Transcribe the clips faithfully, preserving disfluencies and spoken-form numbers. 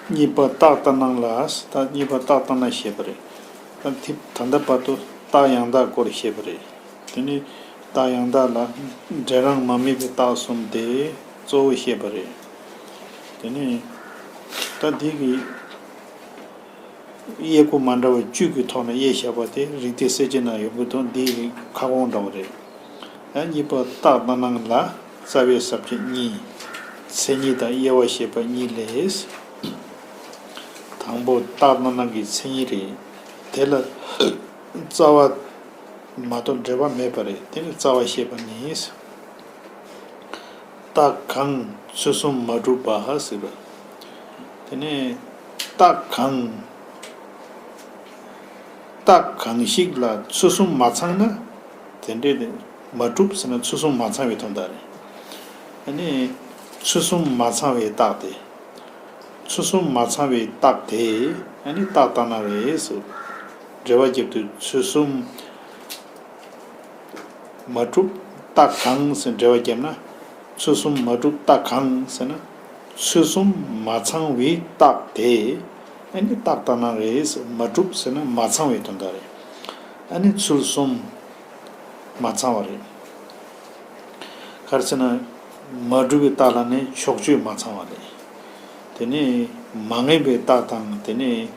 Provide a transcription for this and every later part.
གཉིས་པ་རྟགས་ལྟར་སྣང་ལ། ད་གཉིས་པ་རྟགས་ལྟར་སྣང་བཤད་པ་རེད། ད་ཐིབ་ད་ལྟ་བར་དུ་རྟགས་ཡང་དག་སྐོར་བཤད་པ་རེད། དེ་ནས་རྟགས་ཡང་དག་ལ་འབྲས་རང་མ་དམིགས་པའི་རྟགས་གསུམ་དེ་གཙོ་བོ་བཤད་པ་རེད། དེ་ནས་ད་འདི་གི་དབྱེ་སྒོ་མ་འདྲ་བ་བཅུ་གི་ཐོག་ནས་དབྱེ་བཞག་པ་དེ་རིགས་གཏེར་གསལ་བྱེད་ནང་ཡོང་གི་འདུག་འདི་ཁ་སྐོང་འདྲ་བོ་རེད། ཡང་གཉིས་པ་རྟགས་ལྟར་སྣང་ལ་རྩ་བའི་ས་བཅད་གཉིས། མཚན་ཉིད་དང་དབྱེ་བ་བཤད་པ་གཉིས་ལས། དང་པོ་རྟགས་ལྟར་སྣང་གི་མཚན་ཉིད་རེད། དེ་ལ་རྩ་བ་མ་གཏོགས་འབྲེལ་བ་མེད་པ་རེད། དེ་ནི་རྩ་བ་བཤད་པ་ནི། རྟགས་གང་ཚུལ་གསུམ་མ་གྲུབ་པ་ཟེར་བ། དེ་ནས་རྟགས་གང་། རྟགས་གང་ཞིག་ལ་ཚུལ་གསུམ་མ་ཚང་ན། དེ་འདྲའི་མ་གྲུབ་ཟེར་ན་ཚུལ་གསུམ་མ་ཚང་བའི་དོན་དག་རེད། ཨ་ནི་ཚུལ་གསུམ་མ་ཚང་བའི་རྟགས་དེ། ཚུལ་གསུམ་མ་ཚང་བའི་རྟགས་དེ་ཨ་ནི་རྟགས་ལྟར་སྣང་རེད་ཟེར། འགྲེལ་བ་བརྒྱབ་དུས་ཚུལ་གསུམ་མ་གྲུབ་རྟགས་གང་ཟེར་འགྲེལ་བ་བརྒྱབ་ན། ཚུལ་གསུམ་མ་གྲུབ་རྟགས་གང་ཟེར་ན། ཚུལ་གསུམ་མ་ཚང་བའི་རྟགས་དེ་ཨ་ནི་རྟགས་ལྟར་སྣང་རེད་ཟེར། མ་གྲུབ་ཟེར་ན་མ་ཚང་བའི་དོན་དག་རེད། ཨ་ནི་ཚུལ་གསུམ་མ་ཚང་བ་རེད། ག་རེ་ཟེར་ན། མ་གྲུབ་པའི་རྟགས་ལ་ནི་ཕྱོགས་ཆོས་མ་ཚང་བ་རེད། དེ་ནས་མ་ངེས་པའི་རྟགས་དང་དེ་ནས་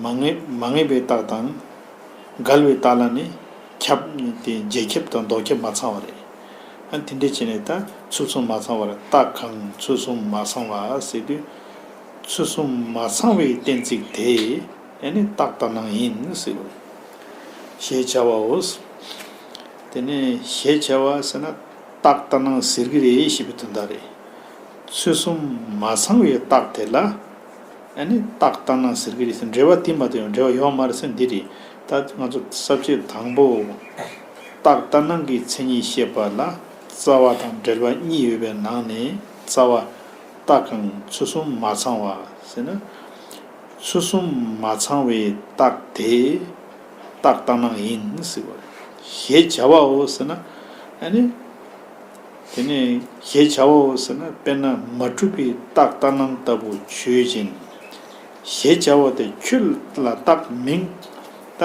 མ་ངེས་མ་ངེས་པའི་རྟགས་དང་། འགལ་བའི་རྟགས་ལ་ནི་ཁྱབ་དེ་རྗེས་ཁྱབ་དང་ལྡོག་ཁྱབ་མ་ཚང་བ་རེད། ཨ་དེ་འདྲ་བྱས་ནས་ད་ཚུལ་གསུམ་མ་ཚང་བར་རྟགས་གང་ཚུལ་གསུམ་མ་ཚང་བ་ཟེར་དུས། ཚུལ་གསུམ་མ་ཚང་བའི་གཏན་ཚིགས་དེ་ཨ་ནི་རྟགས་ལྟར་སྣང་ཡིན་ཟེར་བ། ཞེས་བྱ་བའོ། དེ་ནས་ཞེས་བྱ་བ་ཟེར་ན་རྟགས་ལྟར་སྣང་ཟེར་གྱི་རེད་ཞེས་པའི་དོན་དག་རེད། ཚུལ་གསུམ་མ་ཚང་བའི་རྟགས་དེ་ལ་ཨ་ནི་རྟགས་ལྟར་སྣང་ཟེར་གྱི་རེད་ཟེར། འགྲེལ་བ་དེ་མ་གཏོགས་ཡང་འགྲེལ་བ་ཡོད་མ་རེད་ཟེར། འདི་རེད། ད་ང་ཚོ་ས་བཅད་དང་པོ། རྟགས་ལྟར་སྣང་གི་མཚན་ཉིད་བཤད་པ་ལ་རྩ་བ་དང་འབྲེལ་བ་གཉིས་ཡོད་པའི་ནང་ནས་རྩ་བ། རྟགས་གང་ཚུལ་གསུམ་མ་ཚང་བ་ཟེར་ན། ཚུལ་གསུམ་མ་ཚང་བའི་རྟགས་དེ་རྟགས་ལྟར་སྣང་ཡིན་ཟེར་བ། ཞེས་བྱ་བའོ་ཟེར་ན། ཨ་ནི། དེ་ནས་ཞེས་བྱ་བའོ་ཟེར་ན། དཔེར་ན་མ་གྲུབ་པའི་རྟགས་ལྟར་སྣང་ལྟ་བུ་ཆོས་ཅན། ཞེས་བྱ་བ་དེ་ཁྱོད་ལ་རྟགས་མིན། ད་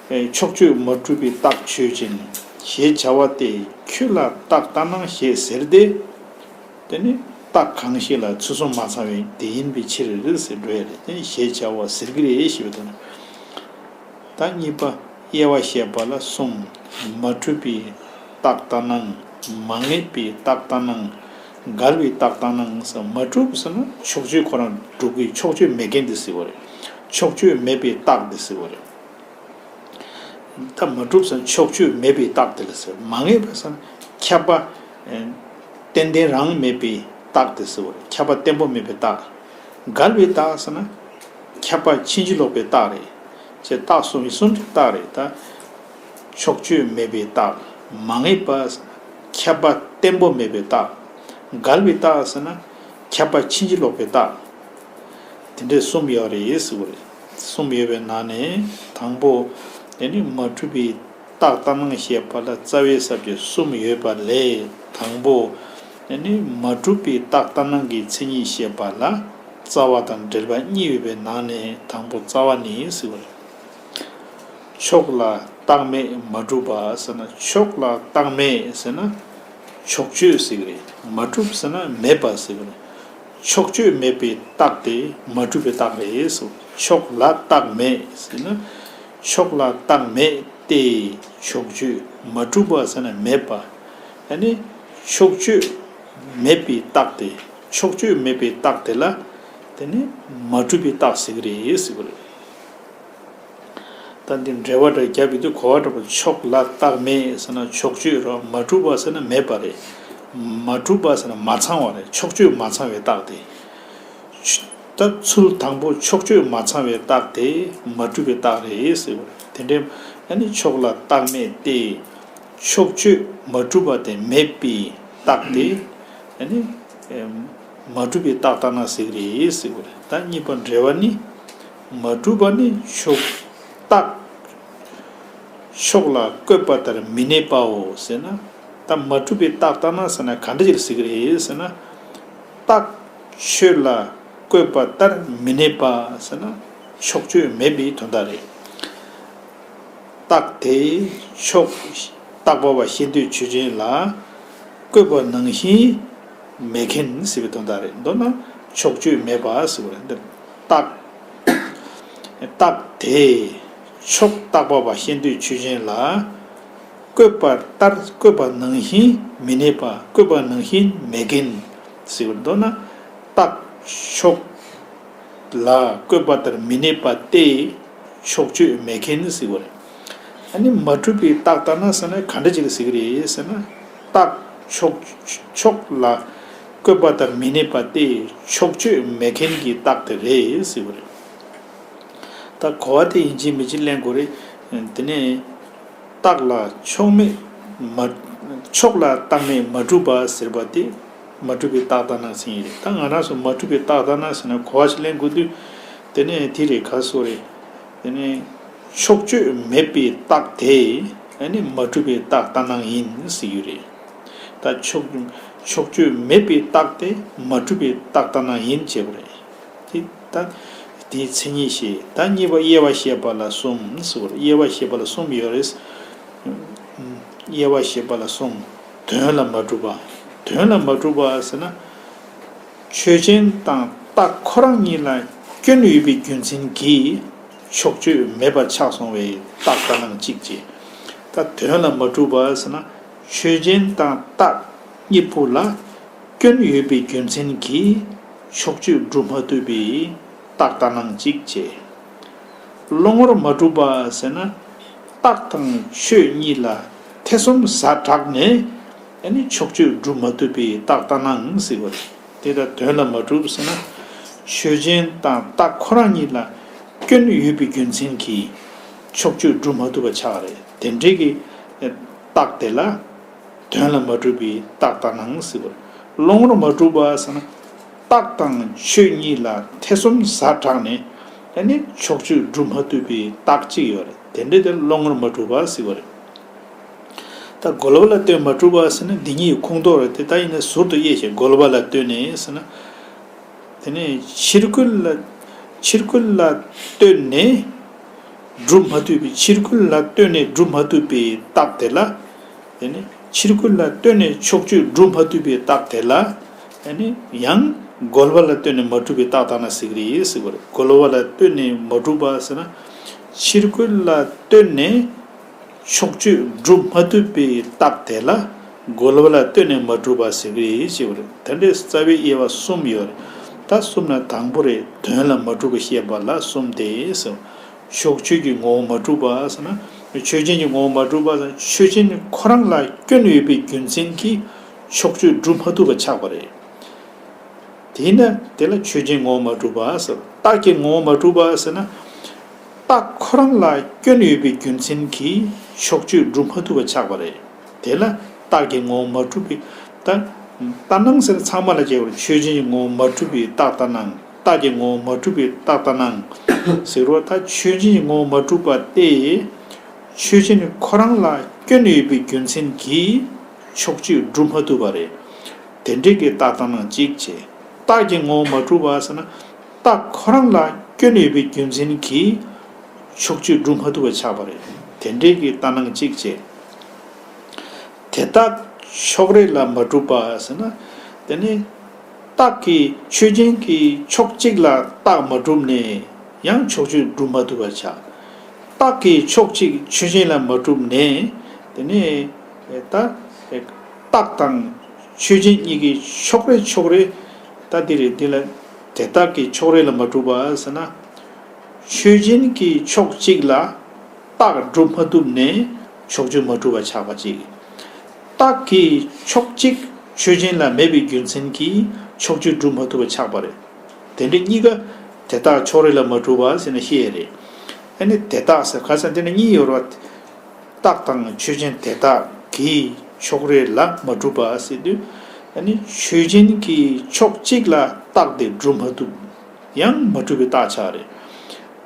ཕྱོགས་ཆོས་མ་གྲུབ་པའི་རྟགས་ཆོས་ཅན། ཞེས་བྱ་བ་དེ་ཁྱོད་ལ་རྟགས་ལྟར་སྣང་ཞེས་ཟེར་ཏེ། དེ་ནི་རྟགས་གང་ཞིག་ལ་ཚུལ་གསུམ་མ་ཚང་བའི་དེ་ཡིན་པའི་ཕྱིར་ཟེར་འགྲོ་ཡ་རེད། དེ་ནི་ཞེས་བྱ་བ་ཟེར་གྱི་རེད་ཞེས་པའི་དོན། ད་གཉིས་པ་དབྱེ་བ་བཤད་པ་ལ་གསུམ། མ་གྲུབ་པའི་རྟགས་ལྟར་སྣང་། མ་ངེས་པའི་རྟགས་ལྟར་སྣང་། འགལ་བའི་རྟགས་ལྟར་སྣང་ཟེར། མ་གྲུབ་ཟེར་ན་ཕྱོགས་ཆོས་ཁོ་རང་གྲུབ་ཀྱི་ཕྱོགས་ཆོས་མེད་མཁན་དེ་ཟེར་བ་རེད། ཕྱོགས་ཆོས་མེད་པའི་རྟགས་དེ་ཟེར་བ་རེད། ད་མ་གྲུབ་ཟེར་ན་ཕྱོགས་ཆོས་མེད་པའི་རྟགས་དེ་ལ་ཟེར། མ་ངེས་པ་ཟེར་ན་ཁྱབ་པ་ཨེ་ཏན་ཏན་རང་མེད་པའི་རྟགས་དེ་ཟེར་བ་རེད། ཁྱབ་པ་བརྟན་པོ་མེད་པའི་རྟགས། འགལ་བའི་རྟགས་ཟེར་ན་ཁྱབ་པ་ཕྱིན་ཅི་ལོག་པའི་རྟགས་རེད། ཅེས་རྟགས་གསུམ་གྱི་གསུམ་གྱི་རྟགས་རེད། ད་ཕྱོགས་ཆོས་མེད་པའི་རྟགས། མ་ངེས་པ་ཟེར་ན་ཁྱབ་པ་བརྟན་པོ་མེད་པའི་རྟགས། འགལ་བའི་རྟགས་ཟེར་ན་ཁྱབ་པ་ཕྱིན་ཅི་ལོག་པའི་རྟགས། དེ་འདྲའི་གསུམ་ཡོད་རེད་ཟེར་བ་རེད། གསུམ་ཡོད་པའི་ནང་ནས་དང་པོ། དེ་ནི་མ་གྲུབ་པའི་རྟགས་ལྟར་སྣང་བཤད་པ་ལ་རྩ་བའི་ས་བཅད་གསུམ་ཡོད་པ་ལས་དང་པོ། དེ་ནི་མ་གྲུབ་པའི་རྟགས་ལྟར་སྣང་གི་མཚན་ཉིད་བཤད་པ་ལ་རྩ་བ་དང་འབྲེལ་བ་གཉིས་ཡོད་པའི་ནང་ནས་དང་པོ་རྩ་བ་ནི་ཟེར་བ་རེད། ཕྱོགས་ལ་རྟགས་མེད་མ་གྲུབ་པ་ཟེར་ན། ཕྱོགས་ལ་རྟགས་མེད་ཟེར་ན་ཕྱོགས་ཆོས་ཟེར་གི་རེད། མ་གྲུབ་ཟེར་ན་མེད་པ་ཟེར་གི་རེད། ཕྱོགས་ཆོས་མེད་པའི་རྟགས་དེ་མ་གྲུབ་པའི་རྟགས་རེད་ཟེར། ཕྱོགས་ལ་རྟགས་མེད་ཟེར་ན། ཕྱོགས་ལ་རྟགས་མེད་དེ་ཕྱོགས་ཆོས། མ་གྲུབ་པ་ཟེར་ན་མེད་པ། ཨ་ནི་ཕྱོགས་ཆོས་མེད་པའི་རྟགས་དེ། ཕྱོགས་ཆོས་མེད་པའི་རྟགས་དེ་ལ་དེ་ནི་མ་གྲུབ་པའི་རྟགས་ཟེར་གི་རེད་ཟེར་གི་རེད། ད་འདི་འགྲེལ་བ་འདྲ་རྒྱབ་ཡོད་དུས་གོ་བ་འདྲ་པོ། ཕྱོགས་ལ་རྟགས་མེད་ཟེར་ན་ཕྱོགས་ཆོས་རེད། མ་གྲུབ་པ་ཟེར་ན་མེད་པ་རེད། མ་གྲུབ་པ་ཟེར་ན་མ་ཚང་བ་རེད། ཕྱོགས་ཆོས་མ་ཚང་བའི་རྟགས་དེ། ད་ཚུལ་དང་པོ་ཕྱོགས་ཆོས་མ་ཚང་བའི་རྟགས་དེ་མ་གྲུབ་པའི་རྟགས་རེད་ཟེར་བ་རེད། དེ་འདྲའི་ཨ་ནི་ཕྱོགས་ལ་རྟགས་མེད་དེ། ཕྱོགས་ཆོས་མ་གྲུབ་པ་དེ་མེད་པའི་རྟགས་དེ། ཨ་ནི་མ་གྲུབ་པའི་རྟགས་ལྟར་སྣང་ཟེར་གི་རེད་ཟེར་བ་རེད། ད་གཉིས་པ་འགྲེལ་བ་ནི། མ་གྲུབ་པ་ནི་ཕྱོགས་རྟགས་ཕྱོགས་ལ་བཀོད་པ་ལྟར་མི་གནས་པའོ་ཟེར་ན། ད་མ་གྲུབ་པའི་རྟགས་ལྟར་སྣང་ཟེར་ན་ག་འདྲ་ཅིག་ཟེར་གི་རེད་ཟེར་ན། རྟགས་ཆོས་ལ་ བཀོད་པ་ལྟར་མི་གནས་པ་ཟེར་ན་ཕྱོགས་ཆོས་མེད་པའི་དོན་དག་རེད། རྟགས་དེ་ཕྱོགས་བཏགས་པ་བ་ཤེས་འདོད་ཆོས་ཅན་ལ་བཀོད་པ་ནང་བཞིན་མེད་མཁན་ཟེར་བའི་དོན་དག་རེད། མདོར་ན་ཕྱོགས་ཆོས་མེད་པ་ཟེར་བ་རེད། འདིར་རྟགས་རྟགས་དེ་ཕྱོགས་བཏགས་པ་བ་ཤེས་འདོད་ཆོས་ཅན་ལ་བཀོད་པ་ལྟར་བཀོད་པ་ནང་བཞིན་མི་གནས་པ། བཀོད་པ་ནང་བཞིན་མེད་མཁན་ཟེར་བ་རེད། མདོར་ན་རྟགས་ཕྱོགས་ལ་བཀོད་པ་ལྟར་མི་གནས་པ་སྟེ་ཕྱོགས་ཆོས་མེད་མཁན་ཟེར་བ་རེད། ཨ་ནི་མ་གྲུབ་པའི་རྟགས་ལྟར་སྣང་ཟེར་ན་ག་འདྲ་ཅིག་ལ་ཟེར་གི་རེད་ཟེར་ན། རྟགས་ཕྱོགས་ཕྱོགས་ལ་བཀོད་པ་ལྟར་མི་གནས་པ་སྟེ་ཕྱོགས་ཆོས་མེད་མཁན་གྱི་རྟགས་དེ་རེད་ཟེར་བ་རེད། ད་གོ་བ་དེ་ཡིན་གཅིག་མིན་གཅིག་ལེན་དགོས་རེད། དེ་ནས་རྟགས་ལ་ཕྱོགས་མེད་མ། ཕྱོགས་ལ་རྟགས་མེད་མ་གྲུབ་པ་ཟེར་བ་དེ་མ་གྲུབ་པའི་རྟགས་ལྟར་སྣང་ཟེར་ཡིན་རེད། ད་ང་རང་ཚོ་མ་གྲུབ་པའི་རྟགས་ལྟར་སྣང་ཟེར་ན་གོ་བ་ཞིག་ལེན་དགོས་དུས། དེ་ནས་དེ་རེད་ག་སོ་རེད། དེ་ནས་ཕྱོགས་ཆོས་མེད་པའི་རྟགས་དེ་ཨ་ནི་མ་གྲུབ་པའི་རྟགས་ལྟར་སྣང་ཡིན་ཟེར་རྒྱུ་རེད། ད་ཕྱོགས་ཕྱོགས་ཆོས་མེད་པའི་རྟགས་དེ་མ་གྲུབ་པའི་རྟགས་ལྟར་སྣང་ཡིན་བྱས་པ་རེད། དེ་ད་དེའི་མཚན་ཉིད་བཤད། ད་གཉིས་པ་དབྱེ་བ་བཤད་པ་ལ་གསུམ་ཟེར་བ་རེད། དབྱེ་བ་བཤད་པ་ལ་གསུམ་ཡོད་རེད། དབྱེ་བ་བཤད་པ་ལ་གསུམ། དོན་ལ་མ་གྲུབ་པ། དོན་ལ་མ་གྲུབ་པ་ཟེར་ན། ཆོས་ཅན་དང་རྟགས་ཁོ་རང་ཉིད་ལ་སྐྱོན་ཡོད་པའི་རྒྱུ་མཚན་གྱིས་ཕྱོགས་ཆོས་མེད་པ་ཆགས་སོང་བའི་རྟགས་ལྟར་སྣང་གཅིག་བྱས། ད་དོན་ལ་མ་གྲུབ་པ་ཟེར་ན། ཆོས་ཅན་དང་རྟགས་གཉིས་པོ་ལ་སྐྱོན་ཡོད་པའི་རྒྱུ་མཚན་གྱིས་ཕྱོགས་ཆོས་སྒྲུབ་མ་ཐུབ་པའི་རྟགས་ལྟར་སྣང་གཅིག་བྱས། བློ་ངོར་མ་གྲུབ་པ་ཟེར་ན། རྟགས་དང་ཆོས་གཉིས་ལ་ཐེ་ཚོམ་ཟ་དྲགས་ནས་ཨ་ནི་ཕྱོགས་ཆོས་སྒྲུབ་མ་ཐུབ་པའི་རྟགས་ལྟར་སྣང་ཟེར་བ་རེད། དེ་ལྟར་དོན་ལ་མ་གྲུབ་ཟེར་ན། ཆོས་ཅན་དང་རྟགས་ཁོ་རང་ཉིད་ལ་སྐྱོན་ཡོད་པའི་རྒྱུ་མཚན་གྱིས་ཕྱོགས་ཆོས་སྒྲུབ་མ་ཐུབ་པ་ཆགས་རེད། དེ་འདྲའི་གི་རྟགས་དེ་ལ། དོན་ལ་མ་གྲུབ་པའི་རྟགས་ལྟར་སྣང་ཟེར་བ་རེད། བློ་ངོར་མ་གྲུབ་པ་ཟེར་ན། རྟགས་དང་ཆོས་གཉིས་ལ་ཐེ་ཚོམ་ཟ་དྲགས་ནས་ཨ་ནི་ཕྱོགས་ཆོས་སྒྲུབ་མ་ཐུབ་པའི་རྟགས་གཅིག་ཡོད་རེད། དེ་འདྲའི་དེ་བློ་ངོར་མ་གྲུབ་པ་ཟེར་བ་རེད། ད་རྒོལ་བ་ལ་ལྟོས་མ་གྲུབ་པ་ཟེར་ན་འདི་གཉིས་ཁོངས་གཏོགས་རེད། དེ་ད་ཡིན་ན་ཟུར་དུ་དབྱེ་ཞིང་རྒོལ་བ་ལ་ལྟོས་ནས་ཟེར་ན། དེ་ནས་ཕྱིར་རྒོལ་ལ་ཕྱིར་རྒོལ་ལ་ལྟོས་ནས་སྒྲུབ་མ་ཐུབ་པའི་ཕྱིར་རྒོལ་ལ་ལྟོས་ནས་སྒྲུབ་མ་ཐུབ་པའི་རྟགས་དེ་ལ། དེ་ནས་ཕྱིར་རྒོལ་ལ་ལྟོས་ནས་ཕྱོགས་ཆོས་སྒྲུབ་མ་ཐུབ་པའི་རྟགས་དེ་ལ། དེ་ནས་ཡང་རྒོལ་བ་ལ་ལྟོས་ནས་མ་གྲུབ་པའི་རྟགས་ལྟར་སྣང་ཟེར་གི་རེད་ཟེར་བ་རེད། རྒོལ་བ་ལ་ལྟོས་ནས་མ་གྲུབ་པ་ཟེར་ན། ཕྱིར་རྒོལ་ལ་ལྟོས་ནས། ཕྱོགས་ཆོས་སྒྲུབ་མ་ཐུབ་པའི་རྟགས་དེ་ལ་རྒོལ་བ་ལ་ལྟོས་ནས་མ་གྲུབ་པ་ཟེར་གི་རེད་ཞེས་པ་རེད། དེ་འདྲའི་རྩ་བའི་དབྱེ་བ་གསུམ་ཡོད་རེད། ད་གསུམ་ན་དང་པོ་རེད། དོན་ལ་མ་གྲུབ་པ་བཤད་པ་ལ་གསུམ་སྟེ་ཟེར། ཕྱོགས་ཆོས་ཀྱི་ངོ་བོ་མ་གྲུབ་པ་ཟེར་ན། ཆོས་ཅན་གྱི་ངོ་བོ་མ་གྲུབ་པ་ཟེར་ན་ཆོས་ཅན་ཁོ་རང་ལ་སྐྱོན་ཡོད་པའི་རྒྱུ་མཚན་གྱིས་ཕྱོགས་ཆོས་སྒྲུབ་མ་ཐུབ་པ་ཆགས་པ་རེད། དེས་ན་དེ་ལ་ཆོས་ཅན་ངོ་བོ་མ་གྲུབ་པ་ཟེར། རྟགས་ཀྱི་ངོ་བོ་མ་གྲུབ་པ་ཟེར་ན། རྟགས་ཁོ་རང་ལ་སྐྱོན་ཡོད་པའི་རྒྱུ་མཚན་གྱིས་ཕྱོགས་ཆོས་སྒྲུབ་མ་ཐུབ་པ་ཆགས་པ་རེད། དེ་ལ་རྟགས་ཀྱི་ངོ་བོ་མ་གྲུབ་པའི་རྟགས་ལྟར་སྣང་ཟེར་ཚང་མ་ལ་བྱས་པར་ཆོས་ཅན་གྱི་ངོ་བོ་མ་གྲུབ་པའི་རྟགས་ལྟར་སྣང་། རྟགས་ཀྱི་ངོ་བོ་མ་གྲུབ་པའི་རྟགས་ལྟར་སྣང་ཟེར་བ་ད་ཆོས་ཅན་གྱི་ངོ་བོ་མ་གྲུབ་པ་སྟེ། ཆོས་ཅན་ཁོ་རང་ལ་སྐྱོན་ཡོད་པའི་རྒྱུ་མཚན་གྱིས་ཕྱོགས་ཆོས་སྒྲུབ་མ་ཐུབ་པ་རེད། དེ་འདྲའི་གི་རྟགས་ལྟར་སྣང་གཅིག་བྱས། རྟགས་ཀྱི་ངོ་བོ་མ་གྲུབ་པ་ཟེར་ན། རྟགས་ཁོ་རང་ལ་སྐྱོན་ཡོད་པའི་རྒྱུ་མཚན་གྱིས་ཕྱོགས་ཆོས་སྒྲུབ་མ་ཐུབ་པ་ཆགས་པ་རེད། དེ་འདྲའི་གི་ལྟར་སྣང་གཅིག་བྱས། དེ་རྟགས་ཕྱོགས་རེ་ལ་མ་གྲུབ་པ་ཟེར་ན། དེ་ནི། རྟགས་ཀྱི་ཆོས་ཅན་གྱི་ཕྱོགས་གཅིག་ལ་རྟགས་མ་གྲུབ་ནས་ཡང་ཕྱོགས་ཆོས་སྒྲུབ་མ་ཐུབ་པ་ཆགས། རྟགས་ཀྱི་ཕྱོགས་གཅིག་ཆོས་ཅན་ལ་མ་གྲུབ་ནས་དེ་ནས་ད་རྟགས་དང་ཆོས་ཅན་གཉིས་ཀྱི་ཕྱོགས་རེ་ཕྱོགས་རེ། ད་འདི་རེད། འདི་ལ་དེ་རྟགས་ཀྱི་ཕྱོགས་རེ་ལ་མ་གྲུབ་པ་ཟེར་ན། ཆོས་ཅན་གྱི་ཕྱོགས་གཅིག་ལ་རྟགས་སྒྲུབ་མ་ཐུབ་ནས་ཕྱོགས་ཆོས་མ་གྲུབ་པ་ཆགས་པ་གཅིག། རྟགས་ཀྱི་ཕྱོགས་གཅིག་ཆོས་ཅན་ལ་མེད་པའི་རྒྱུ་མཚན་གྱིས་ཕྱོགས་ཆོས་སྒྲུབ་མ་ཐུབ་པ་ཆགས་པ་རེད། དེ་འདྲ་གཉིས་ཀ་དེ་རྟགས་ཕྱོགས་རེ་ལ་མ་གྲུབ་པ་ཟེར་ན་ཤེས་ཡས་རེད། ཨ་ནི་དེ་རྟགས་ཟེར་ག་ཟེར་འདི་ན་གཉིས་ཡོད་རེད་བ། རྟགས་དང་ཆོས་ཅན་དེ་དག་གི་ཕྱོགས་རེ་ལ་མ་གྲུབ་པ་ཟེར་དུས། ཨ་ནི་ཆོས་ཅན་གྱི་ཕྱོགས་གཅིག་ལ་རྟགས་དེ་སྒྲུབ་མ་ཐུབ། ཡང་མ་གྲུབ་པའི་རྟགས་ཆགས་རེད།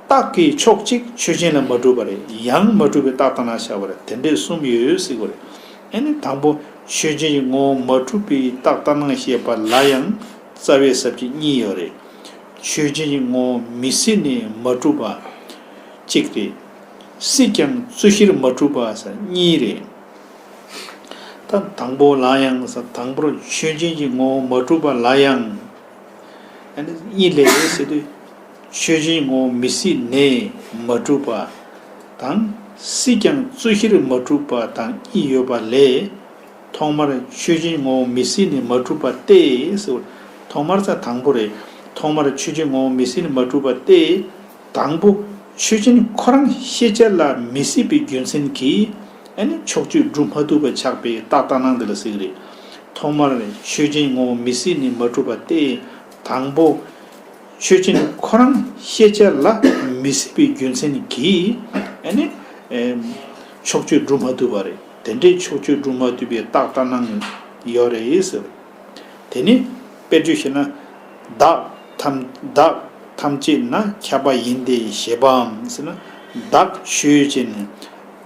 རྟགས་ཀྱི་ཕྱོགས་གཅིག་ཆོས་ཅན་ལ་མ་གྲུབ་པ་རེད། ཡང་མ་གྲུབ་པའི་རྟགས་ལྟར་སྣང་ཆགས་པ་རེད། དེ་འདྲས་གསུམ་ཡོད་ཟེར་དགོས་རེད། ཨ་ནི་དང་པོ་ཆོས་ཅན་གྱི་ངོ་བོ་མ་གྲུབ་པའི་རྟགས་ལྟར་སྣང་བཤད་པ་ལ་ཡང་རྩ་བའི་ས་བཅད་གཉིས་ཡོད་རེད། ཆོས་ཅན་གྱི་ངོ་བོ་མི་སྲིད་ནས་མ་གྲུབ་པ་གཅིག་རེད། སྲིད་ཀྱང་རྩོད་གཞིར་མ་གྲུབ་པ་ཟེར་གཉིས་རེད། ད་དང་པོ་ལ་ཡང་ཟེར། དང་པོར་ཆོས་ཅན་གྱི་ངོ་བོ་མ་གྲུབ་པ་ལ་ཡང་། ཨ་ནི་གཉིས་ལས་ཟེར་དུས། ཆོས་ཅན་ངོ་བོ་མི་སྲིད་ནས་མ་གྲུབ་པ་དང་། སྲིད་ཀྱང་རྩོད་གཞིར་མ་གྲུབ་པ་དང་གཉིས་ཡོད་པ་ལས། ཐོག་མར་ཆོས་ཅན་ངོ་བོ་མི་སྲིད་ནས་མ་གྲུབ་པ་སྟེ་ཟེར། ཐོག་མར་ཟེར་དང་པོ་རེད། ཐོག་མར་ཆོས་ཅན་ངོ་བོ་མི་སྲིད་ནས་མ་གྲུབ་པ་སྟེ། དང་པོ་ཆོས་ཅན་ཁོ་རང་ཤེས་བྱ་ལ་མི་སྲིད་པའི་རྒྱུ་མཚན་གྱིས། ཨ་ནི་ཕྱོགས་ཆོས་སྒྲུབ་མ་ཐུབ་པ་ཆགས་པའི་རྟགས་ལྟར་སྣང་འདི་ལ་ཟེར་གྱི་རེད། ཐོག་མར་ཆོས་ཅན་ངོ་བོ་མི་སྲིད་ནས་མ་གྲུབ་པ་སྟེ། དང་པོ་ཆོས་ཅན་ཁོ་རང་ཤེས་བྱ་ལ་མི་སྲིད་པའི་རྒྱུ་མཚན་གྱིས། ཨ་ནི་ཕྱོགས་ཆོས་སྒྲུབ་མ་ཐུབ་པ་རེད། དེ་འདྲའི་ཕྱོགས་ཆོས་སྒྲུབ་མ་ཐུབ་པའི་རྟགས་ལྟར་སྣང་ཡོད་རེད་ཟེར། དེ་ནི་དཔེར་བརྗོད་བྱས་ན། བདག་ཐམས་བདག་ཐམས་ཅད་ན་ཁྱབ་པ་ཡིན་ཏེ་ཞེས་པའམ་ཟེར་ན། བདག་ཆོས་ཅན།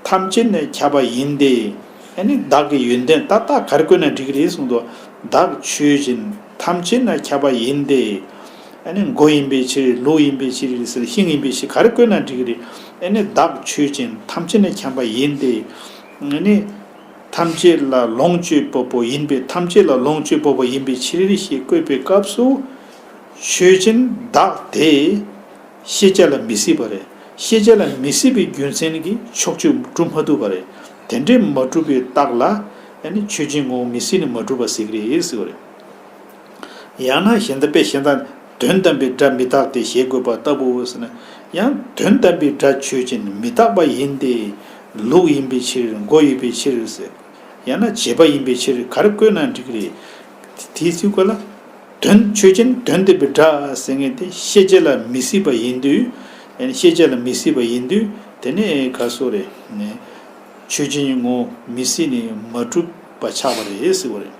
ཐམས་ཅད་ན་ཁྱབ་པ་ཡིན་ཏེ། ཨ་ནི་བདག་གི་ཡོན་ཏན་ད་ལྟ་ག་རེ་བཀོད་ན་འགྲིག་གི་རེད་གསུངས་འདུག་བདག་ཆོས་ཅན། ཐམས་ཅད་ན་ཁྱབ་པ་ཡིན་ཏེ། ཨ་ནི་མགོ་ཡིན་པའི་ཕྱིར། ལུག་ཡིན་པའི་ཕྱིར་ཟེར། ཤིང་ཡིན་པའི་ཕྱིར། ག་རེ་བཀོད་ན་འགྲིག་གི་རེད། ཨ་ནི་བདག་ཆོས་ཅན། ཐམས་ཅད་ན་ཁྱབ་པ་ཡིན་ཏེ། ཨ་ནི། ཐམས་ཅད་ལ་ལོངས་སྤྱོད་པ་པོ་ཡིན་པའི། ཐམས་ཅད་ལ་ལོངས་སྤྱོད་པ་པོ་ཡིན་པའི་ཕྱིར་ཞེས་བཀོད་པའི་སྐབས་སུ། ཆོས་ཅན་བདག་དེ་ཤེས་བྱ་ལ་མི་སྲིད་པ་རེད། ཤེས་བྱ་ལ་མི་སྲིད་པའི་རྒྱུ་མཚན་གྱིས་ཕྱོགས་ཆོས་སྒྲུབ་མ་ཐུབ་པ་རེད། དེ་འདྲའི་མ་གྲུབ་པའི་རྟགས་ལ། ཨ་ནི་ཆོས་ཅན་ངོ་བོ་མི་སྲིད་ནས་མ་གྲུབ་པ་ཟེར་གྱི་རེད་ཟེར་བ་རེད། ཡང་ན་གཞན་དག་དཔེ་གཞན་དག་དོན་དམ་པའི་སྒྲ་མི་རྟག་སྟེ་ཞེས་བཀོད་པ་ལྟ་བུ་ཟེར་ན། ཡང་དོན་དམ་པའི་སྒྲ་ཆོས་ཅན་མི་རྟག་པ་ཡིན་ཏེ། ལུག་ཡིན་པའི་ཕྱིར། མགོ་ཡིན་པའི་ཕྱིར་ཟེར། ཡང་ན་བྱེད་པ་ཡིན་པའི་ཕྱིར། ག་རེ་བཀོད་ན་འགྲིག་གི་རེད། དེའི་ཚིག་ག་ལ། དོན་ཆོས་ཅན་དོན་དམ་པའི་སྒྲ་ཟེར་མཁན་དེ་ཤེས་བྱ་ལ་མི་སྲིད་པ་ཡིན་དུས། ཡང་ན་ཤེས་བྱ་ལ་མི་སྲིད་པ་ཡིན་དུས། དེ་ནི་ག་སོ་རེད། ནས་ཆོས་ཅན་ངོ་བོ་མི་སྲིད་ནས་མ་གྲུབ་པ་ཆགས་པ་རེད་ཟེར་བ་རེད།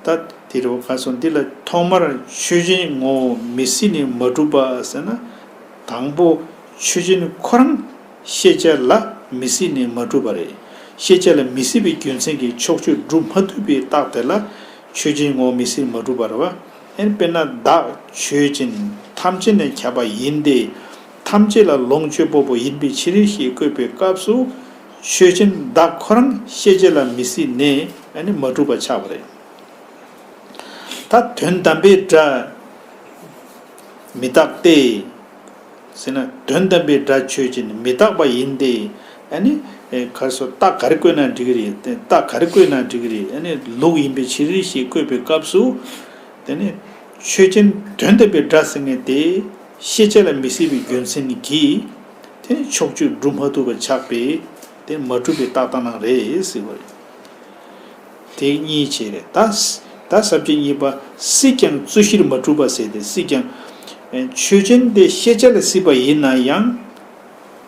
ད་དེ་རུ་ག་སོ་འདི་ལ་ཐོག་མར་ཆོས་ཅན་ངོ་བོ་མི་སྲིད་ནས་མ་གྲུབ་པ་ཟེར་ན། དང་པོ་ཆོས་ཅན་ཁོ་རང་ཤེས་བྱ་ལ་མི་སྲིད་ནས་མ་གྲུབ་པ་རེད། ཤེས་བྱ་ལ་མི་སྲིད་པའི་རྒྱུ་མཚན་གྱིས་ཕྱོགས་ཆོས་སྒྲུབ་མ་ཐུབ་པའི་རྟགས་དེ་ལ་ཆོས་ཅན་ངོ་བོ་མི་སྲིད་མ་གྲུབ་པ་རེད་བ། ཨེ་དཔེར་ན་བདག་ཆོས་ཅན། ཐམས་ཅད་ན་ཁྱབ་པ་ཡིན་ཏེ། ཐམས་ཅད་ལ་ལོངས་སྤྱོད་པ་པོ་ཡིན་པའི་ཕྱིར་ཞེས་བཀོད་པའི་སྐབས་སུ། ཆོས་ཅན་བདག་ཁོ་རང་ཤེས་བྱ་ལ་མི་སྲིད་ནས་ཨ་ནི་མ་གྲུབ་པ་ཆགས་པ་རེད། ད་དོན་དམ་པའི་སྒྲ་མི་རྟག་སྟེ། ཟེར་ན་དོན་དམ་པའི་སྒྲ་ཆོས་ཅན་མི་རྟག་པ་ཡིན་ཏེ། ཨ་ནི་ག་རེ་ཟེར། རྟགས་ག་རེ་བཀོད་ན་འགྲིག་གི་རེད། དེ་རྟགས་ག་རེ་བཀོད་ན་འགྲིག་གི་རེད། ཨ་ནི་ལུག་ཡིན་པའི་ཕྱིར་ཞེས་བཀོད་པའི་སྐབས་སུ། དེ་ནི་ཆོས་ཅན་དོན་དམ་པའི་སྒྲ་ཟེར་མཁན་དེ་ཤེས་བྱ་ལ་མི་སྲིད་པའི་རྒྱུ་མཚན་གྱིས། དེ་ནི་ཕྱོགས་ཆོས་སྒྲུབ་མ་ཐུབ་པ་ཆགས་པས་དེ་མ་གྲུབ་པའི་རྟགས་ལྟར་སྣང་རེད་ཟེར་བ་རེད། དེ་གཉིས་བྱས་རེད། ད་ད་ས་བཅད་གཉིས་པ། སྲིད་ཀྱང་རྩོད་གཞིར་མ་གྲུབ་པ་ཟེར་ཏེ། སྲིད་ཀྱང་། ཆོས་ཅན་དེ་ཤེས་བྱ་ལ་སྲིད་པ་ཡིན་ན་ཡང་།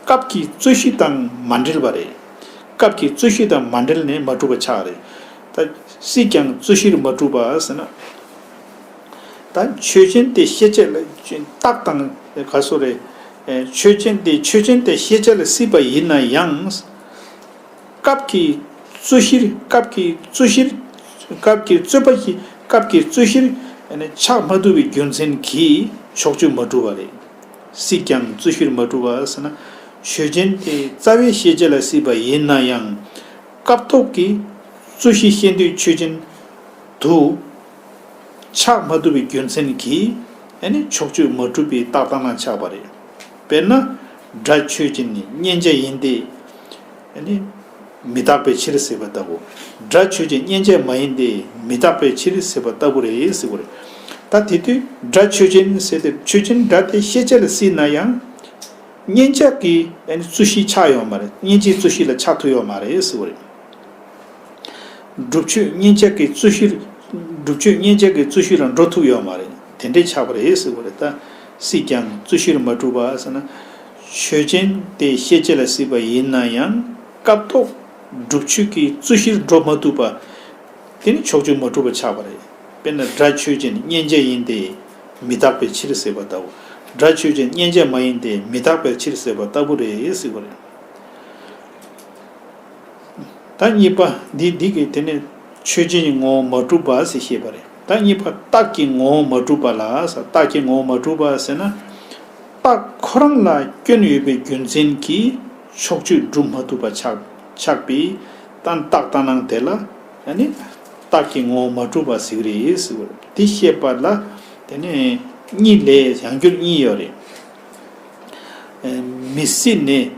སྐབས་ཀྱི་རྩོད་གཞི་དང་མ་འབྲེལ་བ་རེད། སྐབས་ཀྱི་རྩོད་གཞི་དང་མ་འབྲེལ་ནས་མ་གྲུབ་པ་ཆགས་རེད། ད་སྲིད་ཀྱང་རྩོད་གཞིར་མ་གྲུབ་པ་ཟེར་ན། ད་ཆོས་ཅན་དེ་ཤེས་བྱ་ལ་རྟགས་དང་ག་སོ་རེད། ཆོས་ཅན་དེ་ཆོས་ཅན་དེ་ཤེས་བྱ་ལ་སྲིད་པ་ཡིན་ན་ཡང་། སྐབས་ཀྱི་རྩོད་གཞིར། སྐབས་ཀྱི་རྩོད་གཞིར། སྐབས་ཀྱི་རྩོད་པ་གཞི། སྐབས་ཀྱི་རྩོད་གཞིར་ཆགས་མ་ཐུབ་པའི་རྒྱུ་མཚན་གྱིས་ཕྱོགས་ཆོས་མ་གྲུབ་པ་རེད། སྲིད་ཀྱང་རྩོད་གཞིར་མ་གྲུབ་པ་ཟེར་ན། ཆོས་ཅན་དེ་རྩ་བའི་ཤེས་བྱ་ལ་སྲིད་པ་ཡིན་ན་ཡང་། སྐབས་ཐོག་གི་རྩོད་གཞི་ཤེས་འདོད་ཆོས་ཅན་དུ་ཆགས་མ་ཐུབ་པའི་རྒྱུ་མཚན་གྱིས་ཨ་ནི་ཕྱོགས་ཆོས་མ་གྲུབ་པའི་རྟགས་ལྟར་སྣང་ཆགས་པ་རེད། དཔེར་ན། སྒྲ་ཆོས་ཅན་ནི་མཉན་བྱ་ཡིན་ཏེ། ཨ་ནི་མི་རྟག་པའི་ཕྱིར་ཟེར་བ་ལྟ་བུ། སྒྲ་ཆོས་ཅན་མཉན་བྱ་མ་ཡིན་ཏེ་མི་རྟག་པའི་ཕྱིར་ཟེར་བ་ལྟ་བུ་རེད་ཟེར་བ་རེད། ད་དེ་དུས་སྒྲ་ཆོས་ཅན་ཟེར་ཏེ་ཆོས་ཅན་སྒྲ་དེ་ཤེས་བྱ་ལ་སྲིད་ན་ཡང་། མཉན་བྱ་གི་ཨ་ནི་རྩོད་གཞི་ཆགས་ཡོད་མ་རེད། མཉན་བྱའི་རྩོད་གཞི་ལ་ཆགས་ཐུབ་ཡོད་མ་རེད་ཟེར་བ་རེད། སྒྲུབ་ཆོས་མཉན་བྱ་གི་རྩོད་གཞིར། སྒྲུབ་ཆོས་མཉན་བྱ་གི་རྩོད་གཞི་ལ་འགྲོ་ཐུབ་ཡོད་མ་རེད། དེ་འདྲའི་ཆགས་པ་རེད་ཟེར་བ་རེད། ད་སྲིད་ཀྱང་རྩོད་གཞིར་མ་གྲུབ་པ་ཟེར་ན། ཆོས་ཅན་དེ་ཤེས་བྱ་ལ་སྲིད་པ་ཡིན་ན་ཡང་སྐབས་ཐོག་སྒྲུབ་ཆོས་ཀྱི་རྩོད་གཞིར་འགྲོ་མ་ཐུབ་པ། དེ་ནི་ཕྱོགས་ཆོས་མ་གྲུབ་པ་ཆགས་པ་རེད། དཔེར་ན་སྒྲ་ཆོས་ཅན་མཉན་བྱ་ཡིན་ཏེ་མི་རྟག་པའི་ཕྱིར་ཟེར་བ་ལྟ་བུ། སྒྲ་ཆོས་ཅན་མཉན་བྱ་མ་ཡིན་ཏེ་མི་རྟག་པའི་ཕྱིར་ཟེར་བ་ལྟ་བུ་རེད་ཟེར་བ་རེད། ད་གཉིས་པ་འདི་འདི་གིས་དེ་ནི་ཆོས་ཅན་གྱི་ངོ་བོ་མ་གྲུབ་པ་ཟེར་བཤད་པ་རེད། ད་གཉིས་པ་རྟགས་ཀྱི་ངོ་བོ་མ་གྲུབ་པ་ལ། རྟགས་ཀྱི་ངོ་བོ་མ་གྲུབ་པ་ཟེར་ན། རྟགས་ཁོ་རང་ལ་སྐྱོན་ཡོད་པའི་རྒྱུ་མཚན་གྱིས་ཕྱོགས་ཆོས་སྒྲུབ་མ་ཐུབ་པ་ཆགས་ཆགས་པས། ད་རྟགས་ལྟར་སྣང་དེ་ལ་ཨ་ནི་རྟགས་ཀྱི་ངོ་བོ་མ་གྲུབ་པ་ཟེར་གྱི་རེད་ཟེར་བ་རེད། དེ་བཤད་པ་ལ་དེ་ནས་གཉིས་ལས་ཡང་འགྱུར་གཉིས་ཡོད་རེད། མི་སྲིད་ནས་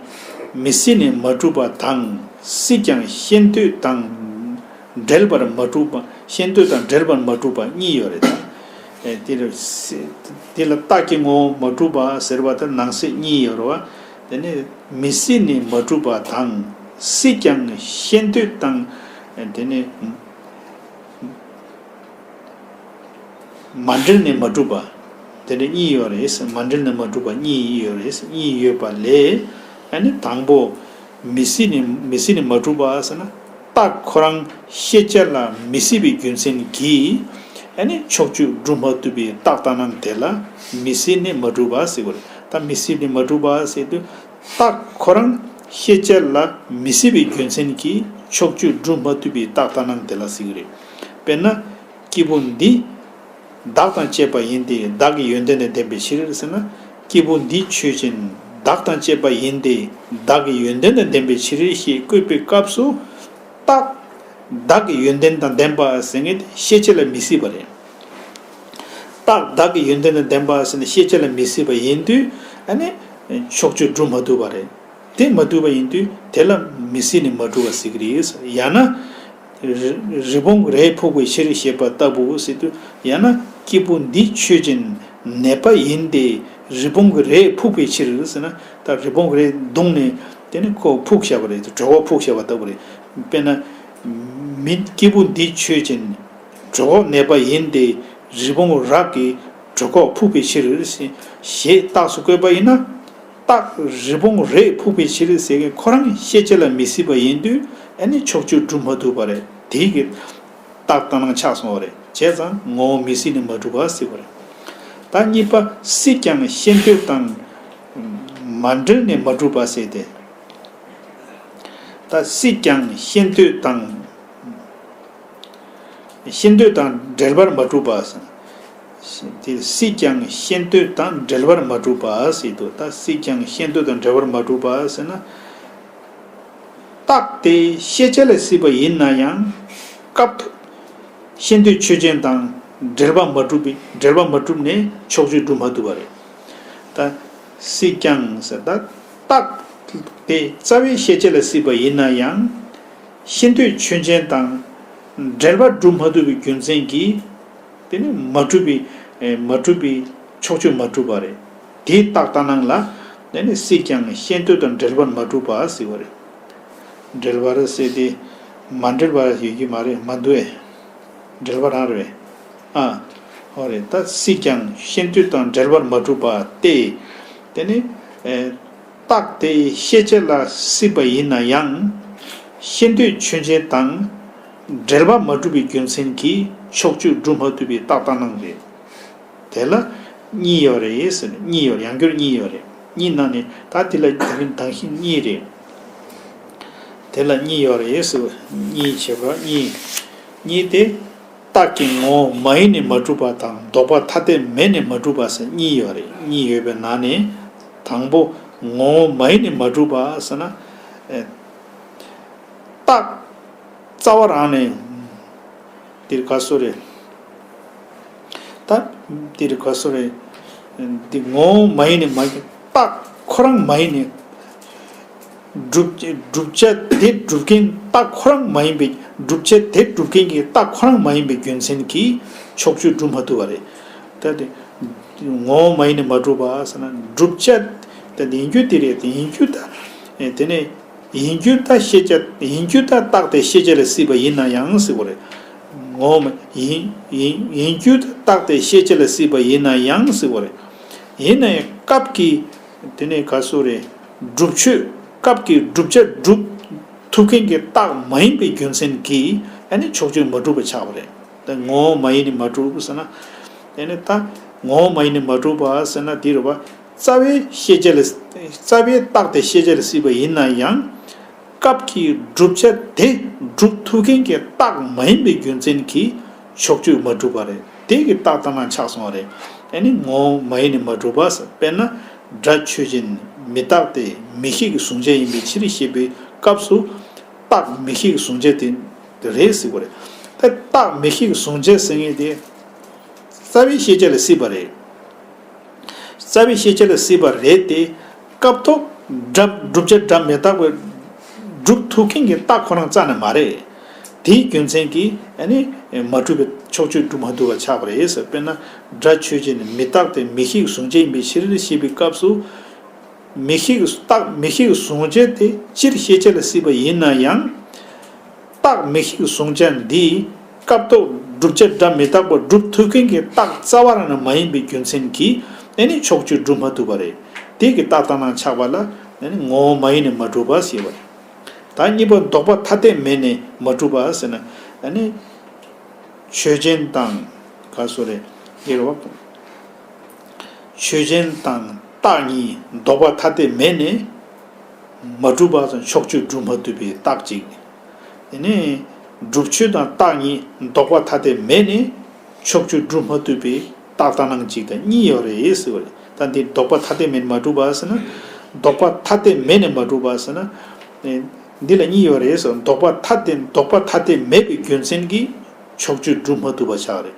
མི་སྲིད་ནས་མ་གྲུབ་པ་དང་། སྲིད་ཀྱང་ཤེས་འདོད་དང་འབྲེལ་བར་མ་གྲུབ་པ། ཤེས་འདོད་དང་འབྲེལ་བར་མ་གྲུབ་པ་གཉིས་ཡོད་རེད། ད་དེ་ལ་དེ་ལ་རྟགས་ཀྱི་ངོ་བོ་མ་གྲུབ་པ་ཟེར་བ་དེ་ནང་གསེས་གཉིས་ཡོད་རེད་བ། དེ་ནས་མི་སྲིད་ནས་མ་གྲུབ་པ་དང་། སྲིད་ཀྱང་ཤེས་འདོད་དང་། དེ་ནས། མ་འབྲེལ་ནས་མ་གྲུབ་པ། དེ་འདྲ་གཉིས་ཡོད་རེད། མ་འབྲེལ་ནས་མ་གྲུབ་པ་གཉིས་ཡོད་རེད། གཉིས་ཡོད་པ་ལས། ཨ་ནི་དང་པོ། མི་སྲིད་ནས་མི་སྲིད་ནས་མ་གྲུབ་པ་ཟེར་ན། རྟགས་ཁོ་རང་ཤེས་བྱ་ལ་མི་སྲིད་པའི་རྒྱུ་མཚན་གྱིས། ཨ་ནི་ཕྱོགས་ཆོས་སྒྲུབ་མ་ཐུབ་པའི་རྟགས་ལྟར་སྣང་དེ་ལ་མི་སྲིད་ནས་མ་གྲུབ་པ་ཟེར་དགོས་རེད། ད་མི་སྲིད་ནས་མ་གྲུབ་པ་ཟེར་དུས། རྟགས་ཁོ་རང་ཤེས་བྱ་ལ་མི་སྲིད་པའི་རྒྱུ་མཚན་གྱིས་ཕྱོགས་ཆོས་སྒྲུབ་མ་ཐུབ་པའི་རྟགས་ལྟར་སྣང་དེ་ལ་ཟེར་གྱི་རེད། དཔེར་ན། སྐྱེས་བུ་འདི་བདག་དང་བཅས་པ་ཡིན་ཏེ། བདག་གི་ཡོན་ཏན་དང་ལྡན་པའི་ཕྱིར་ཟེར་ན། སྐྱེས་བུ་འདི་ཆོས་ཅན། བདག་དང་བཅས་པ་ཡིན་ཏེ། བདག་གི་ཡོན་ཏན་དང་ལྡན་པའི་ཕྱིར་ཞེས་བཀོད་པའི་སྐབས་སུ། རྟགས་བདག་གི་ཡོན་ཏན་དང་ལྡན་པ་ཟེར་མཁན་དེ་ཤེས་བྱ་ལ་མི་སྲིད་པ་རེད། རྟགས་བདག་གི་ཡོན་ཏན་དང་ལྡན་པ་ཟེར་ན་ཤེས་བྱ་ལ་མི་སྲིད་པ་ཡིན་དུས། ཨ་ནི་ཕྱོགས་ཆོས་སྒྲུབ་མ་ཐུབ་པ་རེད། དེ་མ་ཐུབ་པ་ཡིན་དུས་དེ་ལ་མི་སྲིད་ནས་མ་གྲུབ་པ་ཟེར་གྱི་རེད། ཡང་ན། རི་རི་བོང་གི་རྭས་ཕུག་པའི་ཕྱིར་ཞེས་པ་ལྟ་བུ་ཟེར་དུས། ཡང་ན་སྐྱེས་བུ་འདི་ཆོས་ཅན། ནད་པ་ཡིན་ཏེ། རི་བོང་གི་རྭས་ཕུག་པའི་ཕྱིར་ཟེར་ན། ད་རི་བོང་གི་རྭས་བརྡུངས་ནས་དེ་ནི་ཁོ་ཕུག་བཞག་པ་རེད། གྲོད་ཁོག་ཕུག་བཞག་པ་ལྟ་བུ་རེད། དཔེར་ན། མི་སྐྱེས་བུ་འདི་ཆོས་ཅན། གྲོད་ཁོག་ནད་པ་ཡིན་ཏེ། རི་བོང་རྭ་གིས་གྲོད་ཁོག་ཕུག་པའི་ཕྱིར་ཞེས་རྟགས་སུ་བཀོད་པ་ཡིན་ན། རྟགས་རི་བོང་རྭས་ཕུག་པའི་ཕྱིར་ཟེར་མཁན་ཁོ་རང་ཤེས་བྱ་ལ་མི་སྲིད་པ་ཡིན་དུས། ཨ་ནི་ཕྱོགས་ཆོས་སྒྲུབ་མ་ཐུབ་པ་རེད། དེའི་གི་རྟགས་ལྟར་སྣང་ཆགས་སོང་བ་རེད། བྱས་ཙང་ངོ་བོ་མི་སྲིད་ནས་མ་གྲུབ་པ་ཟེར་བ་རེད། ད་གཉིས་པ། སྲིད་ཀྱང་ཤེས་འདོད་དང་མ་འབྲེལ་ནས་མ་གྲུབ་པ་ཟེར་ཏེ། ད་སྲིད་ཀྱང་ཤེས་འདོད་དང་། ཤེས་འདོད་དང་འབྲེལ་བར་མ་གྲུབ་པ་ཟེར། དེ་སྲིད་ཀྱང་ཤེས་འདོད་དང་འབྲེལ་བར་མ་གྲུབ་པ་ཟེར་དུས། ད་སྲིད་ཀྱང་ཤེས་འདོད་དང་འབྲེལ་བར་མ་གྲུབ་པ་ཟེར་ན། རྟགས་དེ་ཤེས་བྱ་ལ་སྲིད་པ་ཡིན་ན་ཡང་། སྐབས་ཤེས་འདོད་ཆོས་ཅན་དང་འབྲེལ་བ་མ་གྲུབ་པའི་འབྲེལ་བ་མ་གྲུབ་ནས་ཕྱོགས་ཆོས་སྒྲུབ་མ་ཐུབ་པ་རེད། ད་སྲིད་ཀྱང་ཟེར། ད་རྟགས་དེ་རྩ་བའི་ཤེས་བྱ་ལ་སྲིད་པ་ཡིན་ན་ཡང་། ཤེས་འདོད་ཆོས་ཅན་དང་འབྲེལ་བ་སྒྲུབ་མ་ཐུབ་པའི་རྒྱུ་མཚན་གྱིས། དེ་ནི་མ་གྲུབ་པའི་མ་གྲུབ་པའི་ཕྱོགས་ཆོས་མ་གྲུབ་པ་རེད། དེའི་རྟགས་ལྟར་སྣང་ལ། དེ་ནི་སྲིད་ཀྱང་ཤེས་འདོད་དང་འབྲེལ་བར་མ་གྲུབ་པ་ཟེར་བ་རེད། འབྲེལ་བར་ཟེར་ཏེ། མ་འབྲེལ་བ་ཡོད་ཀྱི་མ་རེད། མ་འདུག་ཨེ། འབྲེལ་བ་རང་རེད། ཨ། ཧོ་རེད། ད་སྲིད་ཀྱང་ཤེས་འདོད་དང་འབྲེལ་བར་མ་གྲུབ་པ་སྟེ། དེ་ནི། ཨེ། རྟགས་དེ་ཤེས་བྱ་ལ་སྲིད་པ་ཡིན་ན་ཡང་། ཤེས་འདོད་ཆོས་ཅན་དང་འབྲེལ་བ་མ་གྲུབ་པའི་རྒྱུ་མཚན་གྱིས་ཕྱོགས་ཆོས་སྒྲུབ་མ་ཐུབ་པའི་རྟགས་ལྟར་སྣང་རེད། དེ་ལ་གཉིས་ཡོད་རེད་ཟེར། གཉིས་ཡོད། ཡང་སྐྱར་གཉིས་ཡོད་རེད། གཉིས་ནང་ནས་ད་དེ་ལ་ད་རིང་དང་ཤིང་གཉིས་རེད། དེ་ལ་གཉིས་ཡོད་རེད་ཟེར། གཉིས་བྱེད་པ་གཉིས། གཉིས་དེ། རྟགས་ཀྱི་ངོ་བོ་མ་ཡིན་ནས་མ་གྲུབ་པ་དང་ལྡོག་པ་ཐ་དད་མེད་ནས་མ་གྲུབ་པ་ཟེར་གཉིས་ཡོད་རེད། གཉིས་ཡོད་པའི་ནང་ནས་དང་པོ་ངོ་བོ་མ་ཡིན་ནས་མ་གྲུབ་པ་ཟེར་ན། ཨེ། རྟགས་རྩ་བ་རང་ནས་འདིར་ག་སོ་རེད། ད་འདིར་ག་སོ་རེད། འདི་ངོ་བོ་མ་ཡིན་ནས་མ་གྲུབ། རྟགས་ཁོ་རང་མ་ཡིན་ནས། སྒྲུབ་སྒྲུབ་བྱ་དེ་སྒྲུབ་མཁན་རྟགས་ཁོ་རང་མ་ཡིན་པའི། སྒྲུབ་བྱ་དེ་སྒྲུབ་མཁན་གྱི་རྟགས་ཁོ་རང་མ་ཡིན་པའི་རྒྱུ་མཚན་གྱིས་ཕྱོགས་ཆོས་སྒྲུབ་མ་ཐུབ་པ་རེད། ད་དེ་ངོ་བོ་མ་ཡིན་ནས་མ་གྲུབ་པ་ཟེར་ན། སྒྲུབ་བྱ་དེ་ཡིན་རྒྱུ་དེ་རེད། དེ་ཡིན་རྒྱུ་ད། དེ་ནས་ཡིན་རྒྱུ་ད་ཤེས་བྱ། ཡིན་རྒྱུ་ད་རྟགས་དེ་ཤེས་བྱ་ལ་སྲིད་པ་ཡིན་ན་ཡང་ཟེར་བ་རེད། ངོ་བོ་མ་ཡིན། ཡིན་ཡིན་རྒྱུ་ད་རྟགས་དེ་ཤེས་བྱ་ལ་སྲིད་པ་ཡིན་ན་ཡང་ཟེར་བ་རེད། ཡིན་ན་ཡང་སྐབས་ཀྱི། དེ་ནས་ག་སོ་རེད། སྒྲུབ་ཆོས་སྐབས་ཀྱི་བསྒྲུབ་བྱ་སྒྲུབ་ཐུབ་མཁན་གྱི་རྟགས་མ་ཡིན་པའི་རྒྱུ་མཚན་གྱིས་ཨ་ནི་ཕྱོགས་ཆོས་མ་གྲུབ་པ་ཆགས་པ་རེད། ད་ངོ་བོ་མ་ཡིན་ནས་མ་གྲུབ་ཟེར་ན། དེ་ནི་ད་ངོ་བོ་མ་ཡིན་ནས་མ་གྲུབ་པ་ཟེར་ན་དེ་རེད་པ། རྩ་བའི་ཤེས་བྱ་ལ། རྩ་བའི་རྟགས་དེ་ཤེས་བྱ་ལ་སྲིད་པ་ཡིན་ན་ཡང་། སྐབས་ཀྱི་བསྒྲུབ་བྱ་དེ་སྒྲུབ་ཐུབ་མཁན་གྱི་རྟགས་མ་ཡིན་པའི་རྒྱུ་མཚན་གྱིས་ ཕྱོགས་ཆོས་མ་གྲུབ་པ་རེད། དེ་གི་རྟགས་ལྟར་སྣང་ཆགས་སོང་བ་རེད། ཨ་ནི་ངོ་བོ་མ་ཡིན་ནི་མ་གྲུབ་པ་ཟེར། དཔེར་ན་སྒྲ་ཆོས་ཅན་མི་རྟག་སྟེ་མིག་ཤེས་ཀྱི་གཟུང་བྱ་ཡིན་པའི་ཕྱིར་ཞེས་པའི་སྐབས་སུ་རྟག་མིག་ཤེས་ཀྱི་གཟུང་བྱ་དེ་རེད་ཟེར་བ་རེད། ད་རྟག་མིག་ཤེས་ཀྱི་གཟུང་བྱ་ཟེར་མཁན་དེ་རྩ་བའི་ཤེས་བྱ་ལ་སྲིད་པ་རེད། རྩ་བའི་ཤེས་བྱ་ལ་སྲིད་པ་རེད་དེ། སྐབས་ཐོག་སྒྲ་བསྒྲུབ་བྱ་སྒྲ་མི་རྟག་པ་སྒྲུབ་ཐུབ་མཁན་གྱི་རྟགས་ཁོ་རང་རྩ་ནས་མ་རེད། དེའི་རྒྱུ་མཚན་གྱིས་ཨ་ནི་མ་གྲུབ་པའི་ཕྱོགས་ཆོས་སྒྲུབ་མ་ཐུབ་པ་ཆགས་པ་རེད་ཟེར། དཔེར་ན་སྒྲ་ཆོས་ཅན་མི་རྟག་སྟེ་མིག་ཤེས་ཀྱི་གཟུང་བྱ་ཡིན་པའི་ཕྱིར་ཞེས་པའི་སྐབས་སུ། མིག་ཤེས་ཀྱི་རྟགས་མིག་ཤེས་ཀྱི་གཟུང་བྱ་དེ་སྤྱིར་ཤེས་བྱ་ལ་སྲིད་པ་ཡིན་ན་ཡང་། རྟག་མིག་ཤེས་གཟུང་བྱ་འདིས་སྐབས་ཐོག་བསྒྲུབ་བྱ་སྒྲ་མི་རྟག་པ་སྒྲུབ་ཐུབ་མཁན་གྱི་རྟགས་རྩ་བ་རང་ནས་མ་ཡིན་པའི་རྒྱུ་མཚན་གྱིས་ཨ་ནི་ཕྱོགས་ཆོས་སྒྲུབ་མ་ཐུབ་པ་རེད། དེ་གི་རྟགས་ལྟར་སྣང་ཆགས་པ་ལ་ཨ་ནི་ངོ་བོ་མ་ཡིན་ནི་མ་གྲུབ་པ་ཟེར་བ་རེད། ད་གཉིས་པ་ལྡོག་པ་ཐ་དད་མེད་ནས་མ་གྲུབ་པ་ཟེར་ན། ཨ་ནི་ཆོས་ཅན་དང་ག་སོ་རེད། ཡེ་རོ། ཆོས་ཅན་དང་རྟག་གཉིས་ལྡོག་པ་ཐ་དད་མེད་ནས་མ་གྲུབ་པ་དང་ཕྱོགས་ཆོས་སྒྲུབ་མ་ཐུབ་པའི་རྟགས་གཅིག། དེ་ནས་སྒྲུབ་ཆོས་དང་རྟག་གཉིས་ལྡོག་པ་ཐ་དད་མེད་ནས་ཕྱོགས་ཆོས་སྒྲུབ་མ་ཐུབ་པའི་རྟགས་ལྟར་སྣང་གཅིག་དང་གཉིས་ཡོད་རེད་ཟེར་བ་རེད། ད་འདི་ལྡོག་པ་ཐ་དད་མེད་ནས་མ་གྲུབ་པ་ཟེར་ན། ལྡོག་པ་ཐ་དད་མེད་ནས་མ་གྲུབ་པ་ཟེར་ན། འདི་ལ་གཉིས་ཡོད་རེད་ཟེར། ལྡོག་པ་ཐ་དད་ལྡོག་པ་ཐ་དད་མེད་པའི་རྒྱུ་མཚན་གྱིས་ཕྱོགས་ཆོས་སྒྲུབ་མ་ཐུབ་པ་ཆགས་རེད།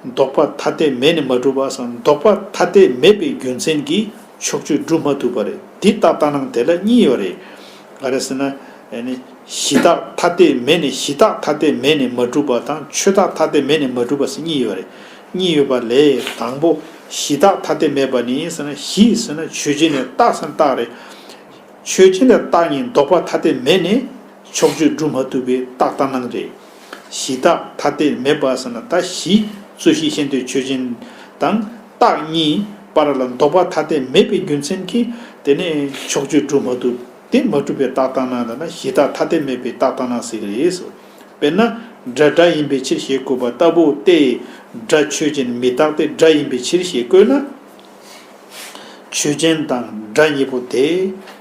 ལྡོག་པ་ཐ་དད་མེད་ནས་མ་གྲུབ་པ་སོང་། ལྡོག་པ་ཐ་དད་མེད་པའི་རྒྱུ་མཚན་གྱིས་ཕྱོགས་ཆོས་སྒྲུབ་མ་ཐུབ་པ་རེད། འདི་རྟགས་ལྟར་སྣང་དེ་ལ་གཉིས་ཡོད་རེད། ག་རེ་ཟེར་ན། ཨ་ནི་གཞི་རྟགས་ཐ་དད་མེད་ནས་གཞི་རྟགས་ཐ་དད་མེད་ནས་མ་གྲུབ་པ་དང་ཆོས་རྟགས་ཐ་དད་མེད་ནས་མ་གྲུབ་པ་ཟེར་གཉིས་ཡོད་རེད། གཉིས་ཡོད་པ་ལས་དང་པོ་གཞི་རྟགས་ཐ་དད་མེད་པ་ནི་ཟེར་ན། གཞི་ཟེར་ན་ཆོས་ཅན་ནས་རྟགས་ཟེར་ན་རྟགས་རེད། ཆོས་ཅན་དང་རྟགས་གཉིས་ལྡོག་པ་ཐ་དད་མེད་ནས་ཕྱོགས་ཆོས་སྒྲུབ་མ་ཐུབ་པའི་རྟགས་ལྟར་སྣང་རེད། གཞི་རྟགས་ཐ་དད་མེད་པ་ཟེར་ན། ད་གཞི་རྩོད་གཞི་ཤེས་འདོད་ཆོས་ཅན་དང་རྟགས་གཉིས་བར་ལ་ལྡོག་པ་ཐ་དད་མེད་པའི་རྒྱུ་མཚན་གྱིས་དེ་ནས་ཕྱོགས་ཆོས་སྒྲུབ་མ་ཐུབ། དེ་མ་གྲུབ་པའི་རྟགས་ལྟར་སྣང་ལབ་ན་གཞི་རྟགས་ཐ་དད་མེད་པའི་རྟགས་ལྟར་སྣང་ཟེར་གྱི་རེད། དཔེར་ན་སྒྲ་སྒྲ་ཡིན་པའི་ཕྱིར་ཞེས་བཀོད་པ་ལྟ་བུ་སྟེ། སྒྲ་ཆོས་ཅན་མི་རྟག་སྟེ་སྒྲ་ཡིན་པའི་ཕྱིར་ཞེས་བཀོད་ན། ཆོས་ཅན་དང་སྒྲ་གཉིས་པོ་དེ་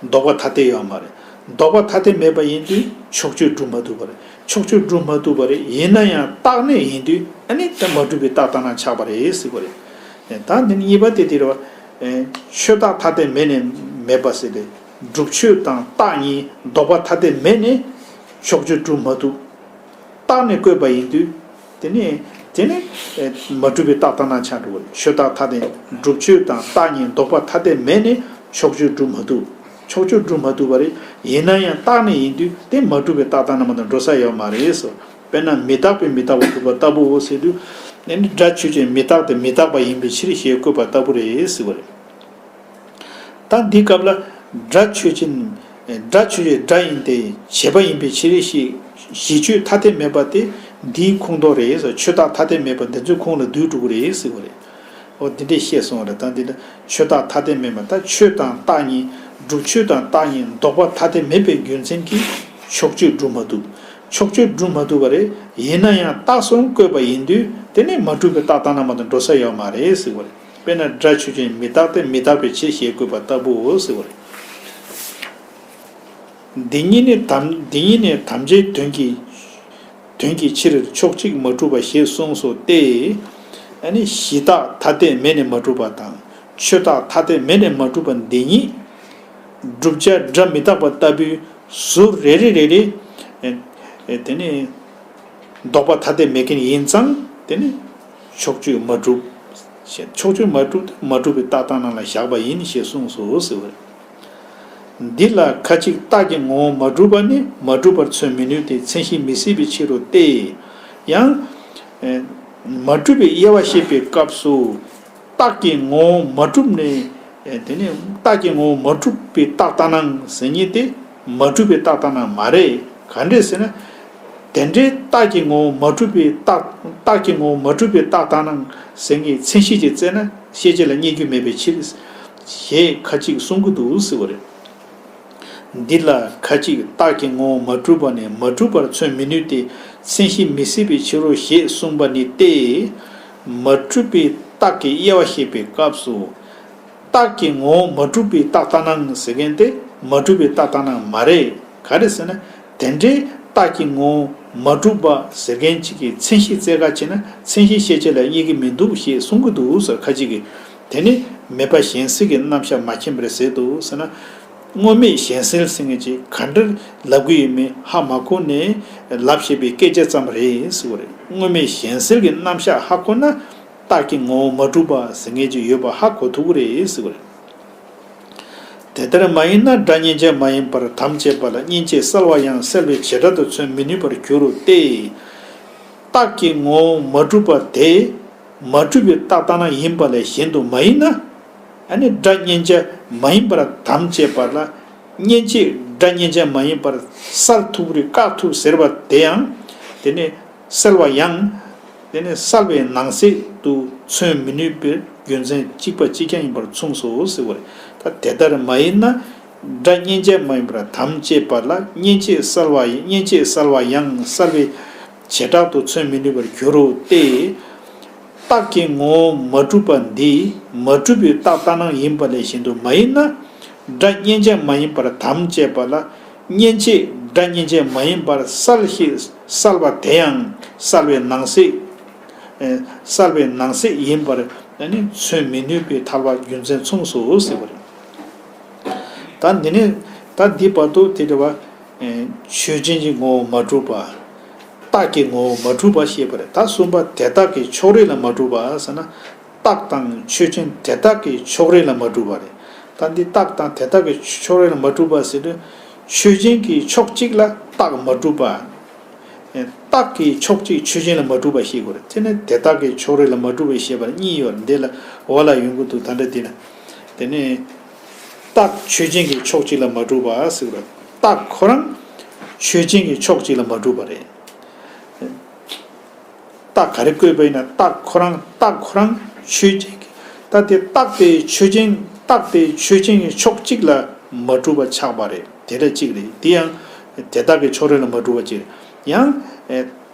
ལྡོག་པ་ཐ་དད་ཡོད་མ་རེད། ལྡོག་པ་ཐ་དད་མེད་པ་ཡིན་དུས་ཕྱོགས་ཆོས་སྒྲུབ་མ་ཐུབ་པ་རེད། ཕྱོགས་ཆོས་སྒྲུབ་མ་ཐུབ་པ་རེད། ཡིན་ན་ཡང་རྟག་གནས་ཡིན་དུས་ཨ་ནི་དེ་མ་གྲུབ་པའི་རྟགས་ལྟར་སྣང་ཆགས་པ་རེད་ཟེར་བ་རེད། ད་འདི་ནི་གཉིས་པ་དེ་དེ་རེད་བ། ཆོས་རྟགས་ཐ་དད་མེད་ནས་མེད་པ་ཟེར་ཏེ། སྒྲུབ་ཆོས་དང་རྟགས་གཉིས་ལྡོག་པ་ཐ་དད་མེད་ནས་ཕྱོགས་ཆོས་སྒྲུབ་མ་ཐུབ། རྟག་གནས་བཀོད་པ་ཡིན་དུས། དེ་ནས་དེ་ནས་མ་གྲུབ་པའི་རྟགས་ལྟར་སྣང་ཆགས་འགྲོ་བ་རེད། ཆོས་རྟགས་ཐ་དད་སྒྲུབ་ཆོས་དང་རྟགས་གཉིས་ལྡོག་པ་ཐ་དད་མེད་ནས་ཕྱོགས་ཆོས་སྒྲུབ་མ་ཐུབ། ཕྱོགས་ཆོས་སྒྲུབ་མ་ཐུབ་པ་རེད། ཡིན་ན་ཡང་རྟག་གནས་ཡིན་དུས་དེ་མ་གྲུབ་པའི་རྟགས་ལྟར་སྣང་མ་གཏོགས་འགྲོ་ས་ཡོད་མ་རེད་ཟེར། དཔེར་ན་མི་རྟག་པས་མི་རྟག་པ་སྒྲུབ་པ་ལྟ་བུའོ་ཟེར་དུས། ཨ་ནི་སྒྲ་ཆོས་ཅན་མི་རྟག་སྟེ་མི་རྟག་པ་ཡིན་པའི་ཕྱིར་ཞེས་བཀོད་པ་ལྟ་བུ་རེད་ཟེར་བ་རེད། ད་འདིའི་སྐབས་ལ་སྒྲ་ཆོས་ཅན། སྒྲ་ཆོས་ཅན་སྒྲ་ཡིན་ཏེ་བྱས་པ་ཡིན་པའི་ཕྱིར་ཞེས་གཞི་ཆོས་ཐ་དད་མེད་པ་དེ་འདིའི་ཁུངས་གཏོགས་རེད་ཟེར། ཆོས་རྟགས་ཐ་དད་མེད་པ་འདི་ཚོའི་ཁུངས་ལ་བསྡུས་འགྲོ་གི་རེད་ཟེར་བ་རེད། འོ་འདི་འདྲས་བཤད་སོང་བ་རེད། ད་འདི་ལ་ཆོས་རྟགས་ཐ་དད་མེད་པ། ད་ཆོས་དང་རྟགས་གཉིས་སྒྲུབ་ཆོས་དང་རྟགས་གཉིས་ལྡོག་པ་ཐ་དད་མེད་པའི་རྒྱུ་མཚན་གྱིས་ཕྱོགས་ཆོས་སྒྲུབ་མ་ཐུབ། ཕྱོགས་ཆོས་སྒྲུབ་མ་ཐུབ་པ་རེད། ཡིན་ན་ཡང་རྟགས་གསུམ་བཀོད་པ་ཡིན་དུས་དེ་ནི་མ་གྲུབ་པའི་རྟགས་ལྟར་སྣང་མ་གཏོགས་འགྲོ་ས་ཡོད་མ་རེད་ཟེར་བ་རེད། དཔེར་ན་སྒྲ་ཆོས་ཅན་མི་རྟག་སྟེ་མི་རྟག་པའི་ཕྱིར་ཞེས་བཀོད་པ་ལྟ་བུའོ་ཟེར་བ་རེད། འདི་ཉིད་ནི་དམ་འདི་ཉིད་ནི་དམ་བཅའི་དོན་གྱི་དོན་གྱི་ཕྱིར་ཕྱོགས་གཅིག་མ་གྲུབ་པ་ཞེས་གསུངས་སོ་སྟེ། ཨ་ནི་གཞི་རྟགས་ཐ་དད་མེད་ནས་མ་གྲུབ་པ་དང་ཆོས་རྟགས་ཐ་དད་མེད་ནས་མ་གྲུབ་པ་འདི་ཉིད་བསྒྲུབ་བྱ་སྒྲ་མི་རྟག་པ་ལྟ་བུའི་ཟུར་རེ་རེ་རེ་རེ། ཨེ་ཨེ་དེ་ནི་ལྡོག་པ་ཐ་དད་མེད་མཁན་ཡིན་ཙང་དེ་ནི་ཕྱོགས་ཆོས་མ་གྲུབ། ཕྱོགས་ཆོས་མ་གྲུབ་མ་གྲུབ་པའི་རྟགས་ལྟར་སྣང་ལ་བཞག་པ་ཡིན་ཞེས་གསུངས་སོ་ཟེར་བ་རེད། འདི་ལ་ཁ་ཅིག་རྟགས་ཀྱི་ངོ་བོ་མ་གྲུབ་པ་ནི་མ་གྲུབ་པར་མཚོན་མི་ནུས་ཏེ་མཚན་གཞི་མི་སྲིད་པའི་ཕྱིར་རོ་སྟེ། ཡང་། ཨེ་མ་གྲུབ་པའི་དབྱེ་བ་བཤད་པའི་སྐབས་སུ། རྟགས་ཀྱི་ངོ་བོ་མ་གྲུབ་ནས། ཨེ་དེ་ནས་རྟགས་ཀྱི་ངོ་བོ་མ་གྲུབ་པའི་རྟགས་ལྟར་སྣང་ཟེར་མཁན་དེ་མ་གྲུབ་པའི་རྟགས་ལྟར་སྣང་མ་རེད། ག་འདྲས་ཟེར་ན། དེ་འདྲའི་རྟགས་ཀྱི་ངོ་བོ་མ་གྲུབ་པའི་རྟགས། རྟགས་ཀྱི་ངོ་བོ་མ་གྲུབ་པའི་རྟགས་ལྟར་སྣང་ཟེར་མཁན་མཚན་གཞི་ཅིག་བཙལ་ན་ཤེས་བྱེད་ལ་རྙེད་རྒྱུ་མེད་པའི་ཕྱིར། ཞེས་ཁ་ཅིག་གསུང་གི་འདུག་ཟེར་བ་རེད། འདི་ལ་ཁ་ཅིག་རྟགས་ཀྱི་ངོ་བོ་མ་གྲུབ་པ་ནི་མ་གྲུབ་པར་མཚོན་མི་ནུས་ཏེ་མཚན་གཞི་མི་སྲིད་པའི་ཕྱིར་རོ་ཞེས་གསུངས་པ་ནི་སྟེ། མ་གྲུབ་པའི་རྟགས་ཀྱི་དབྱེ་བ་བཤད་པའི་སྐབས་སུ། རྟགས་ཀྱི་ངོ་བོ་མ་གྲུབ་པའི་རྟགས་ལྟར་སྣང་ཟེར་མཁན་དེ་མ་གྲུབ་པའི་རྟགས་ལྟར་སྣང་མ་རེད། ག་རེ་ཟེར་ན། དེ་འདྲའི་རྟགས་ཀྱི་ངོ་བོ་ མ་གྲུབ་པ་ཟེར་མཁན་གཅིག་གི་མཚན་གཞི་བཙལ་ག་བྱས་ན་མཚན་གཞི་ཤེས་བྱེད་ལ་རྙེད་ཀྱི་མི་འདུག་ཞེས་གསུང་གི་འདུག་ཟེར། ཁ་ཅིག་གིས་དེ་ནི་མེད་པ་གཞན་སེལ་གྱི་རྣམ་གཞག་མ་མཁྱེན་པར་ཟད་དོ་ཟེར་ན། དངོས་མེད་གཞན་སེལ་ཟེར་མཁན་ཅིག་ག་འདྲ་ལབ་ཀྱི་ཡོད་མེད་ཧ་མ་གོ་ནས་ལབ་བཤད་པའི་སྐད་ཆ་ཙམ་རེད་ཟེར་བ་རེད། དངོས་མེད་གཞན་སེལ་གྱི་རྣམ་གཞག་ཧ་གོ་ན་རྟགས་ཀྱི་ངོ་བོ་མ་གྲུབ་པ་ཟེར་མཁན་ཅིག་ཡོད་པ་ཧ་གོ་ཐུབ་ཀྱི་རེད་ཟེར་བ་རེད། དེ་ལྟར་མ་ཡིན་ན་སྒྲ་མཉན་བྱ་མ་ཡིན་པར་དམ་བཅས་པ་ལ་མཉན་བྱེད་གསལ་བ་ཡང་གསལ་བའི་བྱེ་བྲག་ཏུ་མཚོན་མི་ནུས་པར་འགྱུར་རོ་སྟེ། རྟགས་ཀྱི་ངོ་བོ་མ་གྲུབ་པ་དེ་མ་གྲུབ་པའི་རྟགས་ལྟར་སྣང་ཡིན་པ་ལས་གཞན་དུ་མ་ཡིན་ན། ཨ་ནི་སྒྲ་མཉན་བྱ་མ་ཡིན་པར་དམ་བཅས་པ་ལ་མཉན་བྱེད་སྒྲ་མཉན་བྱ་མ་ཡིན་པར་གསལ་ཐུབ་རེད་བཀག་ཐུབ་ཟེར་བ་དེ་ཡང་དེ་ནི་གསལ་བ་ཡང་། དེ་ནི་གསལ་བའི་ནང་གསེས་དུ་མཚོན་མི་ནུས་པའི་རྒྱུ་མཚན་གཅིག་པ་གཅིག་རྐྱང་ཡིན་པར་མཚུངས་སོ་ཟེར་བ་རེད། ད་དེ་ལྟར་མ་ཡིན་ན་སྒྲ་མཉན་བྱ་མ་ཡིན་པར་དམ་བཅས་པ་ལ་མཉན་བྱེད་གསལ་བ་ཡིན་མཉན་བྱེད་གསལ་བ་ཡང་གསལ་བའི་བྱེ་བྲག་ཏུ་མཚོན་མི་ནུས་པར་འགྱུར་རོ་སྟེ། རྟགས་ཀྱི་ངོ་བོ་མ་གྲུབ་པ་འདི་མ་གྲུབ་པའི་རྟགས་ལྟར་སྣང་ཡིན་པ་ལས་གཞན་དུ་མ་ཡིན་ན། སྒྲ་མཉན་བྱ་མ་ཡིན་པར་དམ་བཅས་པ་ལ་མཉན་བྱེད་སྒྲ་མཉན་བྱ་མ་ཡིན་པར་གསལ་ཞེས་གསལ་བ་དེ་ཡང་གསལ་བའི་ནང་གསེས་ཨེ་གསལ་བའི་ནང་གསེས་ཡིན་པར་ནི་མཚོན་མི་ནུས་པའི་ཐལ་བ་རྒྱུ་མཚན་མཚུངས་སོ་ཟེར་བ་རེད། ད་འདི་ནས་ད་འདི་བར་དུ་དེ་འདྲ་བ་ཨེ་ཆོས་ཅན་གྱི་ངོ་བོ་མ་གྲུབ་པ། རྟགས་ཀྱི་ངོ་བོ་མ་གྲུབ་པ་ཞེས་པ་རེད། ད་གསུམ་པ་དེ་དག་གི་ཕྱོགས་རིས་ལ་མ་གྲུབ་པ་ཟེར་ན། རྟགས་དང་ཆོས་ཅན་དེ་དག་གི་ཕྱོགས་རིས་ལ་མ་གྲུབ་པ་རེད། ད་འདི་རྟགས་དང་དེ་དག་གི་ཕྱོགས་རིས་ལ་མ་གྲུབ་པ་ཟེར་དུས། ཆོས་ཅན་གྱི་ཕྱོགས་གཅིག་ལ་རྟགས་མ་གྲུབ་པ། རྟགས་ཀྱི་ཕྱོགས་གཅིག་ཆོས་ཅན་ལ་མ་གྲུབ་པ་ཞེས་དགོས་རེད། དེ་ནི་དེ་དག་གི་ཕྱོགས་རིས་ལ་མ་གྲུབ་པ་ཞེས་པ་གཉིས་ཡོད་རེད། འདི་ལ་འོག་ལ་ཡོང་གི་འདུག་ད་འདྲ་འདི་ན། དེ་ནི་རྟགས་ཆོས་ཅན་གྱི་ཕྱོགས་གཅིག་ལ་མ་གྲུབ་པ་ཟེར་གྱི་རེད། རྟགས་ཁོ་རང་ཆོས་ཅན་གྱི་ཕྱོགས་གཅིག་ལ་མ་གྲུབ་པ་རེད། རྟགས་ག་རེ་བཀོད་པ་ཡིན་ན་རྟགས་ཁོ་རང་རྟགས་ཁོ་རང་ཆོས་ཅན་གྱི། ད་དེ་རྟགས་དེ་ཆོས་ཅན་རྟགས་དེ་ཆོས་ཅན་གྱི་ཕྱོགས་གཅིག་ལ་མ་གྲུབ་པ་ཆགས་པ་རེད། དེ་འདྲ་གཅིག་རེད། དེ་ཡང་དེ་དག་གི་ཕྱོགས་རིས་ལ་མ་གྲུབ་པ་གཅིག་རེད། ཡང་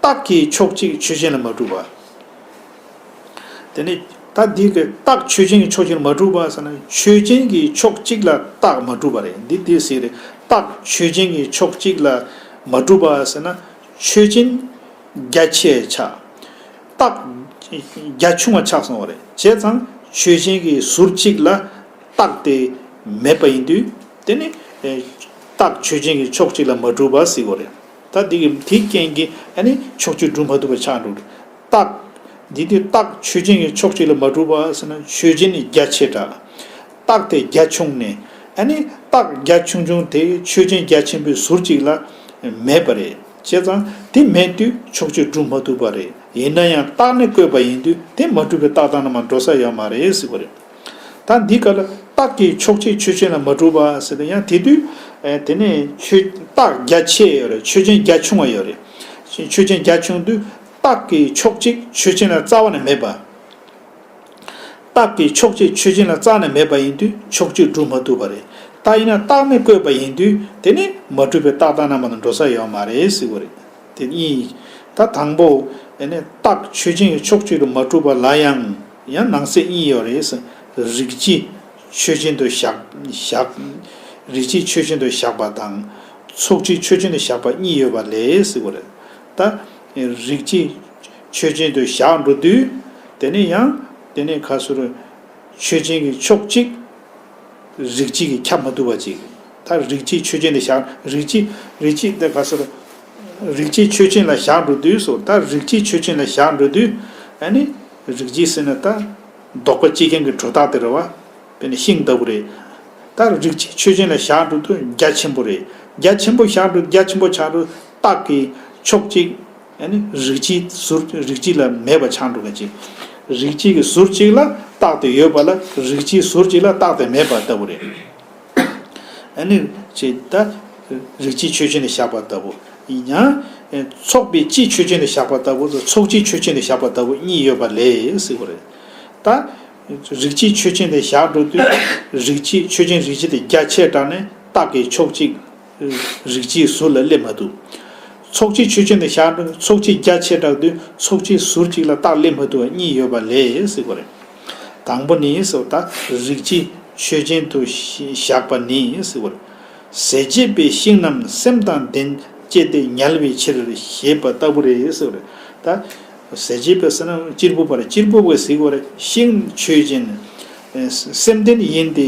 རྟགས་ཀྱི་ཕྱོགས་གཅིག་ཆོས་ཅན་ལ་མ་གྲུབ་པ། དེ་ནི་ད་འདི་གི་རྟགས་ཆོས་ཅན་གྱི་ཕྱོགས་གཅིག་ལ་མ་གྲུབ་པ་ཟེར་ན་ཆོས་ཅན་གྱི་ཕྱོགས་གཅིག་ལ་རྟགས་མ་གྲུབ་པ་རེད། འདི་དེ་ཟེར་རེད། རྟགས་ཆོས་ཅན་གྱི་ཕྱོགས་གཅིག་ལ་མ་གྲུབ་པ་ཟེར་ན་ཆོས་ཅན་རྒྱ་ཆེ་ཆགས། རྟགས་རྒྱ་ཆུང་བ་ཆགས་སོང་བ་རེད། བྱས་ཙང་ཆོས་ཅན་གྱི་ཟུར་གཅིག་ལ་རྟགས་དེ་མེད་པ་ཡིན་དུས་དེ་ནི་རྟགས་ཆོས་ཅན་གྱི་ཕྱོགས་གཅིག་ལ་མ་གྲུབ་པ་ཟེར་བ་རེད། ད་འདི་གི་དེའི་རྐྱེན་གྱིས་ཨ་ནི་ཕྱོགས་གཅིག་སྒྲུབ་མ་ཐུབ་པ་ཆགས་འགྲོ་རེད། རྟགས། འདི་དུས་རྟགས་ཆོས་ཅན་གྱི་ཕྱོགས་གཅིག་ལ་མ་གྲུབ་པ་ཟེར་ན་ཆོས་ཅན་ནི་རྒྱ་ཆེ་དྲགས། རྟགས་དེ་རྒྱ་ཆུང་ནས་ཨ་ནི་རྟགས་རྒྱ་ཆུང་ཆུང་དེ་ཆོས་ཅན་རྒྱ་ཆེན་པོའི་ཟུར་གཅིག་ལ་མེད་པ་རེད། བྱས་ཙང་དེ་མེད་དུས་ཕྱོགས་གཅིག་སྒྲུབ་མ་ཐུབ་པ་རེད། ཡིན་ན་ཡང་རྟགས་ནི་བཀོད་པ་ཡིན་དུས་དེ་མ་གྲུབ་པའི་རྟགས་ལྟར་སྣང་མ་འགྲོ་ས་ཡོད་མ་རེད་ཟེར་བ་རེད། ད་འདི་ག་ལ་རྟགས་ཀྱི་ཕྱོགས་གཅིག་ཆོས་ཅན་ལ་མ་གྲུབ་པ་ཟེར་ན་ཡང་དེ་དུས་ཨེ་དེ་ནས་ཆོས་རྟགས་རྒྱ་ཆེ་ཡོད་རེད། ཆོས་ཅན་རྒྱ་ཆུང་བ་ཡོད་རེད། ཆོས་ཅན་རྒྱ་ཆུང་དུས་རྟགས་ཀྱི་ཕྱོགས་གཅིག་ཆོས་ཅན་ལ་རྩ་བ་ནས་མེད་པ། རྟགས་ཀྱི་ཕྱོགས་གཅིག་ཆོས་ཅན་ལ་རྩ་ནས་མེད་པ་ཡིན་དུས་ཕྱོགས་གཅིག་སྒྲུབ་མ་ཐུབ་པ་རེད། རྟགས་ཡིན་ན་རྟགས་ནི་བཀོད་པ་ཡིན་དུས་དེ་ནི་མ་གྲུབ་པའི་རྟགས་ལྟར་སྣང་མ་ལ་འགྲོ་ས་ཡོད་མ་རེད་ཟེར་བ་རེད། དེ་གཉིས། ད་དང་པོ་ཨེ་ནི་རྟགས་ཆོས་ཅན་གྱི་ཕྱོགས་གཅིག་ཏུ་མ་གྲུབ་པ་ལ་ཡང་ཡང་ནང་གསེས་གཉིས་ཡོད་རེད། རིགས་སྤྱི་ཆོས་ཅན་དུ་བཞག་བཞག་རིགས་སྤྱི་ཆོས་ཅན་དུ་བཞག་པ་དང་ཚོགས་སྤྱི་ཆོས་ཅན་དུ་བཞག་པ་གཉིས་ཡོད་པ་ལས་ཟེར་བ་རེད། ད་རིགས་སྤྱི་ཆོས་ཅན་དུ་བཞག་འགྲོ་དུས་དེ་ནི་ཡང་དེ་ནི་ག་ཟེར་ཆོས་ཅན་གྱི་ཕྱོགས་གཅིག་རིགས་སྤྱི་གིས་ཁྱབ་མ་ཐུབ་པ་ཅིག་ད་རིགས་སྤྱི་ཆོས་ཅན་དུ་བཞག་རིགས་སྤྱི་རིགས་སྤྱི་དེ་ག་ཟེར། རིགས་སྤྱི་ཆོས་ཅན་ལ་བཞག་འགྲོ་དུས་སོ། ད་རིགས་སྤྱི་ཆོས་ཅན་ལ་བཞག་འགྲོ་དུས་ཨ་ནི་རིགས་སྤྱི་ཟེར་ན་ད་དོགས་པ་གཅོད་མཁན་གྱི་གྲུ་དག་དེ་རེད་བ། དཔེར་ན་ཤིང་ལྟ་བུ་རེད། ད་རིགས་སྤྱི་ཆོས་ཅན་ལ་བཞག་འགྲོ་དུས་རྒྱ་ཆེན་པོ་རེད། རྒྱ་ཆེན་པོ་བཞག་འགྲོ་རྒྱ་ཆེན་པོ་ཆགས་འགྲོ་རྟགས་ཀྱི་ཕྱོགས་གཅིག་ཨ་ནི་རིགས་སྤྱིའི་ཟུར་རིགས་སྤྱི་ལ་མེད་པ་ཆགས་འགྲོ་མཁན་ཅིག་རིགས་སྤྱི་གི་ཟུར་གཅིག་ལ་རྟགས་དེ་ཡོད་པ་ལ་རིགས་སྤྱིའི་ཟུར་གཅིག་ལ་རྟགས་དེ་མེད་པ་ལྟ་བུ་རེད། ཨ་ནི་ཅེས་ད་རིགས་སྤྱི་ཆོས་ཅན་ལ་བཞག་པ་ལྟ་བུ། ཡང་ཚོགས་པའི་སྤྱི་ཆོས་ཅན་ལ་བཞག་པ་ལྟ་བུ་དང་ཚོགས་སྤྱི་ཆོས་ཅན་ལ་བཞག་པ་ལྟ་བུ་གཉིས་ཡོད་པ་ལས་ཟེར་བ་རེད། ད་རིགས་སྤྱི་ཆོས་ཅན་ལ་བཞག་འགྲོ་དུས་རིགས་སྤྱི་ཆོས་ཅན་རིགས་སྤྱི་དེ་རྒྱ་ཆེ་དྲགས་ནས་རྟགས་ཀྱི་ཕྱོགས་གཅིག་རིགས་སྤྱིའི་ཟུར་ལ་སླེབས་མ་ཐུབ། ཚོགས་སྤྱི་ཆོས་ཅན་དུ་བཞག་འགྲོ་ཚོགས་སྤྱི་རྒྱ་ཆེ་དྲགས་དུས་ཚོགས་སྤྱིའི་ཟུར་གཅིག་ལ་རྟགས་སླེབས་མ་ཐུབ་པ་གཉིས་ཡོད་པ་ལས་ཟེར་བ་རེད། དང་པོ་ནི་ཟེར་བ་ད་རིགས་སྤྱི་ཆོས་ཅན་དུ་བཞག་པ་ནི་ཟེར་བ་རེད། ཟད་བྱེད་པའི་ཤིང་རྣམས་སེམས་དང་ལྡན་ བཅད་དེ་ཉལ་བའི་ཕྱིར་ཞེས་པ་ལྟ་བུ་རེད་ཟེར་བ་རེད། ད་ཟས་བཅད་པའི་ཟེར་ན་གཅེར་བུ་པ་རེད། གཅེར་བུ་པས་ཟེར་བ་རེད། ཤིང་ཆོས་ཅན། སེམས་ལྡན་ཡིན་ཏེ་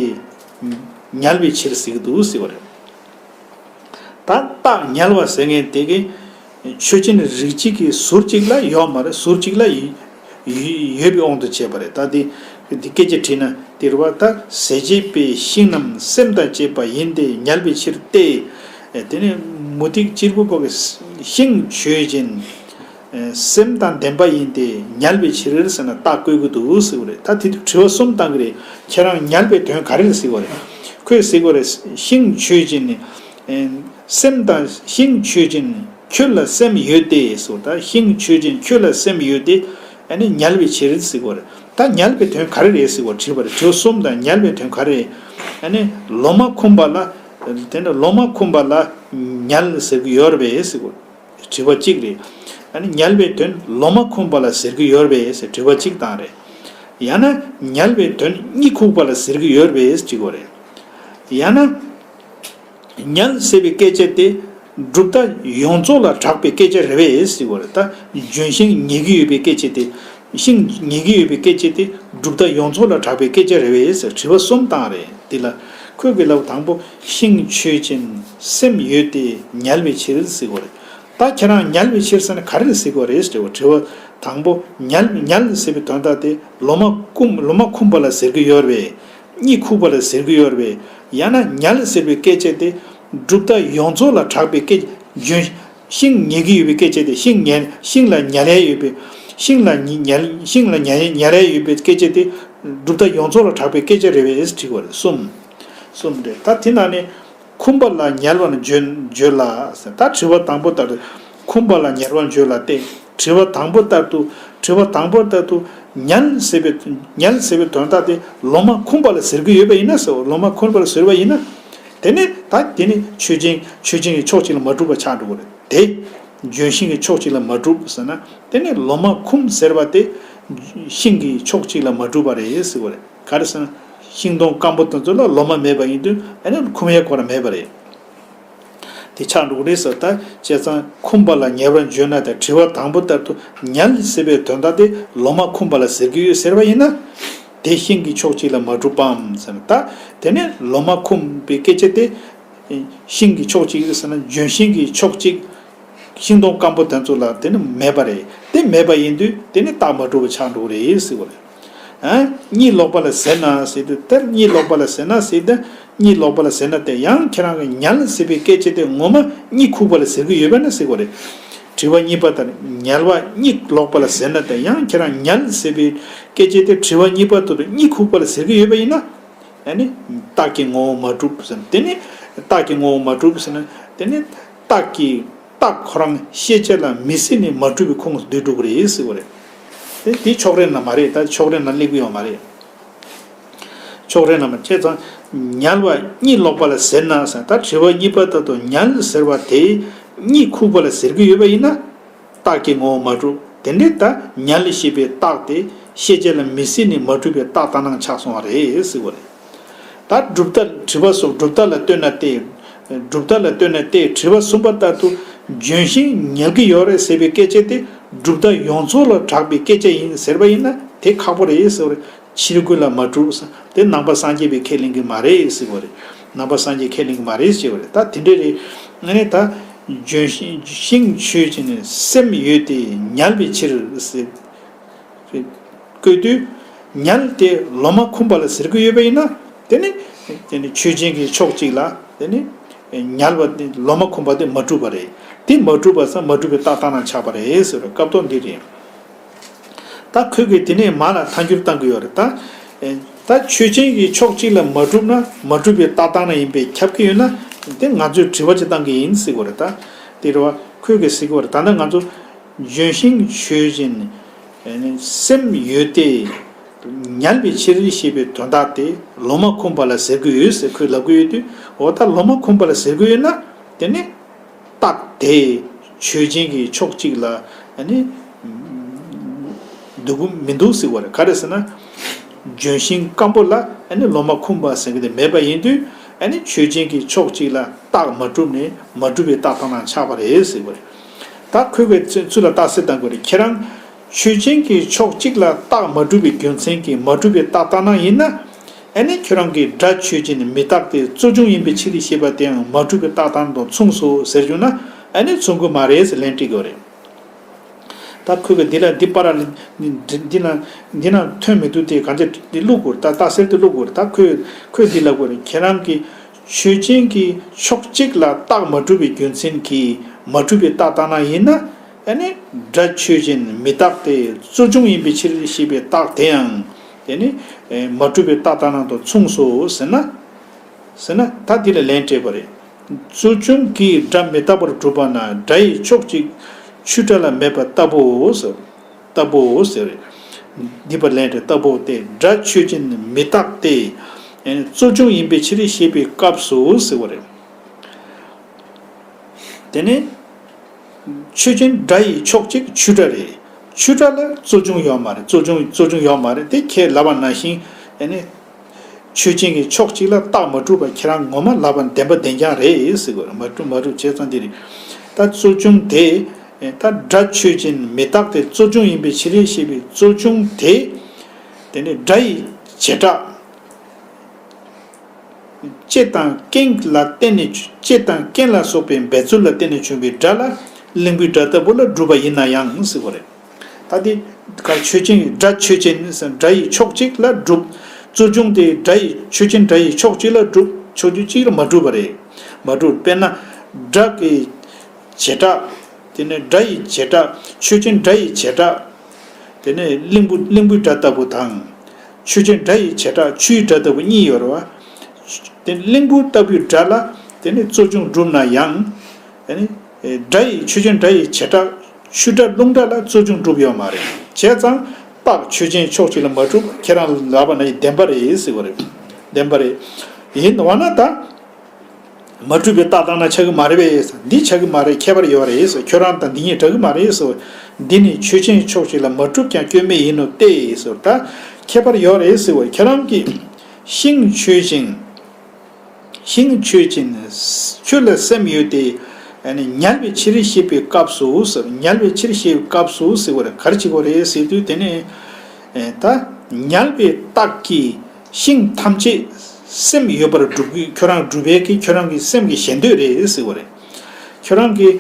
ཉལ་བའི་ཕྱིར་ཟེར་གྱི་འདུག་ཟེར་བ་རེད། ད་རྟགས་ཉལ་བ་ཟེར་མཁན་དེ་གི་ཆོས་ཅན་རིགས་གཅིག་གི་ཟུར་གཅིག་ལ་ཡོད་མ་རེད། ཟུར་གཅིག་ལ་ཡོད་ཡོད་པའི་དབང་དུ་བྱས་པ་རེད། ད་དེ་འདི་སྐད་ཆ་དྲིས་ན་དེ་རེད་བ། ད་ཟས་བཅད་པའི་ཤིང་རྣམས་སེམས་དང་བཅས་པ་ཡིན་ཏེ་ཉལ་བའི་ཕྱིར་ཏེ། དེ་ནས་མུ་སྟེགས་གཅེར་བུ་པ་གི་ཤིང་ཆོས་ཅན། སེམས་དང་ལྡན་པ་ཡིན་ཏེ་ཉལ་བའི་ཕྱིར་ཟེར་ན་རྟགས་བཀོད་ཀྱི་འདུག་ཟེར་བ་རེད། ད་དེ་དུས་དྲི་བ་གསུམ་བཏང་གི་རེད། ཁྱེད་རང་ཉལ་བའི་དོན་ག་རེ་རེད་ཟེར་བ་རེད། ཁོས་ཟེར་བ་རེད། ཤིང་ཆོས་ཅན་ནི། སེམས་དང་ཤིང་ཆོས་ཅན་ཁྱོད་ལ་སེམས་ཡོད་དེ་ཟེར། ད་ཤིང་ཆོས་ཅན་ཁྱོད་ལ་སེམས་ཡོད་དེ། ཨ་ནི་ཉལ་བའི་ཕྱིར་ཟེར་བ་རེད། ད་ཉལ་བའི་དོན་ག་རེ་རེད་ཟེར་བ་དྲིས་པ་རེད། དྲི་བ་གསུམ་དང་ཉལ་བའི་དོན་ག་རེ་རེད། ཨ་ནི་ལོ་མ་འཁུམས་པ་ལ། དེ་ནི་ལོ་མ་འཁུམས་པ་ལ་ཉལ་ཟེར་གྱི་ཡོད་རེད་པས་ཟེར་བ། དྲི་བ་གཅིག་རེད། ཨ་ནི་ཉལ་བའི་དོན་ལོ་མ་འཁུམས་པ་ལ་ཟེར་གྱི་ཡོད་རེད་པས་ཟེར་དྲི་བ་གཅིག་བཏང་རེད། ཡང་ན་ཉལ་བའི་དོན་གཉིད་ཁུག་པ་ལ་ཟེར་གྱི་ཡོད་རེད་པས་དྲི་བ་རེད། ཡང་ན། ཉལ་ཟེར་བའི་སྐད་ཆ་དེ་གྲུབ་མཐའ་ཡོངས་རྫོགས་ལ་གྲགས་པའི་སྐད་ཆ་རེད་པས་ཟེར་བ་རེད། ད་ལྗོན་ཤིང་ཉལ་གྱི་ཡོད་པའི་སྐད་ཆ་དེ། ཤིང་ཉལ་གྱི་ཡོད་པའི་སྐད་ཆ་དེ་གྲུབ་མཐའ་ཡོངས་རྫོགས་ལ་གྲགས་པའི་སྐད་ཆ་རེད་པས་ཟེར་དྲི་བ་གསུམ་བཏང་རེད། འདི་ལ་ཁོས་གི་ལབ་དང་པོ་ཤིང་ཆོས་ཅན་སེམས་ཡོད་དེ་ཉལ་བའི་ཕྱིར་ཟེར་བ་རེད། ད་ཁྱེད་རང་ཉལ་བའི་ཕྱིར་ཟེར་ན་ག་རེ་ཟེར་བ་རེད་ཟེར་བ། དྲི་བ་དང་པོ་ཉལ་ཉལ་ཟེར་བའི་དོན་དག་དེ་ལོ་མ་འཁུམས་ལོ་མ་འཁུམས་པ་ལ་ཟེར་གྱི་ཡོད་རེད་པས། གཉིད་ཁུག་པ་ལ་ཟེར་གྱི་ཡོད་རེད་པས། ཡང་ན་ཉལ་ཟེར་བའི་སྐད་ཆ་དེ་གྲུབ་མཐའ་ཡོངས་རྫོགས་ལ་གྲགས་པའི་སྐད། ལྗོན་ཤིང་ཉལ་གྱི་ཡོད་པའི་སྐད་ཆ་དེ། ཤིང་ཉལ་ཤིང་ལ་ཉལ་ཡ་ཡོད་པའི། ཤིང་ལ་ཉི་ཉལ་ཤིང་ལ་ཉལ་ཉལ་ཡ་ཡོད་པའི་སྐད་ཆ་དེ་གྲུབ་མཐའ་ཡོངས་རྫོགས་ལ་གྲགས་པའི་སྐད་ཆ་རེད་པས་དྲིས་པ་རེད། གསུམ། གསུམ་རེད། ད་དེ་ནང་ནས་འཁུམས་པ་ལ་ཉལ་བ་ན་བརྗོད་བརྗོད་ལ་ཟེར། ད་དྲི་བ་དང་པོ་ལྟར་དུ་འཁུམས་པ་ལ་ཉལ་བ་བརྗོད་ལ་སྟེ། དྲི་བ་དང་པོ་ལྟར་དུ། དྲི་བ་དང་པོ་ལྟར་དུ་ཉལ་ཟེར་བའི་ཉལ་ཟེར་བའི་དོན་དག་དེ་ལོ་མ་འཁུམས་པ་ལ་ཟེར་གྱི་ཡོད་པ་ཡིན་ན་ཟེར་བ། ལོ་མ་འཁུམས་པ་ལ་ཟེར་བ་ཡིན་ན། དེ་ནི་ད་དེ་ནི་ཆོས་ཅན་ཆོས་ཅན་གྱི་ཕྱོགས་གཅིག་ལ་མ་གྲུབ་པ་ཆགས་འགྲོ་གི་རེད་དེ། ལྗོན་ཤིང་གི་ཕྱོགས་གཅིག་ལ་མ་གྲུབ་ཟེར་ན། དེ་ནི་ལོ་མ་འཁུམས་ཟེར་བ་དེ་ཤིང་གི་ཕྱོགས་གཅིག་ལ་མ་གྲུབ་པ་རེད་ཟེར་བ་རེད། ག་རེ་ཟེར་ན། ཤིང་སྡོང་སྐམ་པོ་དེ་ཚོ་ལ་ལོ་མ་མེད་པ་ཡིན་དུས་ཨ་ནི་འཁུམས་ཡས་ཁོ་རང་མེད་པ་རེད། དེ་ཆགས་འགྲོ་གི་རེད་ཟེར། ད་བྱས་ཙང་འཁུམས་པ་ལ་ཉལ་བར་བརྗོད་ན། ད་དྲི་བ་དང་པོ་ལྟར་དུ་ཉལ་ཟེར་བའི་དོན་དག་དེ་ལོ་མ་འཁུམས་པ་ལ་ཟེར་གྱི་ཡོད་ཟེར་བ་ཡིན་ན། དེ་ཤིང་གི་ཕྱོགས་གཅིག་ལ་མ་གྲུབ་པའམ་ཟེར་ན། ད་དེ་ནས་ལོ་མ་འཁུམས་པའི་སྐད་ཆ་དེ་ཤིང་གི་ཕྱོགས་གཅིག་ཟེར་ན་ལྗོན་ཤིང་གི་ཕྱོགས་གཅིག་ཤིང་སྡོང་སྐམ་པོ་དེ་ཚོ་ལ་དེ་ནི་མེད་པ་རེད། དེ་མེད་པ་ཡིན་དུས་དེ་ནི་རྟགས་མ་གྲུབ་པ་ཆགས་འགྲོ་གི་རེད་ཟེར་བ་རེད། ཨ། གཉིད་ལོག་པ་ལ་ཟེར་ན་ཟེར་དུས། དེར་གཉིད་ལོག་པ་ལ་ཟེར་ན་ཟེར་དུས། གཉིད་ལོག་པ་ལ་ཟེར་ན་དེ་ཡང་ཁྱེད་རང་གི་ཉལ་ཟེར་བའི་སྐད་ཆ་དེ་ངོ་མ་གཉིད་ཁུག་པ་ལ་ཟེར་གྱི་ཡོད་པ་ན་ཟེར་བ་རེད། དྲི་བ་གཉིས་པ་ལྟར་ཉལ་བ་གཉིད་ལོག་པ་ལ་ཟེར་ན་དེ་ཡང་ཁྱེད་རང་ཉལ་ཟེར་བའི་སྐད་ཆ་དེ་དྲི་བ་གཉིས་པ་ལྟར་དུ་གཉིད་ཁུག་པ་ལ་ཟེར་གྱི་ཡོད་པ་ཡིན་ན། ཨ་ནི་རྟགས་ཀྱི་ངོ་བོ་མ་གྲུབ་ཟེར་ན། དེ་ནི་རྟགས་ཀྱི་ངོ་བོ་མ་གྲུབ་ཟེར་ན། དེ་ནི་རྟགས་ཀྱི་རྟགས་ཁོ་རང་ཤེས་བྱ་ལ་མི་སྲིད་ནས་མ་གྲུབ་པའི་ཁོངས་སུ་འདུས་འགྲོ་གི་རེད་ཟེར་བ་རེད། དེ་དེ་ཕྱོགས་རེ་ན་མ་རེད། ད་ཕྱོགས་རེ་ན་སླེབས་ཀྱི་ཡོད་མ་རེད། ཕྱོགས་རེ་ན་མ་བྱས་ཙང་ཉལ་བ་གཉིད་ལོག་པ་ལ་ཟེར་ན་ཟེར། ད་དྲི་བ་གཉིས་པ་ལྟར་དུ་ཉལ་ཟེར་བ་དེ་གཉིད་ཁུག་པ་ལ་ཟེར་གྱི་ཡོད་པ་ཡིན་ན། རྟགས་ཀྱི་ངོ་བོ་མ་གྲུབ། དེ་འདྲའི་ད་ཉལ་ཞེས་པའི་རྟགས་དེ་ཤེས་བྱ་ལ་མི་སྲིད་ནས་མ་གྲུབ་པའི་རྟགས་ལྟར་སྣང་ཆགས་སོང་བ་རེད་ཟེར་བ་རེད། ད་གྲུབ་མཐའ་དྲི་བ་སོགས་གྲུབ་མཐའ་ལ་ལྟོས་ན་སྟེ། གྲུབ་མཐའ་ལ་ལྟོས་ན་སྟེ་དྲི་བ་གསུམ་པ་ལྟར་དུ་ལྗོན་ཤིང་ཉལ་གྱི་ཡོད་རེད་ཟེར་བའི་སྐད་ཆ་དེ་གྲུབ་མཐའ་ཡོངས་རྫོགས་ལ་གྲགས་པའི་སྐད་ཆ་ཡིན་ཟེར་བ་ཡིན་ན་དེ་ཁག་པོ་རེད་ཟེར་བ་རེད། ཕྱིར་རྒོལ་ལ་མ་གྲུབ་ཟེར། དེ་ནང་པ་སངས་རྒྱས་པས་ཁས་ལེན་གྱི་མ་རེད་ཟེར་བ་རེད། ནང་པ་སངས་རྒྱས་ཁས་ལེན་གྱི་མ་རེད་ཟེར་བ་རེད། ད་དེ་འདྲ་རེད། ཨ་ནི་ད་ལྗོན་ཤིང་ཤིང་ཆོས་ཅན་ནི་སེམས་ཡོད་དེ་ཉལ་བའི་ཕྱིར་ཟེར། བཀོད་དུས། ཉལ་དེ་ལོ་མ་འཁུམས་པ་ལ་ཟེར་གྱི་ཡོད་པ་ཡིན་ན། དེ་ནི་དེ་ནི་ཆོས་ཅན་གྱི་ཕྱོགས་གཅིག་ལ་དེ་ནི་ཉལ་བ་དེ་ལོ་མ་འཁུམས་པ་དེ་མ་གྲུབ་པ་རེད། དེ་མ་གྲུབ་པ་ས་མ་གྲུབ་པའི་རྟགས་ལྟར་སྣང་ཆགས་པ་རེད་ཟེར་བའི་སྐབས་ཐོག་འདི་རེད། ད་ཁོས་གིས་དེ་ནས་མ་ལ་ཐལ་འགྱུར་བཏང་གི་ཡོད་རེད་ད། ད་ཆོས་ཅན་གྱི་ཕྱོགས་གཅིག་ལ་མ་གྲུབ་ན་མ་གྲུབ་པའི་རྟགས་ལྟར་སྣང་ཡིན་པས་ཁྱབ་ཀྱི་ཡོད་ན། དེ་ང་ཚོས་དྲི་བ་ཅིག་བཏང་གི་ཡིན་ཟེར་གྱི་ཡོད་རེད་ད། དེ་རེད་བ། ཁོས་གིས་ཟེར་གྱི་ཡོད་རེད། ད་ལྟ་ང་ཚོ་ལྗོན་ཤིང་ཆོས་ཅན། ཨ་ནི་སེམས་ཡོད་དེ། ཉལ་བའི་ཕྱིར་ཞེས་པའི་དོན་དག་དེ་ལོ་མ་འཁུམས་པ་ལ་ཟེར་གྱི་ཡོད་ཟེར་ཁོས་ལབ་ཀྱི་ཡོད་དུས། འོ་ད་ལོ་མ་འཁུམས་པ་ལ་ཟེར་གྱི་ཡོད་ན། དེ་ནི་རྟགས་དེ་ཆོས་ཅན་གྱི་ཕྱོགས་གཅིག་ལ་ཨ་ནི་འདུ་གི་མི་འདུག་ཟེར་བ་རེད། ག་རེ་ཟེར་ན། ལྗོན་ཤིང་སྐམ་པོ་ལ་ཨ་ནི་ལོ་མ་འཁུམས་པ་ཟེར་གྱི་དེ་མེད་པ་ཡིན་དུས། ཨ་ནི་ཆོས་ཅན་གྱི་ཕྱོགས་གཅིག་ལ་རྟགས་མ་གྲུབ་ནས་མ་གྲུབ་པའི་རྟགས་ལྟར་སྣང་ཆགས་པ་རེད་ཟེར་དགོས་རེད། ད་ཁོས་ཁོའི་ཚུལ་ལ་རྟགས་གསལ་བཏང་དགོས་རེད། ཁྱེད་རང་ཆོས་ཅན་གྱི་ཕྱོགས་གཅིག་ལ་རྟགས་མ་གྲུབ་པའི་རྒྱུ་མཚན་གྱིས་མ་གྲུབ་པའི་རྟགས་ལྟར་སྣང་ཡིན་ན། ཨ་ནི་ཁྱོད་རང་གིས་སྒྲ་ཆོས་ཅན་མི་རྟག་སྟེ་རྩོལ་བྱུང་ཡིན་པའི་ཕྱིར་ཞེས་པ་དེའང་མ་གྲུབ་པའི་རྟགས་ལྟར་སྣང་དང་མཚུངས་སོ་ཟེར་རྒྱུ་ན། ཨ་ནི་མཚུངས་ཀྱི་མ་རེད་ཟེར་ལན་སྤྲད་དགོས་རེད། ད་ཁོས་ཀྱི་འདི་ལ་འདི་པར་ལ་འདི་འདི་ན་འདི་ན་ཐོན་མི་འདུག་སྟེ། གང་ཅི་འདི་བླུག་དགོས་རེད། ད་རྟགས་གསལ་དེ་བླུག་དགོས་རེད། ད་ཁོས་ཁོས་འདི་ལབ་དགོས་རེད། ཁྱེད་རང་གིས་ཆོས་ཅན་གྱི་ཕྱོགས་གཅིག་ལ་རྟགས་མ་གྲུབ་པའི་རྒྱུ་མཚན་གྱིས་མ་གྲུབ་པའི་རྟགས་ལྟར་སྣང་ཡིན་ན། ཨ་ནི་སྒྲ་ཆོས་ཅན་མི་རྟག་སྟེ་རྩོལ་བྱུང་ཡིན་པའི་ཕྱིར་ཞེས་པའི་རྟགས་དེའང་དེ་ནི་མ་གྲུབ་པའི་རྟགས་ལྟར་སྣང་དང་མཚུངས་སོ་ཟེར་ན། ཟེར་ན་ད་འདི་ལ་ལན་སྤྲད་པ་རེད། རྩོལ་བྱུང་གིས་སྒྲ་མི་རྟག་པར་སྒྲུབ་པ་ན་སྒྲ་ཡི་ཕྱོགས་གཅིག་ཆོས་སྒྲ་ལ་མེད་པ་ལྟ་བུའོ་ཟེར། ལྟ་བུའོ་ཟེར། འདི་པར་ལན་སྤྲད། ལྟ་བུ་སྟེ་སྒྲ་ཆོས་ཅན་མི་རྟག་སྟེ། རྩོལ་བྱུང་ཡིན་པའི་ཕྱིར་ཞེས་པའི་སྐབས་སུ་ཟེར་བ་རེད། དེ་ནི་ཆོས་ཅན་སྒྲ་ཡི་ཕྱོགས་གཅིག་ཆོས་སྒྲ་རེད། ཆོས་སྒྲ་ལ་རྩོལ་བྱུང་ཡོད་མ་རེད། རྩོལ་བྱུང་རྩོལ་བྱུང་ཡོད་མ་རེད། དེ་ཁྱེད་ལབ་པ་ནང་བཞིན་ཨ་ནི་ཆོས་ཅན་གྱི་ཕྱོགས་གཅིག་ལ་རྟགས་མ་གྲུབ་པ་ཁྱེད་རང་ངོ་མ་ལབ་པ་བདེན་པ་བདེན་རྐྱང་རེད་ཟེར་དགོས་རེད། མ་གྲུབ་མ་གྲུབ་བྱས་ཙང་འདི་རེད། ད་རྩོལ་བྱུང་དེ་ད་སྒྲ་ཆོས་ཅན་མི་རྟག་སྟེ་རྩོལ་བྱུང་ཡིན་པའི་ཕྱིར་ཞེས་པའི་རྩོལ་བྱུང་དེ་དེ་ནི་སྒྲ་ཡི་བྱེ་བྲག་ལྕེ་དང་རྐན་ལ་བརྟེན་ནས། ལྕེ་དང་རྐན་ལ་སོགས་པའི་འབད་རྩོལ་ལ་བརྟེན་ནས་བྱུང་བའི་སྒྲ་ལ་གླིང་བུའི་སྒྲ་ལྟ་བུ་ལ་གྲུབ་པ་ཡིན་ན་ཡང་ཟེར་བ་རེད། ད་དེ་ག་ཆོས་ཅན་སྒྲ་ཆོས་ཅན་སྒྲ་ཡི་ཕྱོགས་གཅིག་ལ་གྲུབ། རྩོལ་བྱུང་དེ་སྒྲ་ཡི་ཆོས་ཅན་སྒྲ་ཡི་ཕྱོགས་གཅིག་ལ་གྲུབ། ཕྱོགས་གཅིག་ལ་མ་གྲུབ་པ་རེད། མ་གྲུབ། དཔེར་ན་སྒྲ་གི་བྱེ་བྲག་དེ་ནས་སྒྲ་ཡི་བྱེ་བྲག་ཆོས་ཅན་སྒྲ་ཡི་བྱེ་བྲག་དེ་ནས་གླིང་བུ་གླིང་བུའི་སྒྲ་ལྟ་བུ་དང་། ཆོས་ཅན་སྒྲ་ཡི་བྱེ་བྲག་ཆུའི་སྒྲ་ལྟ་བུ་གཉིས་ཡོད་རེད་བ། དེ་གླིང་བུ་ལྟ་བུའི་སྒྲ་ལ་དེ་ནི་རྩོལ་བྱུང་གྲུབ་ན་ཡང་། དེ་ནི་སྒྲ་ཡི་ཆོས་ཅན་སྒྲ་ཡི་བྱེ་བྲག་ཆུ་སྒྲ་རླུང་སྒྲ་ལ་རྩོལ་བྱུང་གྲུབ་ཡོད་མ་རེད། བྱས་ཙང་རྟགས་ཆོས་ཅན་ཕྱོགས་གཅིག་ལ་མ་གྲུབ། ཁྱེད་རང་ལབ་པ་ན་བདེན་པ་རེད་ཟེར་བ་རེད། བདེན་པ་རེད། ཡིན་འོ་ན་ད། མ་གྲུབ་པའི་རྟགས་ལྟར་སྣང་ཆགས་ཀྱི་མ་རེད་པས། འདི་ཆགས་ཀྱི་མ་རེད། ཁྱད་པར་ཡོད་རེད་ཟེར། ཁྱོད་རང་དང་འདི་གཉིས་འདྲ་གི་མ་རེད་ཟེར། འདི་ནི་ཆོས་ཅན་ཕྱོགས་གཅིག་ལ་མ་གྲུབ་ཀྱང་སྐྱོན་མེད་ཡིན་ནོ་སྟེ་ཟེར། ད་ཁྱད་པར་ཡོད་རེད་ཟེར་བ། ཁྱེད་རང་གིས་ཤིང་ཆོས་ཅན། ཤིང་ཆོས་ཅན། ཆོས་ལ་སེམས་ཡོད་དེ། ཉལ་བའི་ཕྱིར་ཞེས་པའི་སྐབས་སུ་ཟེར། ཉལ་བའི་ཕྱིར་ཞེས་པའི་སྐབས་སུ་ཟེར་བ་རེད། ག་རེ་བྱེད་དགོས་རེད་ཟེར་དུས་དེ་ནི། ད་ཉལ་བའི་རྟགས་ཀྱིས། ཤིང་ཐམས་ཅད་སེམས་ཡོད་པར་སྒྲུབ་ཀྱི། ཁྱོད་རང་སྒྲུབ་པའི་གི་ཁྱོད་རང་གི་སེམས་ཀྱི་ཞེ་འདོད་རེད་ཟེར་བ་རེད། ཁྱོད་རང་གི་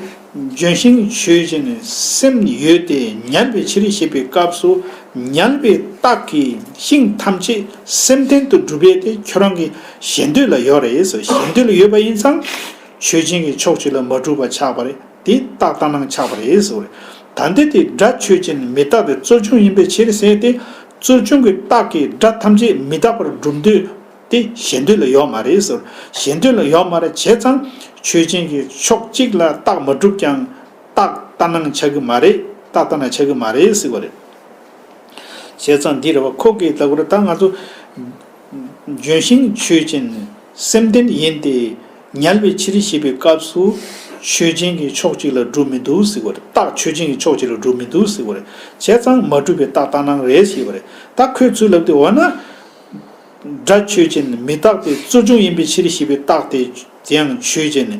ལྗོན་ཤིང་ཆོས་ཅན་སེམས་ཡོད་དེ་ཉལ་བའི་ཕྱིར་ཞེས་པའི་སྐབས་སུ། ཉལ་བའི་རྟགས་ཀྱིས་ཤིང་ཐམས་ཅད་སེམས་ལྡན་དུ་སྒྲུབ་པའི་དེ་ཁྱོད་རང་གི་ཞེ་འདོད་ལ་ཡོད་རེད་ཟེར། ཞེ་འདོད་ལ་ཡོད་པ་ཡིན་ཙང་ཆོས་ཅན་གྱི་ཕྱོགས་གཅིག་ལ་མ་གྲུབ་པ་ཆགས་པ་རེད། དེ་རྟགས་ལྟར་སྣང་ཆགས་པ་རེད་ཟེར་བ་རེད། ད་འདི་དེ་སྒྲ་ཆོས་ཅན་མི་རྟག་སྟེ་རྩོལ་བྱུང་ཡིན་པའི་ཕྱིར་ཟེར་ཏེ། རྩོལ་བྱུང་གི་རྟགས་ཀྱིས་སྒྲ་ཐམས་ཅད་མི་རྟག་པར་སྒྲུབ་འདོད་དེ་ཞེ་འདོད་ལ་ཡོད་མ་རེད་ཟེར། ཞེ་འདོད་ལ་ཡོད་མ་རེད། བྱས་ཙང་ཆོས་ཅན་གྱི་ཕྱོགས་གཅིག་ལ་རྟགས་མ་གྲུབ་ཀྱང་རྟགས་ལྟར་སྣང་ཆགས་ཀྱི་མ་རེད། རྟགས་ལྟར་སྣང་ཆགས་ཀྱི་མ་རེད་ཟེར་བ་རེད། བྱས་ཙང་འདི་རེད་བ། ཁོ་གིས་ལབ་པ་རེད། ད་ང་ཚོ་ལྗོན་ཤིང་ཆོས་ཅན་སེམས་ལྡན་ཡིན་ཏེ། ཉལ་བའི་ཕྱིར་ཞེས་པའི་སྐབས་སུ་ཆོས་ཅན་གྱི་ཕྱོགས་གཅིག་ལ་གྲུབ་མི་འདུག་ཟེར་བ་རེད། རྟགས་ཆོས་ཅན་གྱི་ཕྱོགས་གཅིག་ལ་གྲུབ་མི་འདུག་ཟེར་བ་རེད། བྱས་ཙང་མ་གྲུབ་པའི་རྟགས་ལྟར་སྣང་རེད་ཞེས་པ་རེད། ད་ཁོས་ཚུར་ལབ་དུས་འོ་ན། སྒྲ་ཆོས་ཅན་མི་རྟག་སྟེ་རྩོལ་བྱུང་ཡིན་པའི་ཕྱིར་ཞེས་པའི་རྟགས་དེ་དེ་ཡང་ཆོས་ཅན།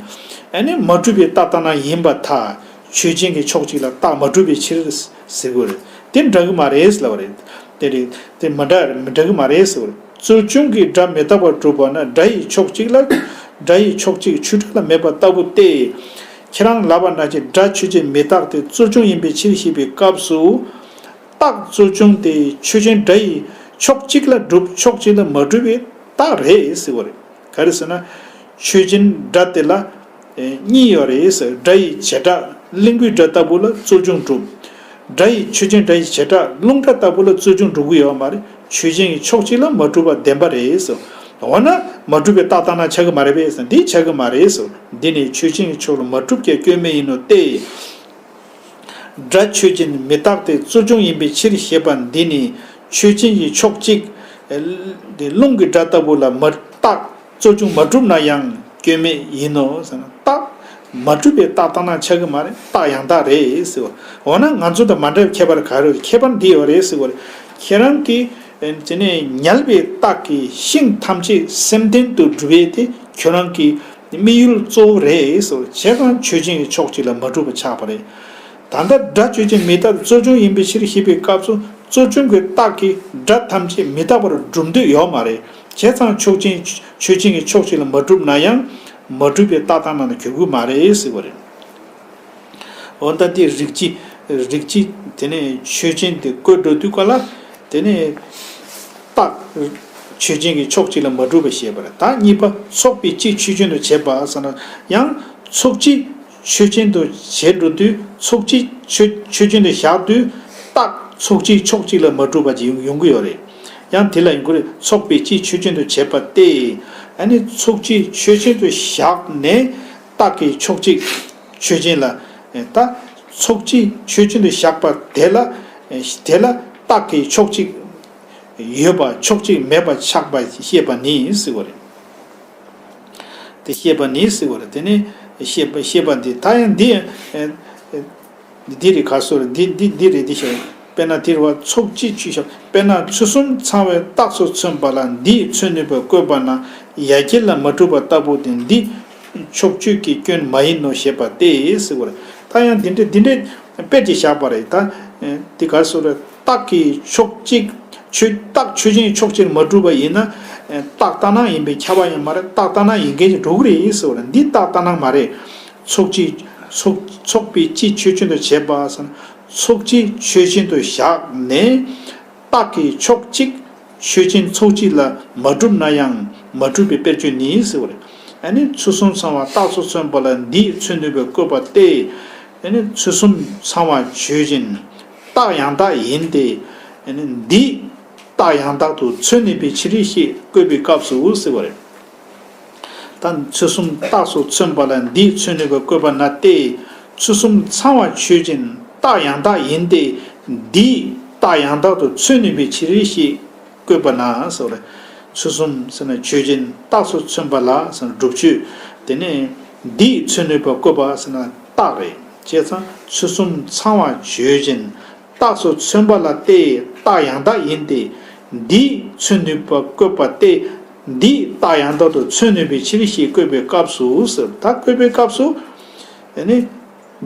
ཨ་ནི་མ་གྲུབ་པའི་རྟགས་ལྟར་སྣང་ཡིན་པར་ཐལ། ཆོས་ཅན་གྱི་ཕྱོགས་གཅིག་ལ་རྟགས་མ་གྲུབ་པའི་ཕྱིར་ཟེར་དགོས་རེད། དེ་འདྲ་གི་མ་རེད་ལབ་པ་རེད། དེ་རེད། དེ་མི་འདྲ་མི་འདྲ་གི་མ་རེད་ཟེར་བ་རེད། རྩོལ་བྱུང་གིས་སྒྲ་མི་རྟག་པར་སྒྲུབ་པ་ན་སྒྲ་ཡི་ཕྱོགས་གཅིག་ལ། སྒྲ་ཡི་ཕྱོགས་གཅིག་ཆོས་སྒྲ་ལ་མེད་པ་ལྟ་བུ་སྟེ། ཁྱེད་རང་ལབ་པ་ནང་བཞིན་སྒྲ་ཆོས་ཅན་མི་རྟག་སྟེ་རྩོལ་བྱུང་ཡིན་པའི་ཕྱིར་ཞེས་པའི་སྐབས་སུ། རྟགས་རྩོལ་བྱུང་དེ་ཆོས་ཅན་སྒྲ་ཡི་ཕྱོགས་གཅིག་ལ་གྲུབ། ཕྱོགས་གཅིག་ལ་མ་གྲུབ་པའི་རྟགས་རེད་ཟེར་བ་རེད། ག་རེ་ཟེར་ན། ཆོས་ཅན་སྒྲ་དེ་ལ་གཉིས་ཡོད་རེད་ཟེར། སྒྲ་ཡི་བྱེ་བྲག་གླིང་བུའི་སྒྲ་ལྟ་བུ་ལ་རྩོལ་བྱུང་གྲུབ། སྒྲ་ཡི་ཆོས་ཅན་སྒྲ་ཡི་བྱེ་བྲག་རླུང་སྒྲ་ལྟ་བུ་ལ་རྩོལ་བྱུང་གྲུབ་ཀྱི་ཡོད་མ་རེད། ཆོས་ཅན་གྱི་ཕྱོགས་གཅིག་ལ་མ་གྲུབ་པ་བདེན་པ་རེད་ཟེར། འོ་ན་མ་གྲུབ་པའི་རྟགས་ལྟར་སྣང་ཆགས་ཀྱི་མ་རེད་པས་ཟེར། འདི་ཆགས་ཀྱི་མ་རེད་ཟེར། འདི་ནི་ཆོས་ཅན་གྱི་ཕྱོགས་ལ་མ་གྲུབ་ཀྱང་སྐྱོན་མེད་ཡིན་ནོ་སྟེ། སྒྲ་ཆོས་ཅན་མི་རྟག་སྟེ་རྩོལ་བྱུང་ཡིན་པའི་ཕྱིར་ཞེས་པ་འདི་ནི་ཆོས་ཅན་གྱི་ཕྱོགས་གཅིག་དེ་རླུང་གི་སྒྲ་ལྟ་བུ་ལ་མ་རྟགས་རྩོལ་བྱུང་མ་གྲུབ་ན་ཡང་སྐྱོན་མེད་ཡིན་ནོ་ཟེར་ན། རྟགས་མ་གྲུབ་པའི་རྟགས་ལྟར་སྣང་ཆགས་ཀྱི་མ་རེད། རྟགས་ཡང་དག་རེད་ཟེར་བ། འོ་ན་ང་ཚོ་དང་མ་འདྲ་བའི་ཁྱད་པར་ག་རེ་ཡོད། ཁྱད་པར་འདི་ཡོད་རེད་ཟེར་བ་རེད། ཁྱེད་རང་གིས་དེ་ནས་ཉལ་བའི་རྟགས་ཀྱིས་ཤིང་ཐམས་ཅད་སེམས་ལྡན་དུ་སྒྲུབ་པའི་དེ། ཁྱོད་རང་གི་དམིགས་ཡུལ་གཙོ་བོ་རེད་ཟེར་བ། བྱས་ཙང་ཆོས་ཅན་གྱི་ཕྱོགས་གཅིག་ལ་མ་གྲུབ་པ་ཆགས་པ་རེད། ད་ལྟ་སྒྲ་ཆོས་ཅན་མི་རྟག་སྟེ་རྩོལ་བྱུང་ཡིན་པའི་ཕྱིར་ཞེས་པའི་སྐབས་སུ་རྩོལ་བྱུང་གི་རྟགས་ཀྱིས་སྒྲ་ཐམས་ཅད་མི་རྟག་པར་སྒྲུབ་འདོད་ཡོད་མ་རེད། བྱས་ཙང་ཕྱོགས་ཅན་ཆོས་ཅན་གྱི་ཕྱོགས་གཅིག་ལ་མ་གྲུབ་ན་ཡང་མ་གྲུབ་པའི་རྟགས་ལྟར་སྣང་ལ་འགྱུར་གྱི་མ་རེད་ཟེར་བ་རེད། འོ་ད་དེ་རིགས་སྤྱི། རིགས་སྤྱི་དེ་ནས་ཆོས་ཅན་དེ་བཀོད་འགྲོ་དུས་ག་ལ། དེ་ནས་རྟགས་ཆོས་ཅན་གྱི་ཕྱོགས་གཅིག་ལ་མ་གྲུབ་པ་ཞེས་པ་རེད། ད་གཉིས་པ་ཚོགས་པའི་སྤྱི་ཆོས་ཅན་དུ་བྱེད་པ་ཟེར་ན་ཡང་ཚོགས་སྤྱི་ཆོས་ཅན་དུ་བྱེད་འགྲོ་དུས་ཚོགས་སྤྱི་ཆོས་ཆོས་ཅན་དུ་བཞག་དུས་རྟགས་ཚོགས་སྤྱིའི་ཕྱོགས་གཅིག་ལ་མ་གྲུབ་པ་ཅིག་ཡོང་ཡོང་གི་ཡོད་རེད། ཡང་དེ་ལ་ཡོང་གི་རེད། ཚོགས་པའི་སྤྱི་ཆོས་ཅན་དུ་བྱེད་པ་སྟེ། ཨ་ནི་ཚོགས་སྤྱི་ཆོས་ཅན་དུ་བཞག་ནས་རྟགས་ཀྱི་ཕྱོགས་གཅིག་ཆོས་ཅན་ལ། ད་ཚོགས་སྤྱི་ཆོས་ཅན་དུ་བཞག་པ་དེ་ལ། དེ་ལ་རྟགས་ཀྱི་ཕྱོགས་གཅིག་ཡོད་པ་ཕྱོགས་གཅིག་མེད་པ་ཆགས་པ་ཤེས་པ་ནི་ཟེར་བ་རེད། དེ་ཤེས་པ་ནི་ཟེར་བ་རེད། དེ་ནི་ཤེས་པ་ཤེས་པ་འདི་ད་ཡང་འདི། འདི་རེད་ག་སོ་རེད། འདི་འདི་འདི་རེད། འདི་ཤེས། དཔེར་ན་དེ་རེད་བ། ཚོགས་སྤྱི་ཆོས་ཞབས། དཔེར་ན་ཚུལ་གསུམ་ཚང་བའི་རྟགས་སུ་མཚོན་པ་ལ་འདིས་མཚོན་ནུས་པ་བཀོད་པ་ན་ཡ་གྱལ་ལ་མ་གྲུབ་པ་ལྟ་བུ་སྟེ་འདི་ཕྱོགས་ཆོས་ཀྱི་སྐྱོན་མ་ཡིན་ནོ་ཞེས་པ་སྟེ་ཟེར་བ་རེད། ད་ཡང་འདི་འདྲའི་འདི་འདྲའི་དཔེ་ཅིག་བཞག་པ་རེད། ད་འདི་ག་སོ་རེད། རྟགས་ཀྱི་ཕྱོགས་གཅིག་ཆོས་རྟགས་ཆོས་ཅན་གྱི་ཕྱོགས་གཅིག་མ་གྲུབ་པ་ཡིན་ན། རྟགས་ལྟར་སྣང་ཡིན་པས་ཁྱབ་པ་ཡང་མ་རེད། རྟགས་ལྟར་སྣང་ཡིན་མཁན་ཅིག་འགྲོ་གི་རེད་ཟེར་བ་རེད། འདི་རྟགས་ལྟར་སྣང་མ་རེད། ཚོགས་སྤྱི། ཚོགས་ཚོགས་པའི་སྤྱི་ཆོས་ཅན་དུ་བྱེད་པ་ཟེར་ན། ཚོགས་སྤྱི་ཆོས་ཅན་དུ་བཞག་ནས་རྟགས་ཀྱི་ཕྱོགས་གཅིག་ཆོས་ཅན་ཚོགས་གཅིག་ལ་མ་གྲུབ་ན་ཡང་མ་གྲུབ་པའི་དཔེར་བརྗོད་ནི་ཟེར་བ་རེད། ཨ་ནི་ཚུལ་གསུམ་ཚང་བ་རྟགས་སུ་མཚོན་པ་ལ་འདིས་མཚོན་ནུས་པའི་བཀོད་པ་སྟེ། ཨ་ནི་ཚུལ་གསུམ་ཚང་བ་ཆོས་ཅན། རྟགས་ཡང་དག་ཡིན་ཏེ། ཨ་ནི་འདིས་རྟགས་ཡང་དག་ཏུ་མཚོན་ནུས་པའི་ཕྱིར་ཞེས་བཀོད་པའི་སྐབས་སུ་ཟེར་བ་རེད། ད་ཚུལ་གསུམ་རྟགས་སུ་མཚོན་པ་ལ་འདིས་མཚོན་ནུས་པ་བཀོད་པ་ན་སྟེ། ཚུལ་གསུམ་ཚང་བ་ཆོས་ཅན། རྟགས་ཡང་དག་ཡིན་ཏེ། འདིས་རྟགས་ཡང་དག་ཏུ་མཚོན་ནུས་པའི་ཕྱིར་ཞེས་བཀོད་པ་ན་ཟེར་བ་རེད། ཚུལ་གསུམ་ཟེར་ན་ཆོས་ཅན། རྟགས་སུ་མཚོན་པ་ལ་ཟེར་ན་སྒྲུབ་ཆོས། དེ་ནས་འདིས་མཚོན་ནུས་པ་བཀོད་པ་ཟེར་ན་རྟགས་རེད། བྱས་ཙང་ཚུལ་གསུམ་ཚང་བ་ཆོས་ཅན། རྟགས་སུ་མཚོན་པ་ལ་སྟེ་རྟགས་ཡང་དག་ཡིན་ཏེ། འདིས་མཚོན་ནུས་པ་བཀོད་པ་སྟེ། འདིས་རྟགས་ཡང་དག་ཏུ་མཚོན་ནུས་པའི་ཕྱིར་ཞེས་བཀོད་པའི་སྐབས་སུ་ཟེར། ད་བཀོད་པའི་སྐབས་སུ། ཨ་ནི།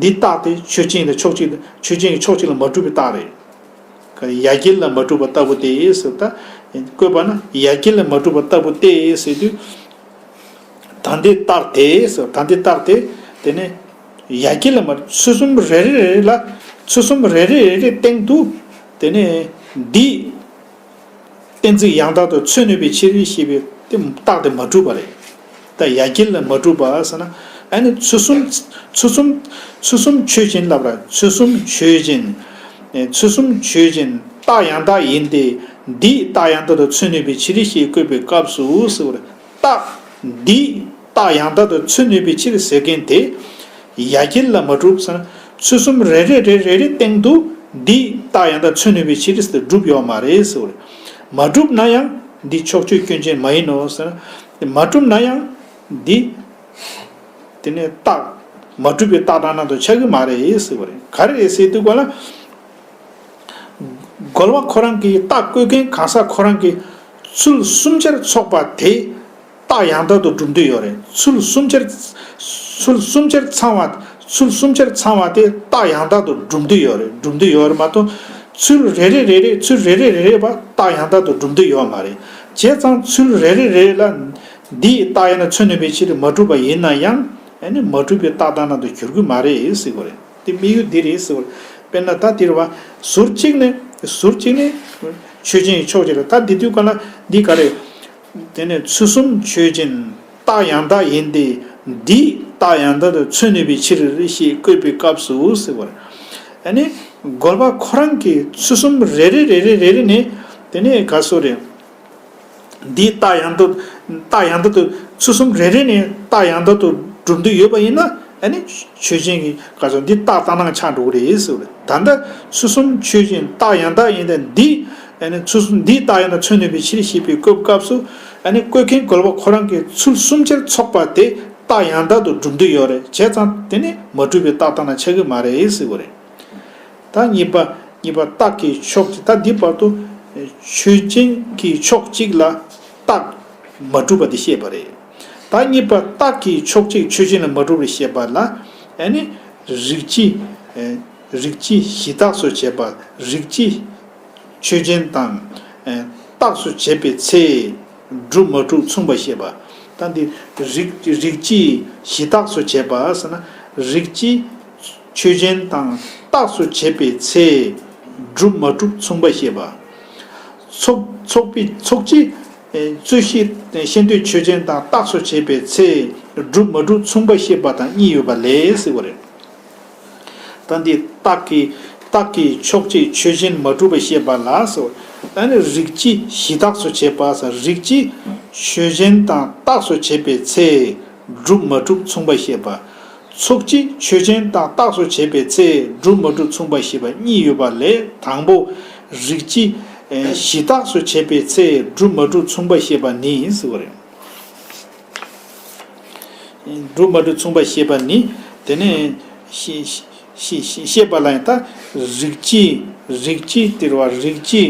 འདི་རྟགས་དེ་ཆོས་ཅན་དང་ཕྱོགས་གཅིག་ཆོས་ཅན་གྱི་ཕྱོགས་གཅིག་ལ་མ་གྲུབ་པའི་རྟགས་རེད། ཡ་གྱལ་ལ་མ་གྲུབ་པ་ལྟ་བུ་སྟེ་ཟེར། ད་བཀོད་པ་ན་ཡ་གྱལ་ལ་མ་གྲུབ་པ་ལྟ་བུ་སྟེ་ཟེར་དུས། ད་འདི་རྟགས་དེ་ཟེར། ད་འདི་རྟགས་དེ། དེ་ནས་ཡ་གྱལ་ལ་མ་ཚུལ་གསུམ་རེ་རེ་རེ་ལ་ཚུལ་གསུམ་རེ་རེ་རེ་རེ་སྟེང་དུ། དེ་ནས་འདི། གཏན་ཚིགས་ཡང་དག་ཏུ་མཚོན་ནུས་པའི་ཕྱིར་ཞེས་པའི་དེ་རྟགས་དེ་མ་གྲུབ་པ་རེད། ད་ཡ་གྱལ་ལ་མ་གྲུབ་པ་ཟེར་ན། ཨ་ནི་ཚུལ་གསུམ། ཚུལ་གསུམ། ཚུལ་གསུམ་ཆོས་ཅན་ལབ་ར། ཚུལ་གསུམ་ཆོས་ཅན། ཨེ། ཚུལ་གསུམ་ཆོས་ཅན། རྟགས་ཡང་དག་ཡིན་ཏེ། འདིས་རྟགས་ཡང་དག་ཏུ་མཚོན་ནུས་པའི་ཕྱིར་ཞེས་བཀོད་པའི་སྐབས་སུ་ཟེར་བ་རེད། རྟགས་འདིས་རྟགས་ཡང་དག་ཏུ་མཚོན་ནུས་པའི་ཕྱིར་ཟེར་མཁན་དེ། ཡ་གྱལ་ལ་མ་གྲུབ་ཟེར་ན། ཚུལ་གསུམ་རེ་རེ་རེ་རེ་རེ་སྟེང་དུ་འདིས་རྟགས་ཡང་དག་མཚོན་ནུས་པའི་ཕྱིར་ཟེར་གྲུབ་ཡོད་མ་རེད་ཟེར་བ་རེད། མ་གྲུབ་ན་ཡང་འདི་ཕྱོགས་ཆོས་སྐྱོན་ཅན་མ་ཡིན་ནོ་ཟེར་ན། མ་གྲུབ་ན་ཡང་འདི། དེ་ནས་རྟགས། མ་གྲུབ་པའི་རྟགས་ལྟར་སྣང་དུ་ཆགས་ཀྱི་མ་རེད་ཟེར་བ་རེད། ག་རེ་རེད་ཟེར་དུས་ག་ལ། རྒོལ་བ་ཁོ་རང་གིས་རྟགས་བཀོད་མཁན་གང་ཟག་ཁོ་རང་གིས་ཚུལ་གསུམ་ཆར་ཚོགས་པ་དེ་རྟགས་ཡང་དག་ཏུ་སྒྲུབ་འདོད་ཡོད་རེད། ཚུལ་གསུམ་ཆར། ཚུལ་གསུམ་ཆར་ཚང་བ། ཚུལ་གསུམ་ཆར་ཚང་བ་དེ་རྟགས་ཡང་དག་ཏུ་སྒྲུབ་འདོད་ཡོད་རེད། སྒྲུབ་འདོད་ཡོད་རེད་མ་གཏོགས། ཚུལ་རེ་རེ་རེ་རེ། ཚུལ་རེ་རེ་རེ་རེ་བ་རྟགས་ཡང་དག་ཏུ་སྒྲུབ་འདོད་ཡོད་མ་རེད། བྱས་ཙང་ཚུལ་རེ་རེ་རེ་རེ་ལ་འདིས་རྟགས་ཡང་དག་མཚོན་ནུས་པའི་ཕྱིར་མ་གྲུབ་པ་ཡིན་ན་ཡང་། ཨ་ནི་མ་གྲུབ་པའི་རྟགས་ལྟར་སྣང་དུ་འགྱུར་གྱི་མ་རེད་ཟེར་བ་རེད། དེ་དམིགས་ཡུལ་འདི་རེད་ཟེར་བ་རེད། དཔེར་ན་ད་འདིར་བ། ཟུར་གཅིག་ནས། ཟུར་གཅིག་ནས་ཆོས་ཅན་གྱི་ཕྱོགས་གཅིག་ལ། ད་འདི་དུས་ག་ལ་འདི་ག་རེད། དེ་ནས་ཚུལ་གསུམ་ཆོས་ཅན། རྟགས་ཡང་དག་ཡིན་ཏེ། འདིས་རྟགས་ཡང་དག་ཏུ་མཚོན་ནུས་པའི་ཕྱིར་ཞེས་བཀོད་པའི་སྐབས་སུ་ཟེར་བ་རེད། ཨ་ནི། རྒོལ་བ་ཁོ་རང་གིས་ཚུལ་གསུམ་རེ་རེ་རེ་རེ་རེ་རེ་ནས། དེ་ནས་ག་སོ་རེད། འདིས་རྟགས་ཡང་དག། རྟགས་ཡང་དག་ཏུ་ཚུལ་གསུམ་རེ་རེ་ནས་རྟགས་ཡང་དག་ཏུ་སྒྲུབ་འདོད་ཡོད་པ་ཡིན་ན། ཨ་ནི་ཆོས་ཅན་གྱི་ག་ཚོད་འདི་རྟགས་ལྟར་སྣང་ཆགས་འགྲོ་གི་རེད་ཟེར་བ་རེད། ད་ལྟ་ཚུལ་གསུམ་ཆོས་ཅན། རྟགས་ཡང་དག་ཡིན་ཏེ། འདི། ཨ་ནི་ཚུལ་གསུམ་འདིས་རྟགས་ཡང་དག་མཚོན་ནུས་པའི་ཕྱིར་ཞེས་པའི་བཀོད་སྐབས་སུ། ཨ་ནི་བཀོད་མཁན་རྒོལ་བ་ཁོ་རང་གིས་ཚུལ་གསུམ་ཆར་ཚོགས་པ་དེ་རྟགས་ཡང་དག་ཏུ་སྒྲུབ་འདོད་ཡོད་རེད། བྱས་ཙང་དེ་ནི་མ་གྲུབ་པའི་རྟགས་ལྟར་སྣང་ཆགས་ཀྱི་མ་རེད་ཟེར་བ་རེད། ད་གཉིས་པ། གཉིས་པ་རྟགས་ཀྱི་ཕྱོགས་གཅིག། ད་འདི་བར་དུ་ཆོས་ཅན་གྱི་ཕྱོགས་གཅིག་ལ་རྟགས་མ་གྲུབ་པ་དེ་བཤད་པ་རེད། ད་གཉིས་པ་རྟགས་ཀྱིས་ཕྱོགས་གཅིག་ཆོས་ཅན་ལ་མ་གྲུབ་པར་བཤད་པ་ལ། ཨ་ནི་རིགས་སྤྱི། རིགས་སྤྱི་གཞི་རྟགས་སུ་བྱེད་པ། རིགས་སྤྱི་ཆོས་ཅན་དང་རྟགས་སུ་བྱེད་པའི་ཚེ་གྲུབ་མ་གྲུབ་མཚུངས་པར་བཤད་པ། ད་འདི་རིགས་རིགས་སྤྱི་གཞི་རྟགས་སུ་བྱེད་པ་ཟེར་ན། རིགས་སྤྱི་ཆོས་ཅན་དང་རྟགས་སུ་བྱེད་པའི་ཚེ་གྲུབ་མ་གྲུབ་མཚུངས་པར་བཤད་པ། ཚོགས་ཚོགས་པའི་ཚོགས་སྤྱི་རྩོད་གཞི་ཤེས་འདོད་ཆོས་ཅན་དང་རྟགས་སུ་བྱེད་པའི་ཚེ་གྲུབ་མ་གྲུབ་མཚུངས་པར་བཤད་པ་དང་གཉིས་ཡོད་པ་ལས་ཟེར་བ་རེད། ད་འདི་རྟགས་ཀྱི་རྟགས་ཀྱིས་ཕྱོགས་གཅིག་ཆོས་ཅན་མ་གྲུབ་པར་བཤད་པ་ལ་སོ། ད་ནི་རིགས་སྤྱི་གཞི་རྟགས་སུ་བྱེད་པ་ས། རིགས་སྤྱི་ཆོས་ཅན་དང་རྟགས་སུ་བྱེད་པའི་ཚེ་གྲུབ་མ་གྲུབ་མཚུངས་པར་བཤད་པ། ཚོགས་སྤྱི་ཆོས་ཅན་དང་རྟགས་སུ་བྱེད་པའི་ཚེ་གྲུབ་མ་གྲུབ་མཚུངས་པར་བཤད་པ་གཉིས་ཡོད་པ་ལས། དང་པོ་རིགས་སྤྱི་གཞི་རྟགས་སུ་བྱེད་པའི་ཚེ་གྲུབ་མ་གྲུབ་མཚུངས་པར་བཤད་པ་ནི་ཟེར་བ་རེད། གྲུབ་མ་གྲུབ་མཚུངས་པར་བཤད་པ་ནི། དེ་ནས་ཤེས་ཤེས་ཤེས་ཤེས་པ་ལ་ཡང་། ད་རིགས་སྤྱི་རིགས་སྤྱི་དེ་རེད་བ། རིགས་སྤྱི་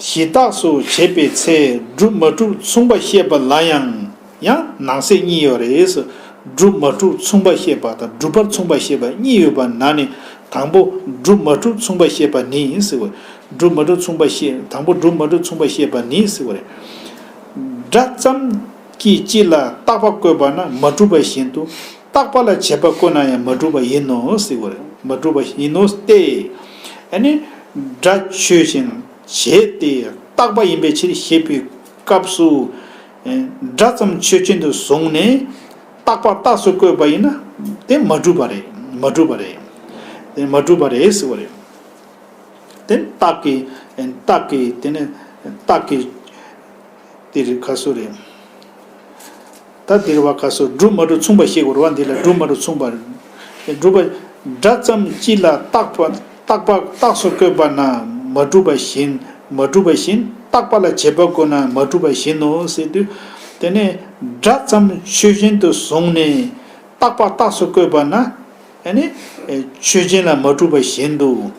གཞི་རྟགས་སུ་བྱེད་པའི་ཚེ་གྲུབ་མ་གྲུབ་མཚུངས་པར་བཤད་པ་ལ་ཡང་། ཡང་ནང་གསེས་གཉིས་ཡོད་རེད། གྲུབ་མ་གྲུབ་མཚུངས་པར་བཤད་པ་དང་གྲུབ་པར་མཚུངས་པར་བཤད་པ་གཉིས་ཡོད་པ་ན་ནི། དང་པོ་གྲུབ་མ་གྲུབ་མཚུངས་པར་བཤད་པ་ནི་ཟེར་བ། གྲུབ་མ་གྲུབ་མཚུངས་པར་བཤད། དང་པོ་གྲུབ་མ་གྲུབ་མཚུངས་པར་བཤད་པ་ནི་ཟེར་བ་རེད། སྒྲ་ཙམ་གྱི་སྤྱི་ལ་རྟག་པ་བཀོད་པ་ན་མ་གྲུབ་པ་བཞིན་དུ། རྟག་པ་ལ་བྱས་པ་བཀོད་ན་ཡང་མ་གྲུབ་པ་ཡིན་ནོ་ཟེར་བ་རེད། མ་གྲུབ་པ་ཡིན་ནོ་སྟེ། ཨ་ནི་སྒྲ་ཆོས་ཅན་བྱས་ཏེ་རྟག་པ་ཡིན་པའི་ཕྱིར་ཞེས་པའི་སྐབས་སུ། སྒྲ་ཙམ་ཆོས་ཅན་དུ་བཟུང་ནས་རྟག་པ་རྟགས་སུ་བཀོད་པ་ཡིན་ན་དེ་མ་གྲུབ་པ་རེད། མ་གྲུབ་པ་རེད། དེ་མ་གྲུབ་པ་རེད་ཟེར་བ་རེད། དེ་རྟགས་ཀྱི་རྟགས་ཀྱི་དེ་ནི་རྟགས་ཀྱི་དེ་རིགས་ཁ་སོ་རེད། ད་དེ་རེད་བ། ཁ་སོ་གྲུབ་མ་གྲུབ་མཚུངས་པ་ཞེས་དགོས་རེད་བ། འདི་ལ་གྲུབ་མ་གྲུབ་མཚུངས་པ་གྲུབ་པ། སྒྲ་ཙམ་གཅིག་ལ་རྟག་པ་རྟག་པ་རྟགས་སུ་བཀོད་པ་ན་མ་གྲུབ་པ་བཞིན། མ་གྲུབ་པ་བཞིན་རྟག་པ་ལ་བྱས་པ་བཀོད་ན་མ་གྲུབ་པ་བཞིན་ནོ་ཟེར་དུས། དེ་ནས་སྒྲ་ཙམ་ཆོས་ཅན་དུ་བཟུང་ནས་རྟག་པ་རྟགས་སུ་བཀོད་པ་ན། ཨ་ནི་ཆོས་ཅན་ལ་མ་གྲུབ་པ་བཞིན་དུ།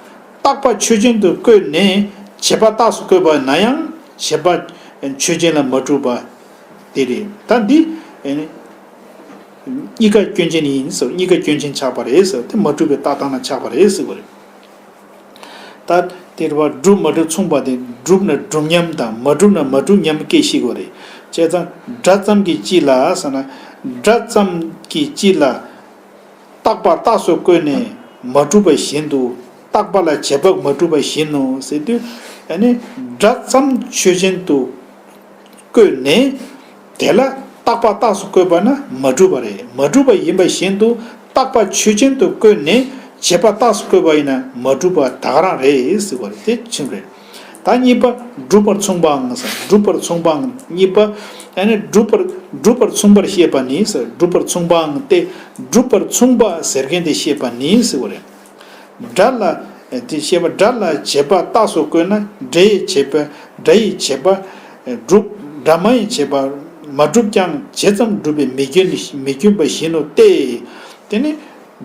རྟག་པ་ཆོས་ཅན་དུ་བཀོད་ནས་བྱས་པ་རྟགས་སུ་བཀོད་པ་ན་ཡང་བྱས་པ་ཆོས་ཅན་ལ་མ་གྲུབ་པ་དེ་རེད། ད་འདི་ཨ་ནི་གཉིས་ཀ་སྐྱོན་ཅན་ཡིན་ཟེར། གཉིས་ཀ་སྐྱོན་ཅན་ཆགས་པ་རེད་ཟེར། དེ་མ་གྲུབ་པའི་རྟགས་བཏང་ན་ཆགས་པ་རེད་ཟེར་བ་རེད། ད་དེ་རེད་བ། གྲུབ་མ་གྲུབ་མཚུངས་པ་དེ། གྲུབ་ན་གྲུབ་མཉམ་དང་མ་གྲུབ་ན་མ་གྲུབ་མཉམ་སྐད་ཤེས་དགོས་རེད། བྱས་ཙང་སྒྲ་ཙམ་གྱི་སྤྱི་ལ་ཟེར་ན། སྒྲ་ཙམ་གྱི་སྤྱི་ལ་རྟག་པ་རྟགས་སུ་བཀོད་ནས་མ་གྲུབ་པ་བཞིན་དུ། རྟག་པ་ལ་བྱས་པ་མ་གྲུབ་པ་བཞིན་ནོ་ཟེར་དུས། ཨ་ནི་སྒྲ་ཙམ་ཆོས་ཅན་དུ་བཀོད་ནས་དེ་ལ་རྟག་པ་རྟགས་སུ་བཀོད་པ་ན་མ་གྲུབ་པ་རེད། མ་གྲུབ་པ་ཡིན་པ་བཞིན་དུ་རྟག་པ་ཆོས་ཅན་དུ་བཀོད་ནས་བྱས་པ་རྟགས་སུ་བཀོད་པ་ཡིན་ན་མ་གྲུབ་པ་ད་ག་རང་རེད་ཟེར་བ་རེད། དེ་ཕྱིན་རེད། ད་གཉིས་པ་གྲུབ་པར་མཚུངས་པའང་ཟེར། གྲུབ་པར་མཚུངས་པའང་གཉིས་པ། ཨ་ནི་གྲུབ་པར་གྲུབ་པར་མཚུངས་པར་བཤད་པ་ནི་ཟེར། གྲུབ་པར་མཚུངས་པའང་སྟེ། གྲུབ་པར་མཚུངས་པ་ཟེར་མཁན་དེ་བཤད་པ་ནི་ཟེར་བ་རེད། སྒྲ་ལ། དེ་བཤད་པ། སྒྲ་ལ་བྱས་པ་རྟགས་སུ་བཀོད་ན་སྒྲ་ཡི་བྱས་པ། སྒྲ་ཡི་བྱས་པ་གྲུབ། སྒྲ་མ་ཡི་བྱས་པ་མ་གྲུབ་ཀྱང་། བྱས་ཙམ་གྲུབ་པའི་མི་སྐྱོན་མི་སྐྱོན་པ་བཞིན་ནོ་སྟེ། དེ་ནི་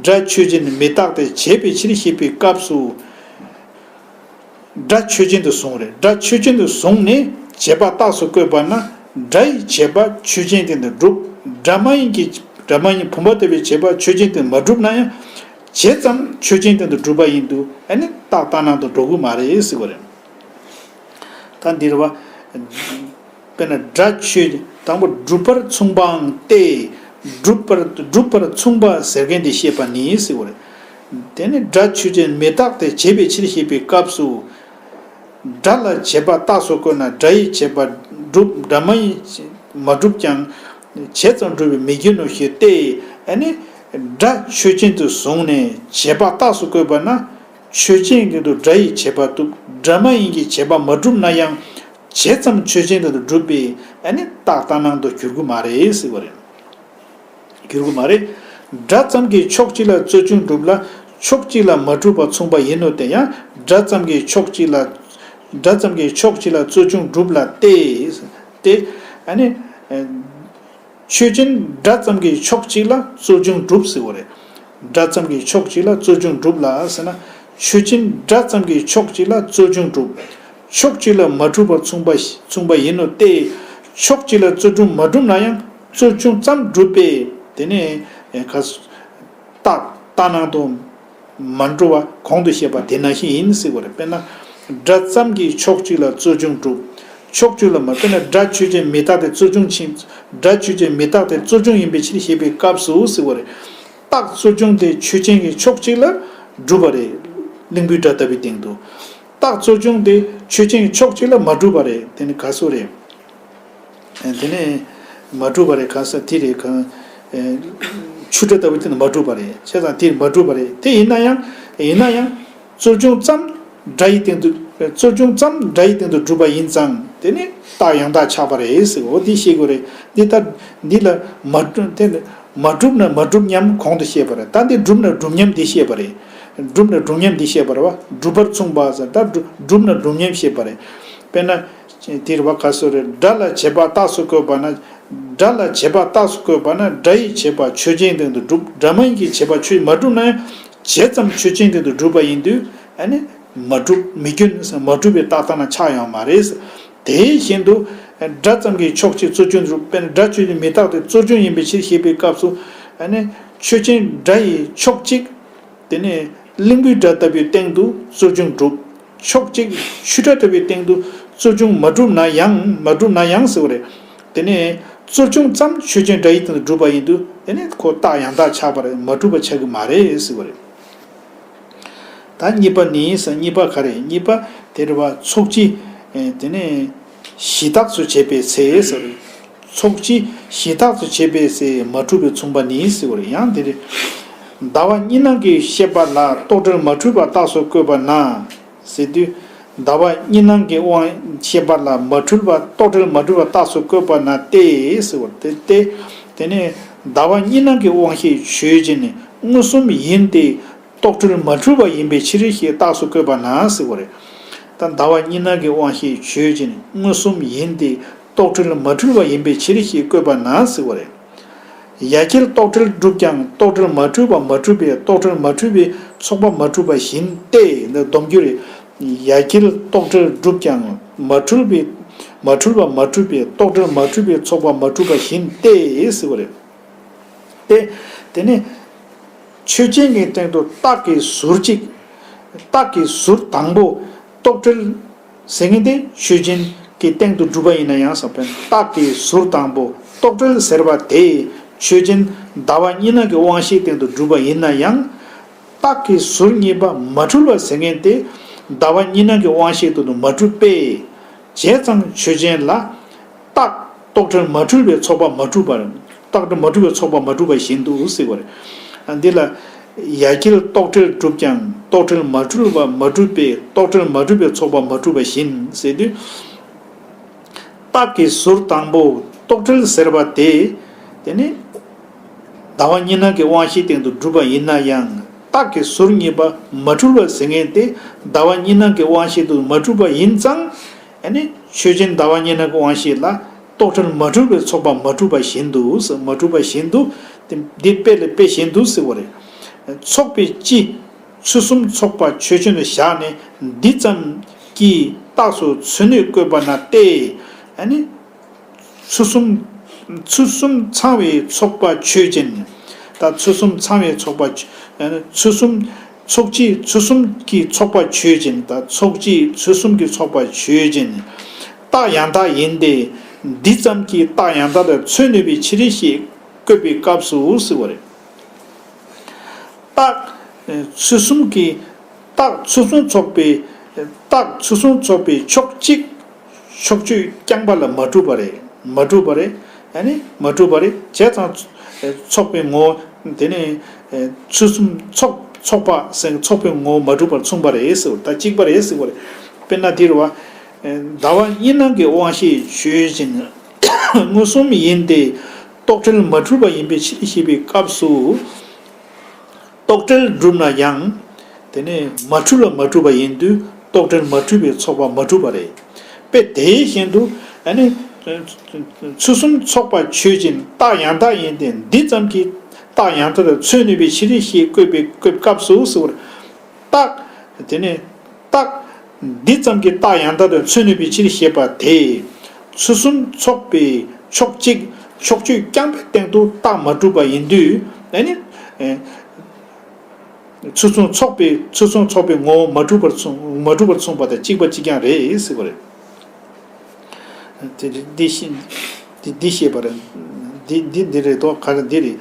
སྒྲ་ཆོས་ཅན་མི་རྟག་སྟེ་བྱས་པའི་ཕྱིར་ཞེས་པའི་སྐབས་སུ། སྒྲ་ཆོས་ཅན་དུ་བཟུང་རེད། སྒྲ་ཆོས་ཅན་དུ་བཟུང་ནས་བྱས་པ་རྟགས་སུ་བཀོད་པ་ན། སྒྲ་ཡི་བྱས་པ་ཆོས་ཅན་དེ་དུ་གྲུབ། སྒྲ་མ་ཡིན་གྱི། སྒྲ་མ་ཡིན་བུམ་པ་ལྟ་བུའི་བྱས་པ་ཆོས་ཅན་དེ་མ་གྲུབ་ན་ཡང་། བྱས་ཙམ་ཆོས་ཅན་དེ་དུ་གྲུབ་པ་ཡིན་དུས། ཨ་ནི་རྟགས་ལྟར་སྣང་དུ་འགྲོ་གི་མ་རེད་ཟེར་བ་རེད། ད་འདིར་བ། དཔེར་ན་སྒྲ་ཆོས། དང་པོ་གྲུབ་པར་མཚུངས་པའང་སྟེ། གྲུབ་པར་གྲུབ་པར་མཚུངས་པ་ཟེར་མཁན་དེ་བཤད་པ་ནི་ཟེར་བ་རེད། དེ་ནི་སྒྲ་ཆོས་ཅན་མི་རྟག་སྟེ་བྱས་པའི་ཕྱིར་ཞེས་པའི་སྐབས་སུ། སྒྲ་ལ་བྱས་པ་རྟགས་སུ་བཀོད་ན་སྒྲ་ཡི་བྱས་པ་གྲུབ། སྒྲ་མ་ཡིན་མ་གྲུབ་ཀྱང་། བྱས་ཙམ་གྲུབ་པའི་མི་སྐྱོན་ནོ་ཞེས་ཏེ། ཨ་ནི་སྒྲ་ཆོས་ཅན་དུ་བཟུང་ནས་བྱས་པ་རྟགས་སུ་བཀོད་པ་ན། ཆོས་ཅན་གྱི་དུ་སྒྲ་ཡི་བྱས་པ་གྲུབ། སྒྲ་མ་ཡིན་གྱི་བྱས་པ་མ་གྲུབ་ན་ཡང་། བྱས་ཙམ་ཆོས་ཅན་དུ་གྲུབ་པས། ཨ་ནི་རྟགས་ལྟར་སྣང་དུ་འགྱུར་གྱི་མ་རེད་ཟེར་བ་རེད། འགྱུར་གྱི་མ་རེད། སྒྲ་ཙམ་གྱིས་ཕྱོགས་གཅིག་ལ་རྩོལ་བྱུང་གྲུབ་ལ། ཕྱོགས་གཅིག་ལ་མ་གྲུབ་པ་མཚུངས་པ་ཡིན་ནོ་དེ་ཡང་། སྒྲ་ཙམ་གྱིས་ཕྱོགས་གཅིག་ལ། སྒྲ་ཙམ་གྱིས་ཕྱོགས་གཅིག་ལ་རྩོལ་བྱུང་གྲུབ་ལ་སྟེ། སྟེ། ཨ་ནི། ཆོས་ཅན་སྒྲ་ཙམ་གྱིས་ཕྱོགས་གཅིག་ལ་རྩོལ་བྱུང་གྲུབ་ཟེར་བ་རེད། སྒྲ་ཙམ་གྱིས་ཕྱོགས་གཅིག་ལ་རྩོལ་བྱུང་གྲུབ་ལ་ཟེར་ན། ཆོས་ཅན་སྒྲ་ཙམ་གྱིས་ཕྱོགས་གཅིག་ལ་རྩོལ་བྱུང་གྲུབ། ཕྱོགས་གཅིག་ལ་མ་གྲུབ་པ་མཚུངས་པ་མཚུངས་པ་ཡིན་ནོ་སྟེ། ཕྱོགས་གཅིག་ལ་རྩོལ་བྱུང་མ་གྲུབ་ན་ཡང་ རྩོལ་བྱུང་ཙམ་སྒྲུབ་པས་དེ་ནས་ག་རྟགས་ལྟར་སྣང་དུ་མ་འགྲོ་བ་གོང་དུ་བཤད་པ་དེ་ནང་བཞིན་ཡིན་ཟེར་བ་རེད། དཔེར་ན་སྒྲ་ཙམ་གྱིས་ཕྱོགས་གཅིག་ལ་རྩོལ་བྱུང་འགྲུབ། ཕྱོགས་གཅིག་ལ་མ་དཔེར་ན་སྒྲ་ཆོས་ཅན་མི་རྟག་སྟེ་རྩོལ་བྱུང་ཕྱིན། སྒྲ་ཆོས་ཅན་མི་རྟག་སྟེ་རྩོལ་བྱུང་ཡིན་པའི་ཕྱིར་ཞེས་པའི་སྐབས་སུ་ཟེར་བ་རེད། རྟགས་རྩོལ་བྱུང་དེ་ཆོས་ཅན་གྱི་ཕྱོགས་གཅིག་ལ་གྲུབ་པ་རེད། གླིང་བུའི་སྒྲ་ལྟ་བུའི་སྟེང་དུ། རྟགས་རྩོལ་བྱུང་དེ་ཆོས་ཅན་གྱི་ཕྱོགས་གཅིག་ལ་མ་གྲུབ་པ་རེད། དེ་ནི་ག་སུ་རེད། དེ་ནས་མ་གྲུབ་པ་རེད། གང་ཟེར་དེ་རེད། གང་། ཆུ་སྒྲ་ལྟ་བུ་དེ་ནི་མ་གྲུབ་པ་རེད། བྱས་ཙང་དེ་མ་གྲུབ་པ་རེད། དེ་ཡིན་ན་ཡང་། ཡིན་ན་ཡང་། རྩོལ་བྱུང་ཙམ་སྒྲ་ཡི་སྟེང་དུ། རྩོལ་བྱུང་ཙམ་སྒྲ་ཡི་སྟེང་དུ་གྲུབ་པ་ཡིན་ཙང་དེ་ནི་རྟགས་ཡང་དག་ཆགས་པ་རེད་ཟེར། འོ་དེ་ཤེས་དགོས་རེད། འདི་ལྟར་འདི་ལ་མ་གྲུབ་དེ་ནི་མ་གྲུབ་ན་མ་གྲུབ་མཉམ་གོང་དུ་བཤད་པ་རེད། ད་འདི་གྲུབ་ན་གྲུབ་མཉམ་འདི་བཤད་པ་རེད། གྲུབ་ན་གྲུབ་མཉམ་འདི་བཤད་པ་རེད་བ། གྲུབ་པར་མཚུངས་པ་ཟེར། ད་གྲུབ་གྲུབ་ན་གྲུབ་མཉམ་བཤད་པ་རེད། དཔེར་ན། དེ་རེད་བ། ག་སོ་རེད། སྒྲ་ལ་བྱེད་པ་རྟགས་སུ་བཀོད་པ་ན། སྒྲ་ལ་བྱེད་པ་རྟགས་སུ་བཀོད་པ་ན་སྒྲ་ཡི་བྱེད་པ་ཆོས་ཅན་སྟེང་དུ་གྲུབ། སྒྲ་མ་ཡིན་གྱི་བྱེད་པ་ཆོས་མ་གྲུབ་ན་ཡང་བྱེད་ཙམ་ཆོས་ཅན་སྟེང་དུ་གྲུབ་པ་ཡིན་དུས་ཨ་ནི་མ་གྲུབ་མི་སྐྱོན་ཟེར། མ་གྲུབ་པའི་རྟགས་ལྟར་སྣང་ཆགས་ཡོང་མ་རེད། དེ་བཞིན་དུ་སྒྲ་ཙམ་གྱིས་ཕྱོགས་གཅིག་རྩོལ་བྱུང་གྲུབ། དཔེར་ན་སྒྲ་ཆོས་ཅན་མི་རྟག་སྟེ་རྩོལ་བྱུང་ཡིན་པའི་ཕྱིར་ཞེས་པའི་སྐབས་སུ་ཨ་ནི་ཆོས་ཅན་སྒྲ་ཡི་ཕྱོགས་གཅིག་དེ་ནས་གླིང་བུའི་སྒྲ་ལྟ་བུའི་སྟེང་དུ་རྩོལ་བྱུང་གྲུབ། ཕྱོགས་གཅིག་ཆུ་སྒྲ་ལྟ་བུའི་སྟེང་དུ་རྩོལ་བྱུང་མ་གྲུབ་ན་ཡང་། མ་གྲུབ་ན་ཡང་ཟེར་བ་རེད། དེ་ནས་རྩོལ་བྱུང་ཙམ་ཆོས་ཅན་སྒྲ་ཡི་སྟེང་དུ་གྲུབ་པ་ཡིན་དུས་དེ་ནས་ཁོ་རྟགས་ཡང་དག་ཆགས་པ་རེད། མ་གྲུབ་པ་ཆགས་ཀྱི་མ་རེད་ཟེར་བ་རེད། ད་གཉིས་པ་ནི་ཟེར། གཉིས་པ་ག་རེ། གཉིས་པ་དེ་རེད་བ། ཚོགས་སྤྱི་དེ་ནས་གཞི་རྟགས་སུ་བྱས་པའི་ཚེ་ཟེར། ཚོགས་སྤྱི་གཞི་རྟགས་སུ་བྱས་པའི་ཚེ་མ་གྲུབ་པས་མཚུངས་པ་ནི་ཟེར་བ་རེད། ཡང་དེ་རེད། ཟླ་བ་གཉིས་སྣང་གི་ཤེས་པ་ལ་རྟོག་བྲལ་མ་འཁྲུལ་བ་རྟགས་སུ་བཀོད་པ་ན་ཟེར་དུས། ཟླ་བ་གཉིས་སྣང་གི་དབང་ཤེས་པ་ལ་མ་འཁྲུལ་བ་རྟོག་བྲལ་མ་འཁྲུལ་བ་རྟགས་སུ་བཀོད་པ་ན་སྟེ་ཟེར་བ་དེ་སྟེ། དེ་ནས་ཟླ་བ་གཉིས་སྣང་གི་དབང་ཤེས་ཆོས་ཅན་མངོན་སུམ་ཡིན་ཏེ། རྟོག་བྲལ་མ་འཁྲུལ་བ་ཡིན་པའི་ཕྱིར་ཞེས་རྟགས་སུ་བཀོད་པ་ན་ཟེར་བ་རེད། ད་ཟླ་བ་གཉིས་སྣང་གི་དབང་ཤེས་ཆོས་ཅན་མངོན་སུམ་ཡིན་ཏེ། རྟོག་བྲལ་མ་འཁྲུལ་བ་ཡིན་པའི་ཕྱིར་ཞེས་བཀོད་པ་ན་ཟེར་བ་རེད། ཡ་གྱལ་རྟོག་བྲལ་གྲུབ་ཀྱང་རྟོག་བྲལ་མ་འཁྲུལ་བ་མ་གྲུབ་པས་རྟོག་བྲལ་མ་འཁྲུལ་བའི་ཚོགས་པ་མ་གྲུབ་པ་བཞིན་ཏེ། འདི་སྡོམ་རྒྱུ་རེད། ཡ་གྱལ་རྟོག་བྲལ་གྲུབ་ཀྱང་མ་འཁྲུལ་བའི་མ་འཁྲུལ་བ་མ་གྲུབ་པས་རྟོག་བྲལ་མ་འཁྲུལ་བའི་ཚོགས་པ་མ་གྲུབ་པ་བཞིན་ཏེ་ཟེར་བ་རེད། ཏེ། དེ་ནི་ཆོས་ཅན་གྱི་སྟེང་དུ་རྟགས་ཀྱི་ཟུར་གཅིག་རྟགས་ཀྱི་ཟུར་དང་པོ་རྟོག་བྲལ་ཟེར་མཁན་དེ་ཆོས་ཅན་གྱི་སྟེང་དུ་གྲུབ་པ་ཡིན་ན་ཡང་ཟེར་བ། རྟགས་ཀྱི་ཟུར་དང་པོ་རྟོག་བྲལ་ཟེར་བ་དེ་ཆོས་ཅན་ཟླ་བ་གཉིས་སྣང་གི་དབང་ཤེས་སྟེང་དུ་གྲུབ་པ་ཡིན་ན་ཡང་། རྟགས་ཀྱི་ཟུར་གཉིས་པ་མ་འཁྲུལ་བ་ཟེར་མཁན་དེ་ཟླ་བ་གཉིས་སྣང་གི་དབང་ཤེས་སྟེང་དུ་མ་གྲུབ་པས། བྱས་ཙང་ཆོས་ཅན་ལ། རྟགས་རྟོག་བྲལ་མ་འཁྲུལ་བའི་ཚོགས་པ་མ་གྲུབ་པར། རྟགས་རྟོག་བྲལ་མ་འཁྲུལ་བའི་ཚོགས་པ་མ་གྲུབ་པ་བཞིན་དུ་ཟེར་བ་རེད། འདི་ལ། ཡ་གྱལ་རྟོག་བྲལ་གྲུབ་ཀྱང་རྟོག་བྲལ་མ་འཁྲུལ་བ་མ་གྲུབ་པས་རྟོག་བྲལ་མ་གྲུབ་པའི་ཚོགས་པ་མ་གྲུབ་པ་བཞིན་ཟེར་དུས། རྟགས་ཀྱི་ཟུར་དང་པོ་རྟོག་བྲལ་ཟེར་བ་དེ། དེ་ནི། ཟླ་བ་གཉིས་སྣང་གི་དབང་ཤེས་སྟེང་དུ་གྲུབ་པ་ཡིན་ན་ཡང་། རྟགས་ཀྱི་ཟུར་གཉིས་པ་མ་འཁྲུལ་བ་ཟེར་མཁན་དེ་ཟླ་བ་གཉིས་སྣང་གི་དབང་ཤེས་སྟེང་དུ་མ་གྲུབ་པ་ཡིན་ཙང་། ཨ་ནི་ཆོས་ཅན་ཟླ་བ་གཉིས་སྣང་གི་དབང་ཤེས་ལ་རྟོག་བྲལ་མ་འཁྲུལ་བའི་ཚོགས་པ་མ་གྲུབ་པ་བཞིན་དུ་ཟེར། མ་གྲུབ་པ་བཞིན་དུ། དེ་འདི་དཔེ་ལ་དཔེ་བཞིན་དུ་ཟེར་བ་རེད། ཚོགས་པའི་སྤྱི། ཚུལ་གསུམ་ཚོགས་པ་ཆོས་ཅན་དུ་བཞག་ནས་འདི་ཙམ་གྱི་རྟགས་སུ་མཚོན་ནུས་བཀོད་པ་ན་སྟེ། ཨ་ནི། ཚུལ་གསུམ། ཚུལ་གསུམ་ཚང་བའི་ཚོགས་པ་ཆོས་ཅན། ད་ཚུལ་གསུམ་ཚང་བའི་ཚོགས་པ་ཆོས། ཚུལ་གསུམ། ཚོགས་སྤྱི་ཚུལ་གསུམ་གྱི་ཚོགས་པ་ཆོས་ཅན། ད་ཚོགས་སྤྱི་ཚུལ་གསུམ་གྱི་ཚོགས་པ་ཆོས་ཅན། རྟགས་ཡང་དག་ཡིན་ཏེ། འདི་ཙམ་གྱི་རྟགས་ཡང་དག་ཏུ་མཚོན་ནུས་པའི་ཕྱིར་ཞེས་བཀོད་པའི་སྐབས་སུ་ཟེར་བ་རེད། རྟགས། ཚུལ་གསུམ་གྱི། རྟགས་ཚུལ་གསུམ་ཚོགས་པའི། རྟགས་ཚུལ་གསུམ་ཚོགས་པའི་ཕྱོགས་གཅིག་ཕྱོགས་ཆོས་རྐྱང་པ་ལ་མ་གྲུབ་པ་རེད། མ་གྲུབ་པ་རེད། ཨ་ནི་མ་གྲུབ་པ་རེད། བྱས་ཙང་། ཚོགས་པའི་ངོ་བོ། དེ་ནས། ཚུལ་གསུམ་ཚོགས། ཚོགས་པ་ཟེར་ཚོགས་པའི་ངོ་བོ་མ་གྲུབ་པར་མཚུངས་པ་རེད་ཟེར་བ། ད་གཅིག་པ་རེད་ཟེར་བ་རེད། དཔེར་ན་འདིར་བ། ཟླ་བ་གཉིས་སྣང་གི་དབང་ཤེས་ཆོས་ཅན། མངོན་སུམ་ཡིན་ཏེ། རྟོག་བྲལ་མ་འཁྲུལ་བ་ཡིན་པའི་ཕྱིར་ཞེས་པའི་སྐབས་སུ། རྟོག་བྲལ་གྲུབ་ན་ཡང་། དེ་ནས་མ་འཁྲུལ་བ་མ་གྲུབ་པ་ཡིན་དུས་རྟོག་བྲལ་མ་འཁྲུལ་བའི་ཚོགས་པ་མ་གྲུབ་པ་རེད། དཔེ་དེ་བཞིན་དུ་ཨ་ནི། ཚུལ་གསུམ་ཚོགས་པ་ཆོས་ཅན་རྟགས་ཡང་དག་ཡིན་ཏེ་འདི་ཙམ་གྱི་རྟགས་ཡང་དག་ཏུ་མཚོན་ནུས་པའི་ཕྱིར་ཞེས་བཀོད་པའི་བཀོད་སྐབས་སུ་ཟེར་བ་རེད། རྟགས། དེ་ནས། རྟགས། འདི་ཙམ་གྱི་རྟགས་ཡང་དག་ཏུ་མཚོན་ནུས་པའི་ཕྱིར་ཞེས་པ་དེ། ཚུལ་གསུམ་ཚོགས་པའི་ཕྱོགས་གཅིག་ཕྱོགས་ཆོས་རྐྱང་པའི་སྟེང་དུ་རྟགས་མ་གྲུབ་པ་ཡིན་དུས་ཨ་ནི། ཚུལ་གསུམ་ཚོགས་པའི་ཚུལ་གསུམ་ཚོགས་པའི་ངོ་བོ་མ་གྲུབ་པར་མཚུངས་མ་གྲུབ་པར་མཚུངས་པ་དང་གཅིག་པ་གཅིག་རྐྱང་རེད་ཟེར་བ་རེད། དེ་འདི་ཤེས་འདི་འདི་ཤེས་པར་འདི་འདི་འདི་རེད་དོ་ག་རེ་འདི་རེད།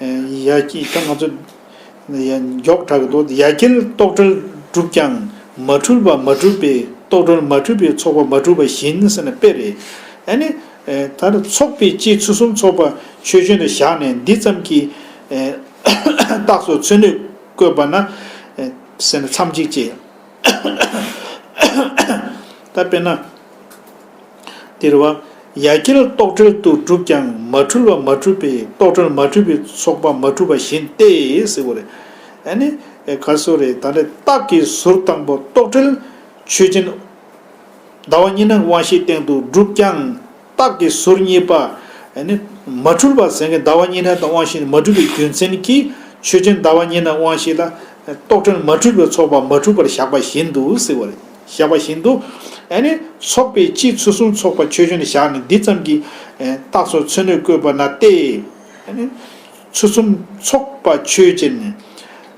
ཡ་གཅིག་ད་ང་ཚོ་ཡ་མགྱོགས་དྲགས་འདུག་ཡ་གྱལ་རྟོག་བྲལ་གྲུབ་ཀྱང་མ་འཁྲུལ་པ་མ་གྲུབ་པས་རྟོག་བྲལ་མ་གྲུབ་པའི་ཚོགས་པ་མ་གྲུབ་པ་བཞིན་ཟེར་ན་དཔེ་རེད། ཨ་ནི། ད་ཚོགས་པའི་སྤྱི་ཚུལ་གསུམ་ཚོགས་པ་ཆོས་ཅན་དུ་བཞག་ནས་འདི་ཙམ་གྱི་རྟགས་སུ་མཚོན་ནུས་བཀོད་པ་ན་ཟེར་ན་མཚམས་གཅིག་བཅད། ད་དཔེར་ན། འདིར་བ། ཡ་གྱལ་རྟོག་བྲལ་དུ་གྲུབ་ཀྱང་མ་འཁྲུལ་བ་མ་གྲུབ་པས་རྟོག་བྲལ་མ་གྲུབ་པའི་ཚོགས་པ་མ་གྲུབ་པ་བཞིན་ཏེ་ཟེར་བ་རེད། ཨ་ནི། ག་སོ་རེད་ད་ལྟ་རྟགས་ཀྱི་ཟུར་དང་པོ་རྟོག་བྲལ་ཆོས་ཅན། ཟླ་བ་གཉིས་སྣང་དབང་ཤེས་སྟེང་དུ་གྲུབ་ཀྱང་རྟགས་ཀྱི་ཟུར་གཉིས་པ། ཨ་ནི། མ་འཁྲུལ་བ་ཟེར་མཁན་ཟླ་བ་གཉིས་སྣང་དང་དབང་ཤེས་མ་གྲུབ་པའི་རྒྱུ་མཚན་གྱིས་ཆོས་ཅན་ཟླ་བ་གཉིས་སྣང་དབང་ཤེས་ལ་རྟོག་བྲལ་མ་གྲུབ་པའི་ཚོགས་པ་མ་གྲུབ་པར་བཞག་པ་བཞིན་དུ་ཟེར་བ་རེད། བཞག་པ་བཞིན་དུ། ཨ་ནི། ཚོགས་པའི་སྤྱི་ཚུལ་གསུམ་ཚོགས་པ་ཆོས་ཅན་དུ་བཞག་ནས་འདི་ཙམ་གྱི་རྟགས་སུ་མཚོན་ནུས་བཀོད་པ་ན་སྟེ། ཨ་ནི། ཚུལ་གསུམ་ཚོགས་པ་ཆོས་ཅན།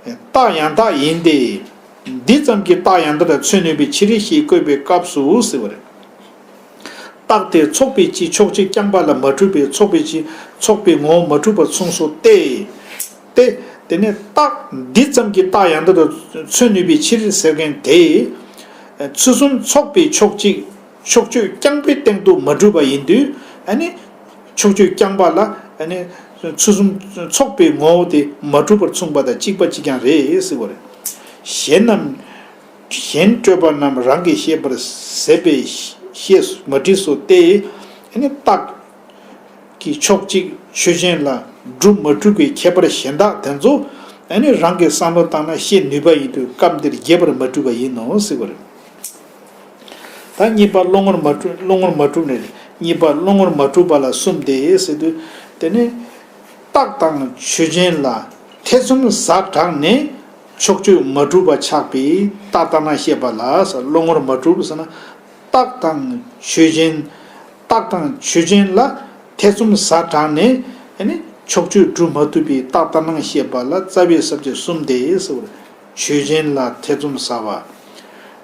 རྟགས་ཡང་དག་ཡིན་ཏེ། འདི་ཙམ་གྱི་རྟགས་ཡང་དག་ལ་མཚོན་ནུས་པའི་ཕྱིར་ཞེས་བཀོད་པའི་སྐབས་སུ་ཟེར་བ་རེད། རྟགས་དེ་ཚོགས་པའི་སྤྱི་ཕྱོགས་གཅིག་རྐྱང་པ་ལ་མ་གྲུབ་པས་ཚོགས་པའི་སྤྱི་ཚོགས་པའི་ངོ་བོ་མ་གྲུབ་པར་མཚུངས་སོ་སྟེ། སྟེ། དེ་ནས་རྟགས་འདི་ཙམ་གྱི་རྟགས་ཡང་དག་ཏུ་མཚོན་ནུས་པའི་ཕྱིར་ཟེར་མཁན་དེ། ཚུལ་གསུམ་ཚོགས་པའི་ཕྱོགས་གཅིག་ཕྱོགས་ཆོས་རྐྱང་པའི་སྟེང་དུ་མ་གྲུབ་པ་ཡིན་དུས་ཨ་ནི། ཕྱོགས་ཆོས་རྐྱང་པ་ལ་ཨ་ནི། ཚུལ་གསུམ་ཚོགས་པའི་ངོ་བོ་དེ་མ་གྲུབ་པར་མཚུངས་པ་དང་གཅིག་པ་གཅིག་རྐྱང་རེད་ཟེར་བ་རེད། གཞན་རྣམས། གཞན་སྤྲོས་པ་རྣམས་རང་གིས་ཤེས་པར་ཟད་པས་ཤེས་སུ་མ་བྲིས་སོ་སྟེ། ཨ་ནི་རྟགས་ཀྱི་ཕྱོགས་གཅིག་ཆོས་ཅན་ལ་གྲུབ་མ་གྲུབ་ཀྱི་ཁྱད་པར་གཞན་དག་དེ་ཚོ་ཨ་ནི་རང་གིས་བསམ་བློ་བཏང་ན་ཤེས་ནུས་པ་ཡིན་དུས་སྐབས་འདིར་རྒྱས་པར་མ་གྲུབ་པ་ཡིན་ནོ་ཟེར་བ་རེད། ད་གཉིས་པ་བློ་ངོར་མ་གྲུབ་བློ་ངོར་མ་གྲུབ་ནས་གཉིས་པ་བློ་ངོར་མ་གྲུབ་པ་ལ་གསུམ་སྟེ་ཟེར་དུས་དེ་ནི། རྟགས་དང་ཆོས་ཅན་ལ་ཐེ་ཚོམ་ཟ་དྲགས་ནས་ཕྱོགས་ཆོས་མ་གྲུབ་པ་ཆགས་པའི་རྟགས་ལྟར་སྣང་བཤད་པ་ལ་བློ་ངོར་མ་གྲུབ་ཟེར་ན། རྟགས་དང་ཆོས་ཅན། རྟགས་དང་ཆོས་ཅན་ལ་ཐེ་ཚོམ་ཟ་དྲགས་ནས་ཨ་ནི་ཕྱོགས་ཆོས་གྲུབ་མ་ཐུབ་པའི་རྟགས་ལྟར་སྣང་བཤད་པ་ལ་རྩ་བའི་ས་བཅད་གསུམ་སྟེ་ཟེར་བ། ཆོས་ཅན་ལ་ཐེ་ཚོམ་ཟ་བ།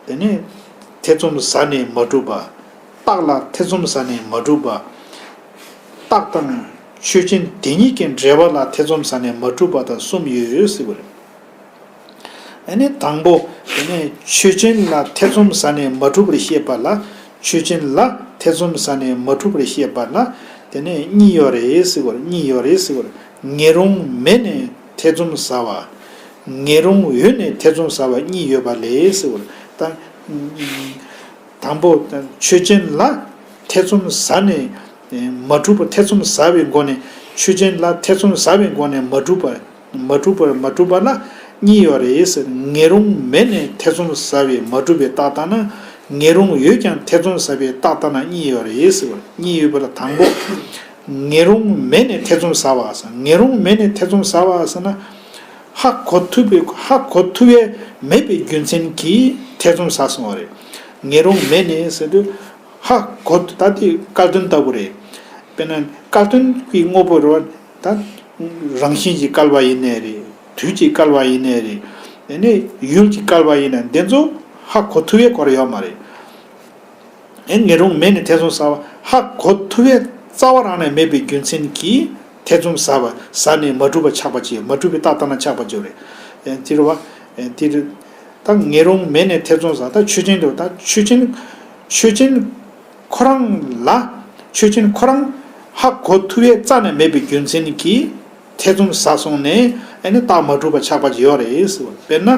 དེ་ནས་ཐེ་ཚོམ་ཟ་ནས་མ་གྲུབ་པ། རྟགས་ལ་ཐེ་ཚོམ་ཟ་ནས་མ་གྲུབ་པ། རྟགས་དང་ཆོས་ཅན་དེ་གཉིས་ཀྱི་འབྲེལ་བ་ལ་ཐེ་ཚོམ་ཟ་ནས་མ་གྲུབ་པ་དང་གསུམ་ཡོད་ཟེར་བ་རེད། ཨ་ནི་དང་པོ། དེ་ནས་ཆོས་ཅན་ལ་ཐེ་ཚོམ་ཟ་ནས་མ་གྲུབ་པར་བཤད་པ་ལ་ཆོས་ཅན་ལ་ཐེ་ཚོམ་ཟ་ནས་མ་གྲུབ་པར་བཤད་པ་ལ་དེ་ནས་གཉིས་ཡོད་རེད་ཟེར་བ་རེད། གཉིས་ཡོད་རེད་ཟེར་བ་རེད། ངེས་རུང་མེད་ནས་ཐེ་ཚོམ་ཟ་བ། ངེས་རུང་ཡོད་ནས་ཐེ་ཚོམ་ཟ་བ་གཉིས་ཡོད་པ་ལས་ཟེར་བ་རེད། ད། དང་པོ། ཆོས་ཅན་ལ་ཐེ་ཚོམ་ཟ་ནས་མ་གྲུབ་པ། ཐེ་ཚོམ་ཟ་བའི་སྒོ་ནས་ཆོས་ཅན་ལ་ཐེ་ཚོམ་ཟ་བའི་སྒོ་ནས་མ་གྲུབ་པ། མ་གྲུབ་པར་མ་གྲུབ་པ་ལ་གཉིས་ཡོད་རེད་ཟེར། ངེས་རུང་མེད་ནས་ཐེ་ཚོམ་ཟ་བའི་མ་གྲུབ་པའི་རྟགས་ལྟར་སྣང་། ངེས་རུང་ཡོད་ཀྱང་ཐེ་ཚོམ་ཟ་བའི་རྟགས་ལྟར་སྣང་གཉིས་ཡོད་རེད་ཟེར་བ། གཉིས་ཡོད་པ་ལ་དང་པོ། ངེས་རུང་མེད་ནས་ཐེ་ཚོམ་ཟ་བ་ཟེར། ངེས་རུང་མེད་ནས་ཐེ་ཚོམ་ཟ་བ་ཟེར་ན། ཧ་གོ་ཐུབ་པའི་ཧ་གོ་ཐུབ་པའི་མེད་པའི་རྒྱུ་མཚན་གྱིས་ཐེ་ཚོམ་ཟ་སོང་བ་རེད། ངེས་རུང་མེད་ནས་ཟེར་དུས་ཧ་གོ་ད་དེ་བསྐལ་དོན་ལྟ་བུ་རེད། དཔེར་ན་བསྐལ་དོན་གྱི་དངོས་པོ་རེད་བ། ད་རང་བཞིན་གྱིས་བསྐལ་བ་ཡིན་ནའི་རེད། དུས་ཀྱིས་བསྐལ་བ་ཡིན་ནའི་རེད། དེ་ནས་ཡུལ་གྱིས་བསྐལ་བ་ཡིན་ནའི་འདི་ཚོ་ཧ་གོ་ཐུབ་པའི་སྐོར་ཡོད་མ་རེད། ཨེ་ངེས་རུང་མེད་ནས་ཐེ་ཚོམ་ཟ་བ་ཧ་གོ་ཐུབ་པའི་རྩ་བ་རང་ནས་མེད་པའི་རྒྱུ་མཚན་གྱིས་ཐེ་ཚོམ་ཟ་བ་ཟ་ནས་མ་གྲུབ་པ་ཆགས་པ་ཅིག་མ་གྲུབ་པའི་རྟགས་ལྟར་སྣང་ཆགས་པ་ཅིག་རེད། ཨེ་དེ་རེད་བ། ཨེ་དེ་རེད། ད་ངེས་རུང་མེད་ནས་ཐེ་ཚོམ་ཟ། ད་ཆོས་ཅན་དུ་ད་ཆོས་ཅན། ཆོས་ཅན་ཁོ་རང་ལ་ཆོས་ཅན་ཁོ་རང་ཧ་གོ་ཐུབ་པའི་རྩ་ནས་མེད་པའི་རྒྱུ་མཚན་གྱིས། ཐེ་ཚོམ་ཟ་སོང་ནས་ཨ་ནི་རྟགས་མ་གྲུབ་པ་ཆགས་པ་ཅིག་ཡོད་རེད་ཟེར་བ། དཔེར་ན།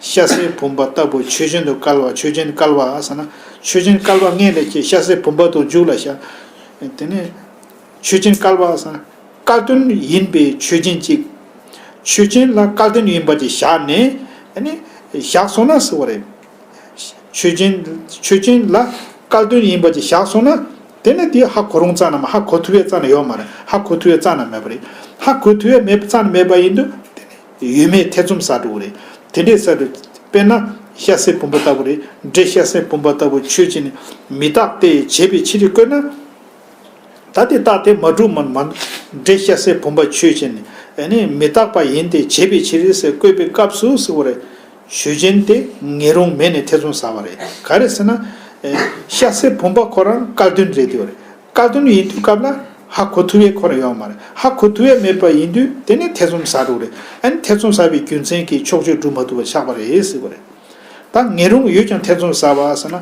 ཤ་ཟའི་བུམ་པ་ལྟ་བུ་ཆོས་ཅན་དུ་བསྐལ་བ། ཆོས་ཅན་བསྐལ་བ་ཟེར་ན། ཆོས་ཅན་བསྐལ་བ་སྔོན་ལ་སྐྱེས་ཤ་ཟའི་བུམ་པ་དུ་འཇུག་ལ་བཞག་དེ་ནས་ཆོས་ཅན་བསྐལ་བ་ཟེར་ན། བསྐལ་དོན་ཡིན་པའི་ཆོས་ཅན་གཅིག་ཆོས་ཅན་ལ་བསྐལ་དོན་ཡིན་པ་ཅིག་བཞག་ནས་ཨ་ནི་བཞག་སོང་ན་ཟེར་བ་རེད། ཆོས་ཅན། ཆོས་ཅན་ལ་བསྐལ་དོན་ཡིན་པ་ཅིག་བཞག་སོང་ན། དེ་ནི་དེ་ཧ་གོ་རུང་རྩ་ན་མ། ཧ་གོ་ཐུབ་པའི་རྩ་ན་ཡོད་མ་རེད། ཧ་གོ་ཐུབ་པའི་རྩ་ན་མེད་པ་རེད། ཧ་གོ་ཐུབ་པའི་མེད་པ་རྩ་ན་མེད་པ་ཡིན་དུས། དེ་ནི་ཡོད་མེད་ཐེ་ཚོམ་ཟ་འགྲོ་གི་རེད། དེ་འདྲའི་ས་རུ། དཔེར་ན་ཤ་ཟའི་བུམ་པ་ལྟ་བུ་རེད། འདྲེ་ཤ་ཟའི་བུམ་པ་ལྟ་བུ་ཆོས་ཅན་མི་རྟག་སྟེ་བྱས་པའི་ཕྱིར་བཀོད་ན། ད་དེ་རྟགས་དེ་མ་གྲུབ་མ་མ། འདྲེ་ཤ་ཟའི་བུམ་པ་ཆོས་ཅན། ཨ་ནི་མི་རྟག་པ་ཡིན་ཏེ་བྱས་པའི་ཕྱིར་ཟེར་བཀོད་པའི་སྐབས་སུ་ཟེར་བ་རེད། ཆོས་ཅན་དེ་ངེས་རུང་མེད་ནས་ཐེ་ཚོམ་ཟ་བ་རེད། ག་རེ་ཟེར་ན། ཨེ། ཤ་ཟའི་བུམ་པ་ཁོ་རང་སྐལ་དོན་རེད་དེ་བ་རེད། སྐལ་དོན་ཡིན་དུས་སྐབས་ལ་ཧ་གོ་ཐུབ་ཡས་ཁོ་རང་ཡོད་མ་རེད། ཧ་གོ་ཐུབ་ཡས་མེད་པ་ཡིན་དུས་དེ་ནི་ཐེ་ཚོམ་ཟ་འགྲོ་རེད། ཨ་ནི་ཐེ་ཚོམ་ཟ་བའི་རྒྱུ་མཚན་གྱིས་ཕྱོགས་ཆོས་སྒྲུབ་མ་ཐུབ་པ་ཆགས་པ་རེད་ཟེར་བ་རེད། ད་ངེས་རུང་ཡོད་ཀྱང་ཐེ་ཚོམ་ཟ་བ་ཟེར་ན།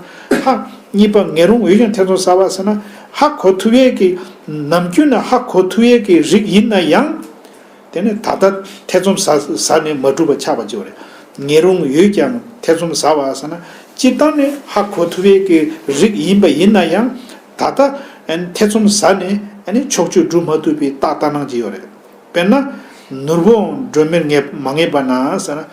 ཧ། གཉིས་པ་ངེས་རུང་ཡོད་ཀྱང་ཐེ་ཚོམ་ཟ་བ་ཟེར་ན། ཧ་གོ་ཐུབ་ཡས་ཀྱི། ནམ་རྒྱུན་ནས་ཧ་གོ་ཐུབ་ཡས་ཀྱི་རིགས་ཡིན་ན་ཡང་། དེ་ནི་ད་ལྟ་ཐེ་ཚོམ་ཟ་ཟ་ནས་མ་གྲུབ་པ་ཆགས་པ་ཅིག་རེད། ངེས་རུང་ཡོད་ཀྱང་ཐེ་ཚོམ་ཟ་བ་ཟེར་ན། སྤྱིར་བཏང་ནས་ཧ་གོ་ཐུབ་ཡས་ཀྱི་རིགས་ཡིན་པ་ཡིན་ན་ཡང་། ད་ལྟ་ཨ་ནི་ཐེ་ཚོམ་ཟ་ནས་ཨ་ནི་ཕྱོགས་ཆོས་སྒྲུབ་མ་ཐུབ་པའི་རྟགས་ལྟར་སྣང་ཅིག་ཡོད་རེད། དཔེར་ན། ནོར་བུའང་སྒྲོན་མེར་ངེས་མ་ངེས་པ་ན་ཟེར་ན།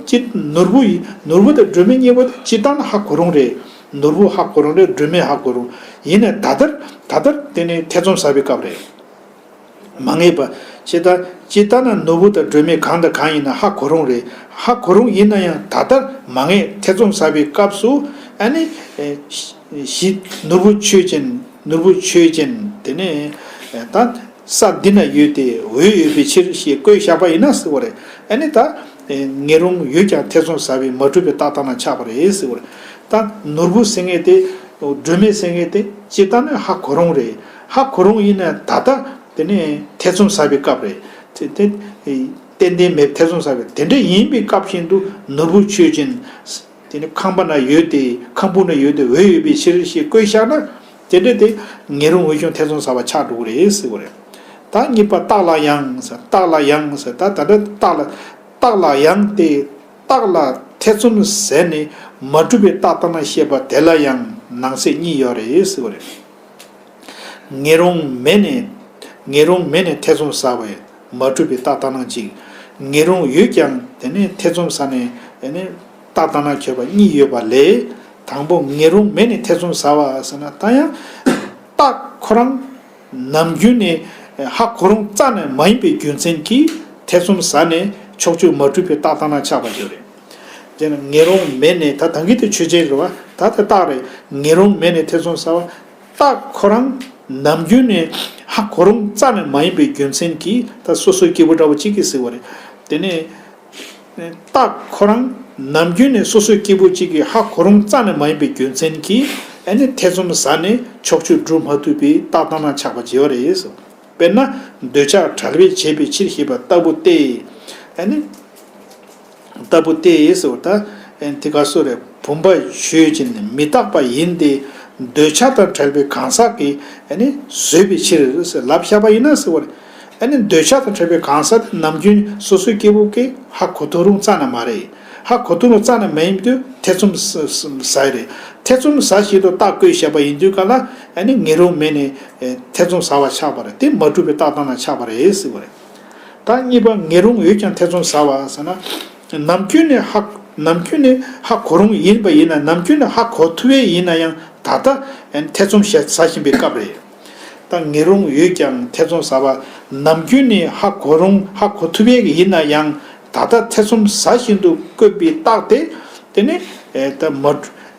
སྤྱིར་ནོར་བུ་ཡི་ནོར་བུ་དང་སྒྲོན་མེ་གཉིས་པོ་དེ་སྤྱིར་བཏང་ན་ཧ་གོ་རུང་རེད། ནོར་བུ་ཧ་གོ་རུང་རེད། སྒྲོན་མེ་ཧ་གོ་རུང་། ཡིན་ནའི་ད་ལྟར་ད་ལྟར་དེ་ནི་ཐེ་ཚོམ་ཟ་བའི་སྐབས་རེད། མ་ངེས་པ། ཇི་ལྟར་ཇི་ལྟར་ན་ནོར་བུ་དང་སྒྲོན་མེ་གང་དང་གང་ཡིན་ན་ཧ་གོ་རུང་རེད། ཧ་གོ་རུང་ཡིན་ན་ཡང་ད་ལྟར་མ་ངེས། ཐེ་ཚོམ་ཟ་བའི་སྐབས་སུ་ཨ་ནི། ཨེ། གཞི་ནོར་བུ་ཆོས་ཅན། ནོར་བུ་ཆོས་ཅན། དེ་ནས་ཨེ་ད་ས་འདི་ན་ཡོད་དེ་འོད་ཡོད་པའི་ཕྱིར་ཞེས་བཀོད་བཞག་པ་ཡིན་ན་ཟེར་བ་རེད། ཨ་ནི་ད་ཨེ་ངེས་རུང་ཡོད་ཀྱང་ཐེ་ཚོམ་ཟ་བའི་མ་གྲུབ་པའི་རྟགས་ལྟར་སྣང་ཆགས་པ་རེད་ཟེར་བ་རེད། ད་ནོར་བུ་ཟེར་མཁན་དེ། སྒྲོན་མེ་ཟེར་མཁན་དེ་སྤྱིར་བཏང་ནས་ཧ་གོ་རུང་རེད། ཧ་གོ་རུང་ཡིན་ན་ད་ལྟ་དེ་ནས་ཐེ་ཚོམ་ཟ་བའི་སྐབས་རེད། དེ་དེ་ཏན་ཏན་མེད། ཐེ་ཚོམ་ཟ་བའི་དེ་འདྲ་ཡིན་པའི་སྐབས་བཞིན་དུ་ནོར་བུ་ཆོས་ཅན། དེ་ནི་ཁང་པ་ན་ཡོད་དེ་ཁང་བུ་ན་ཡོད་དེ་འོད་ཡོད་པའི་ཕྱིར་ཞེས་བཀོད་བཞག་ན། དེ་འདྲ་དེ་ངེས་རུང་འོད་ཀྱང་ཐེ་ཚོམ་ཟ་བ་ཆགས་འགྲོ་གི་རེད་ཟེར་བ་རེད། ད་གཉིས་པ་རྟགས་ལ་ཡང་ཟེར། རྟགས་ལ་ཡང་ཟེར། ད་ད་ལྟ་རྟགས་ལ། རྟགས་ལ་ཡང་སྟེ། རྟགས་ལ་ཐེ་ཚོམ་ཟད་ནས་མ་གྲུབ་པའི་རྟགས་ལྟར་སྣང་བཤད་པ་དེ་ལ་ཡང་ནང་གསེས་གཉིས་ཡོད་རེད་ཟེར་བ་རེད། ངེས་རུང་མེད་ནས། ངེས་རུང་མེད་ནས་ཐེ་ཚོམ་ཟ་བའི་མ་གྲུབ་པའི་རྟགས་ལྟར་སྣང་གཅིག་ངེས་རུང་ཡོད་ཀྱང་དེ་ནས་ཐེ་ཚོམ་ཟ་ནས་ཨེ་ནས་རྟགས་ལྟར་སྣང་ཁྱབ་པ་གཉིས་ཡོད་པ་ལས། དང་པོ་ངེས་རུང་མེད་ནས་ཐེ་ཚོམ་ཟ་བ་ཟེར་ན། ད་ཡང་རྟགས་ཁོ་རང་ནམ་རྒྱུན་ནས་ཧ་གོ་རུང་རྩ་ནས་མ་ཡིན་པའི་རྒྱུ་མཚན་གྱིས་ཐེ་ཚོམ་ཟ་ནས་ཕྱོགས་ཆོས་མ་གྲུབ་པའི་རྟགས་ལྟར་སྣང་ཆགས་པ་ཡོད་རེད། དེ་ནི་ངེས་རུང་མེད་ནས། ད་ད་གིན་དེ་ཆོས་ཅན་རེད་བ། ད་དེ་རྟགས་རེད། ངེས་རུང་མེད་ནས་ཐེ་ཚོམ་ཟ་བ། རྟགས་ཁོ་རང་ནམ་རྒྱུན་ནས་ཧ་གོ་རུང་རྩ་ནས་མ་ཡིན་པའི་རྒྱུ་མཚན་གྱིས་ད་སོ་སོའི་སྐྱེས་བུ་འདྲ་བོ་གཅིག་གིས་ཟེར་བ་རེད། དེ་ནས་རྟགས་ཁོ་རང་ནམ་རྒྱུན་ནས་སོ་སོའི་སྐྱེས་བུ་གཅིག་གིས་ཧ་གོ་རུང་རྩ་ནས་མ་ཡིན་པའི་རྒྱུ་མཚན་གྱིས་ཨ་ནི་ཐེ་ཚོམ་ཟ་ནས་ཕྱོགས་ཆོས་སྒྲུབ་མ་ཐུབ་པའི་རྟགས་ལྟར་སྣང་ཆགས་པ་བྱེད་པ་རེད། དཔེར་ན། འདོད་ཆགས་བྲལ་བས་བྱས་པའི་ཕྱིར་ཞེས་པ་ལྟ་བུ་སྟེ། ཨ་ནི། ལྟ་བུ་སྟེ་ཟེར་བ་ད། ཨ་ནི་དེ་ག་སོ་རེ་བུམ་པ་ཆོས་ཅན་མི་རྟག་པ་ཡིན་ཏེ། འདོད་ཆགས་དང་བྲལ་བའི་གང་ཟག་གིས་ཨ་ནི་བཟོས་པའི་ཕྱིར་ཟེར་ལབ་བཞག་པ་ཡིན་ན་ཟེར་བ་རེད། ཨ་ནི་འདོད་ཆགས་དང་བྲལ་བའི་གང་ཟག་དེ་ནམ་རྒྱུན་སོ་སོའི་སྐྱེ་བོ་གིས་ཧ་གོ་ཐུབ་རུང་རྩ་ནས་མ་རེད། ཧ་གོ་ཐུབ་རུང་རྩ་ནས་མ་ཡིན་དུས་ཐེ་ཚོམ་ཟ་ཡི་རེད། ཐེ་ཚོམ་ཟ་བཞིན་དུ་རྟགས་བཀོད་བཞག་པ་ཡིན་དུས་ག་ལ་ཨ་ནི་ངེས་རུང་མེད་ནས་ཐེ་ཚོམ་ཟ་བ་ཆགས་པ་རེད། དེ་མ་གྲུབ་པའི་རྟགས་ལྟར་སྣང་ཆགས་པ་རེད་ཟེར་བ་རེད། ད་གཉིས་པ་ངེས་རུང་ཡོད་ཀྱང་ཐེ་ཚོམ་ཟ་བ་ཟེར་ན། ནམ་རྒྱུན་ནས་ཧ་ནམ་རྒྱུན་ནས་ཧ་གོ་རུང་ཡིན་པ་ཡིན་ན། ནམ་རྒྱུན་ནས་ཧ་གོ་ཐུབ་པས་ཡིན་ན་ཡང་ད་ལྟ་ཐེ་ཚོམ་ཟ་བཞིན་པའི་སྐབས་རེད། ད་ངེས་རུང་ཡོད་ཀྱང་ཐེ་ཚོམ་ཟ་བ། ནམ་རྒྱུན་ནས་ཧ་གོ་རུང་ཧ་གོ་ཐུབ་པས་ཡིན་ན་ཡང་ད་ལྟ་ཐེ་ཚོམ་ཟ་བཞིན་དུ་བཀོད་པའི་རྟགས་དེ། དེ་ནི་ད་མ་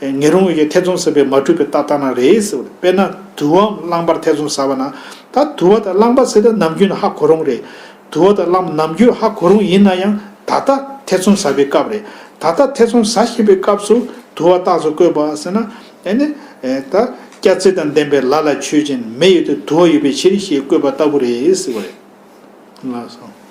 ངེས་རུང་ཡོད་ཀྱང་ཐེ་ཚོམ་ཟ་བའི་མ་གྲུབ་པའི་རྟགས་ལྟར་སྣང་རེད་ཟེར་བ་རེད། དཔེར་ན་དུ་བའམ་རླངས་པར་ཐེ་ཚོམ་ཟ་བ་ན། ད་དུ་བ་དང་རླངས་པ་ཟེར་ད་ནམ་རྒྱུན་ཧ་གོ་རུང་རེད། དུ་བ་དང་རླངས་ནམ་རྒྱུན་ཧ་གོ་རུང་ཡིན་ན་ཡང་ད་ལྟ་ཐེ་ཚོམ་ཟ་བའི་སྐབས་རེད། ད་ལྟ་ཐེ་ཚོམ་ཟ་བཞིན་པའི་སྐབས་སུ་དུ་བ་རྟགས་སུ་བཀོད་པ་ཟེར་ན། ཨེ་ནི། ཨེ་ད་སྐྱ་རྩི་དང་ལྡན་པའི་ལ་ལ་ཆོས་ཅན། མེ་ཡོད་དེ་དུ་བ་ཡོད་པའི་ཕྱིར་ཞེས་བཀོད་པ་ལྟ་བུ་རེད་ཟེར་བ་རེད། ལགས་སོ།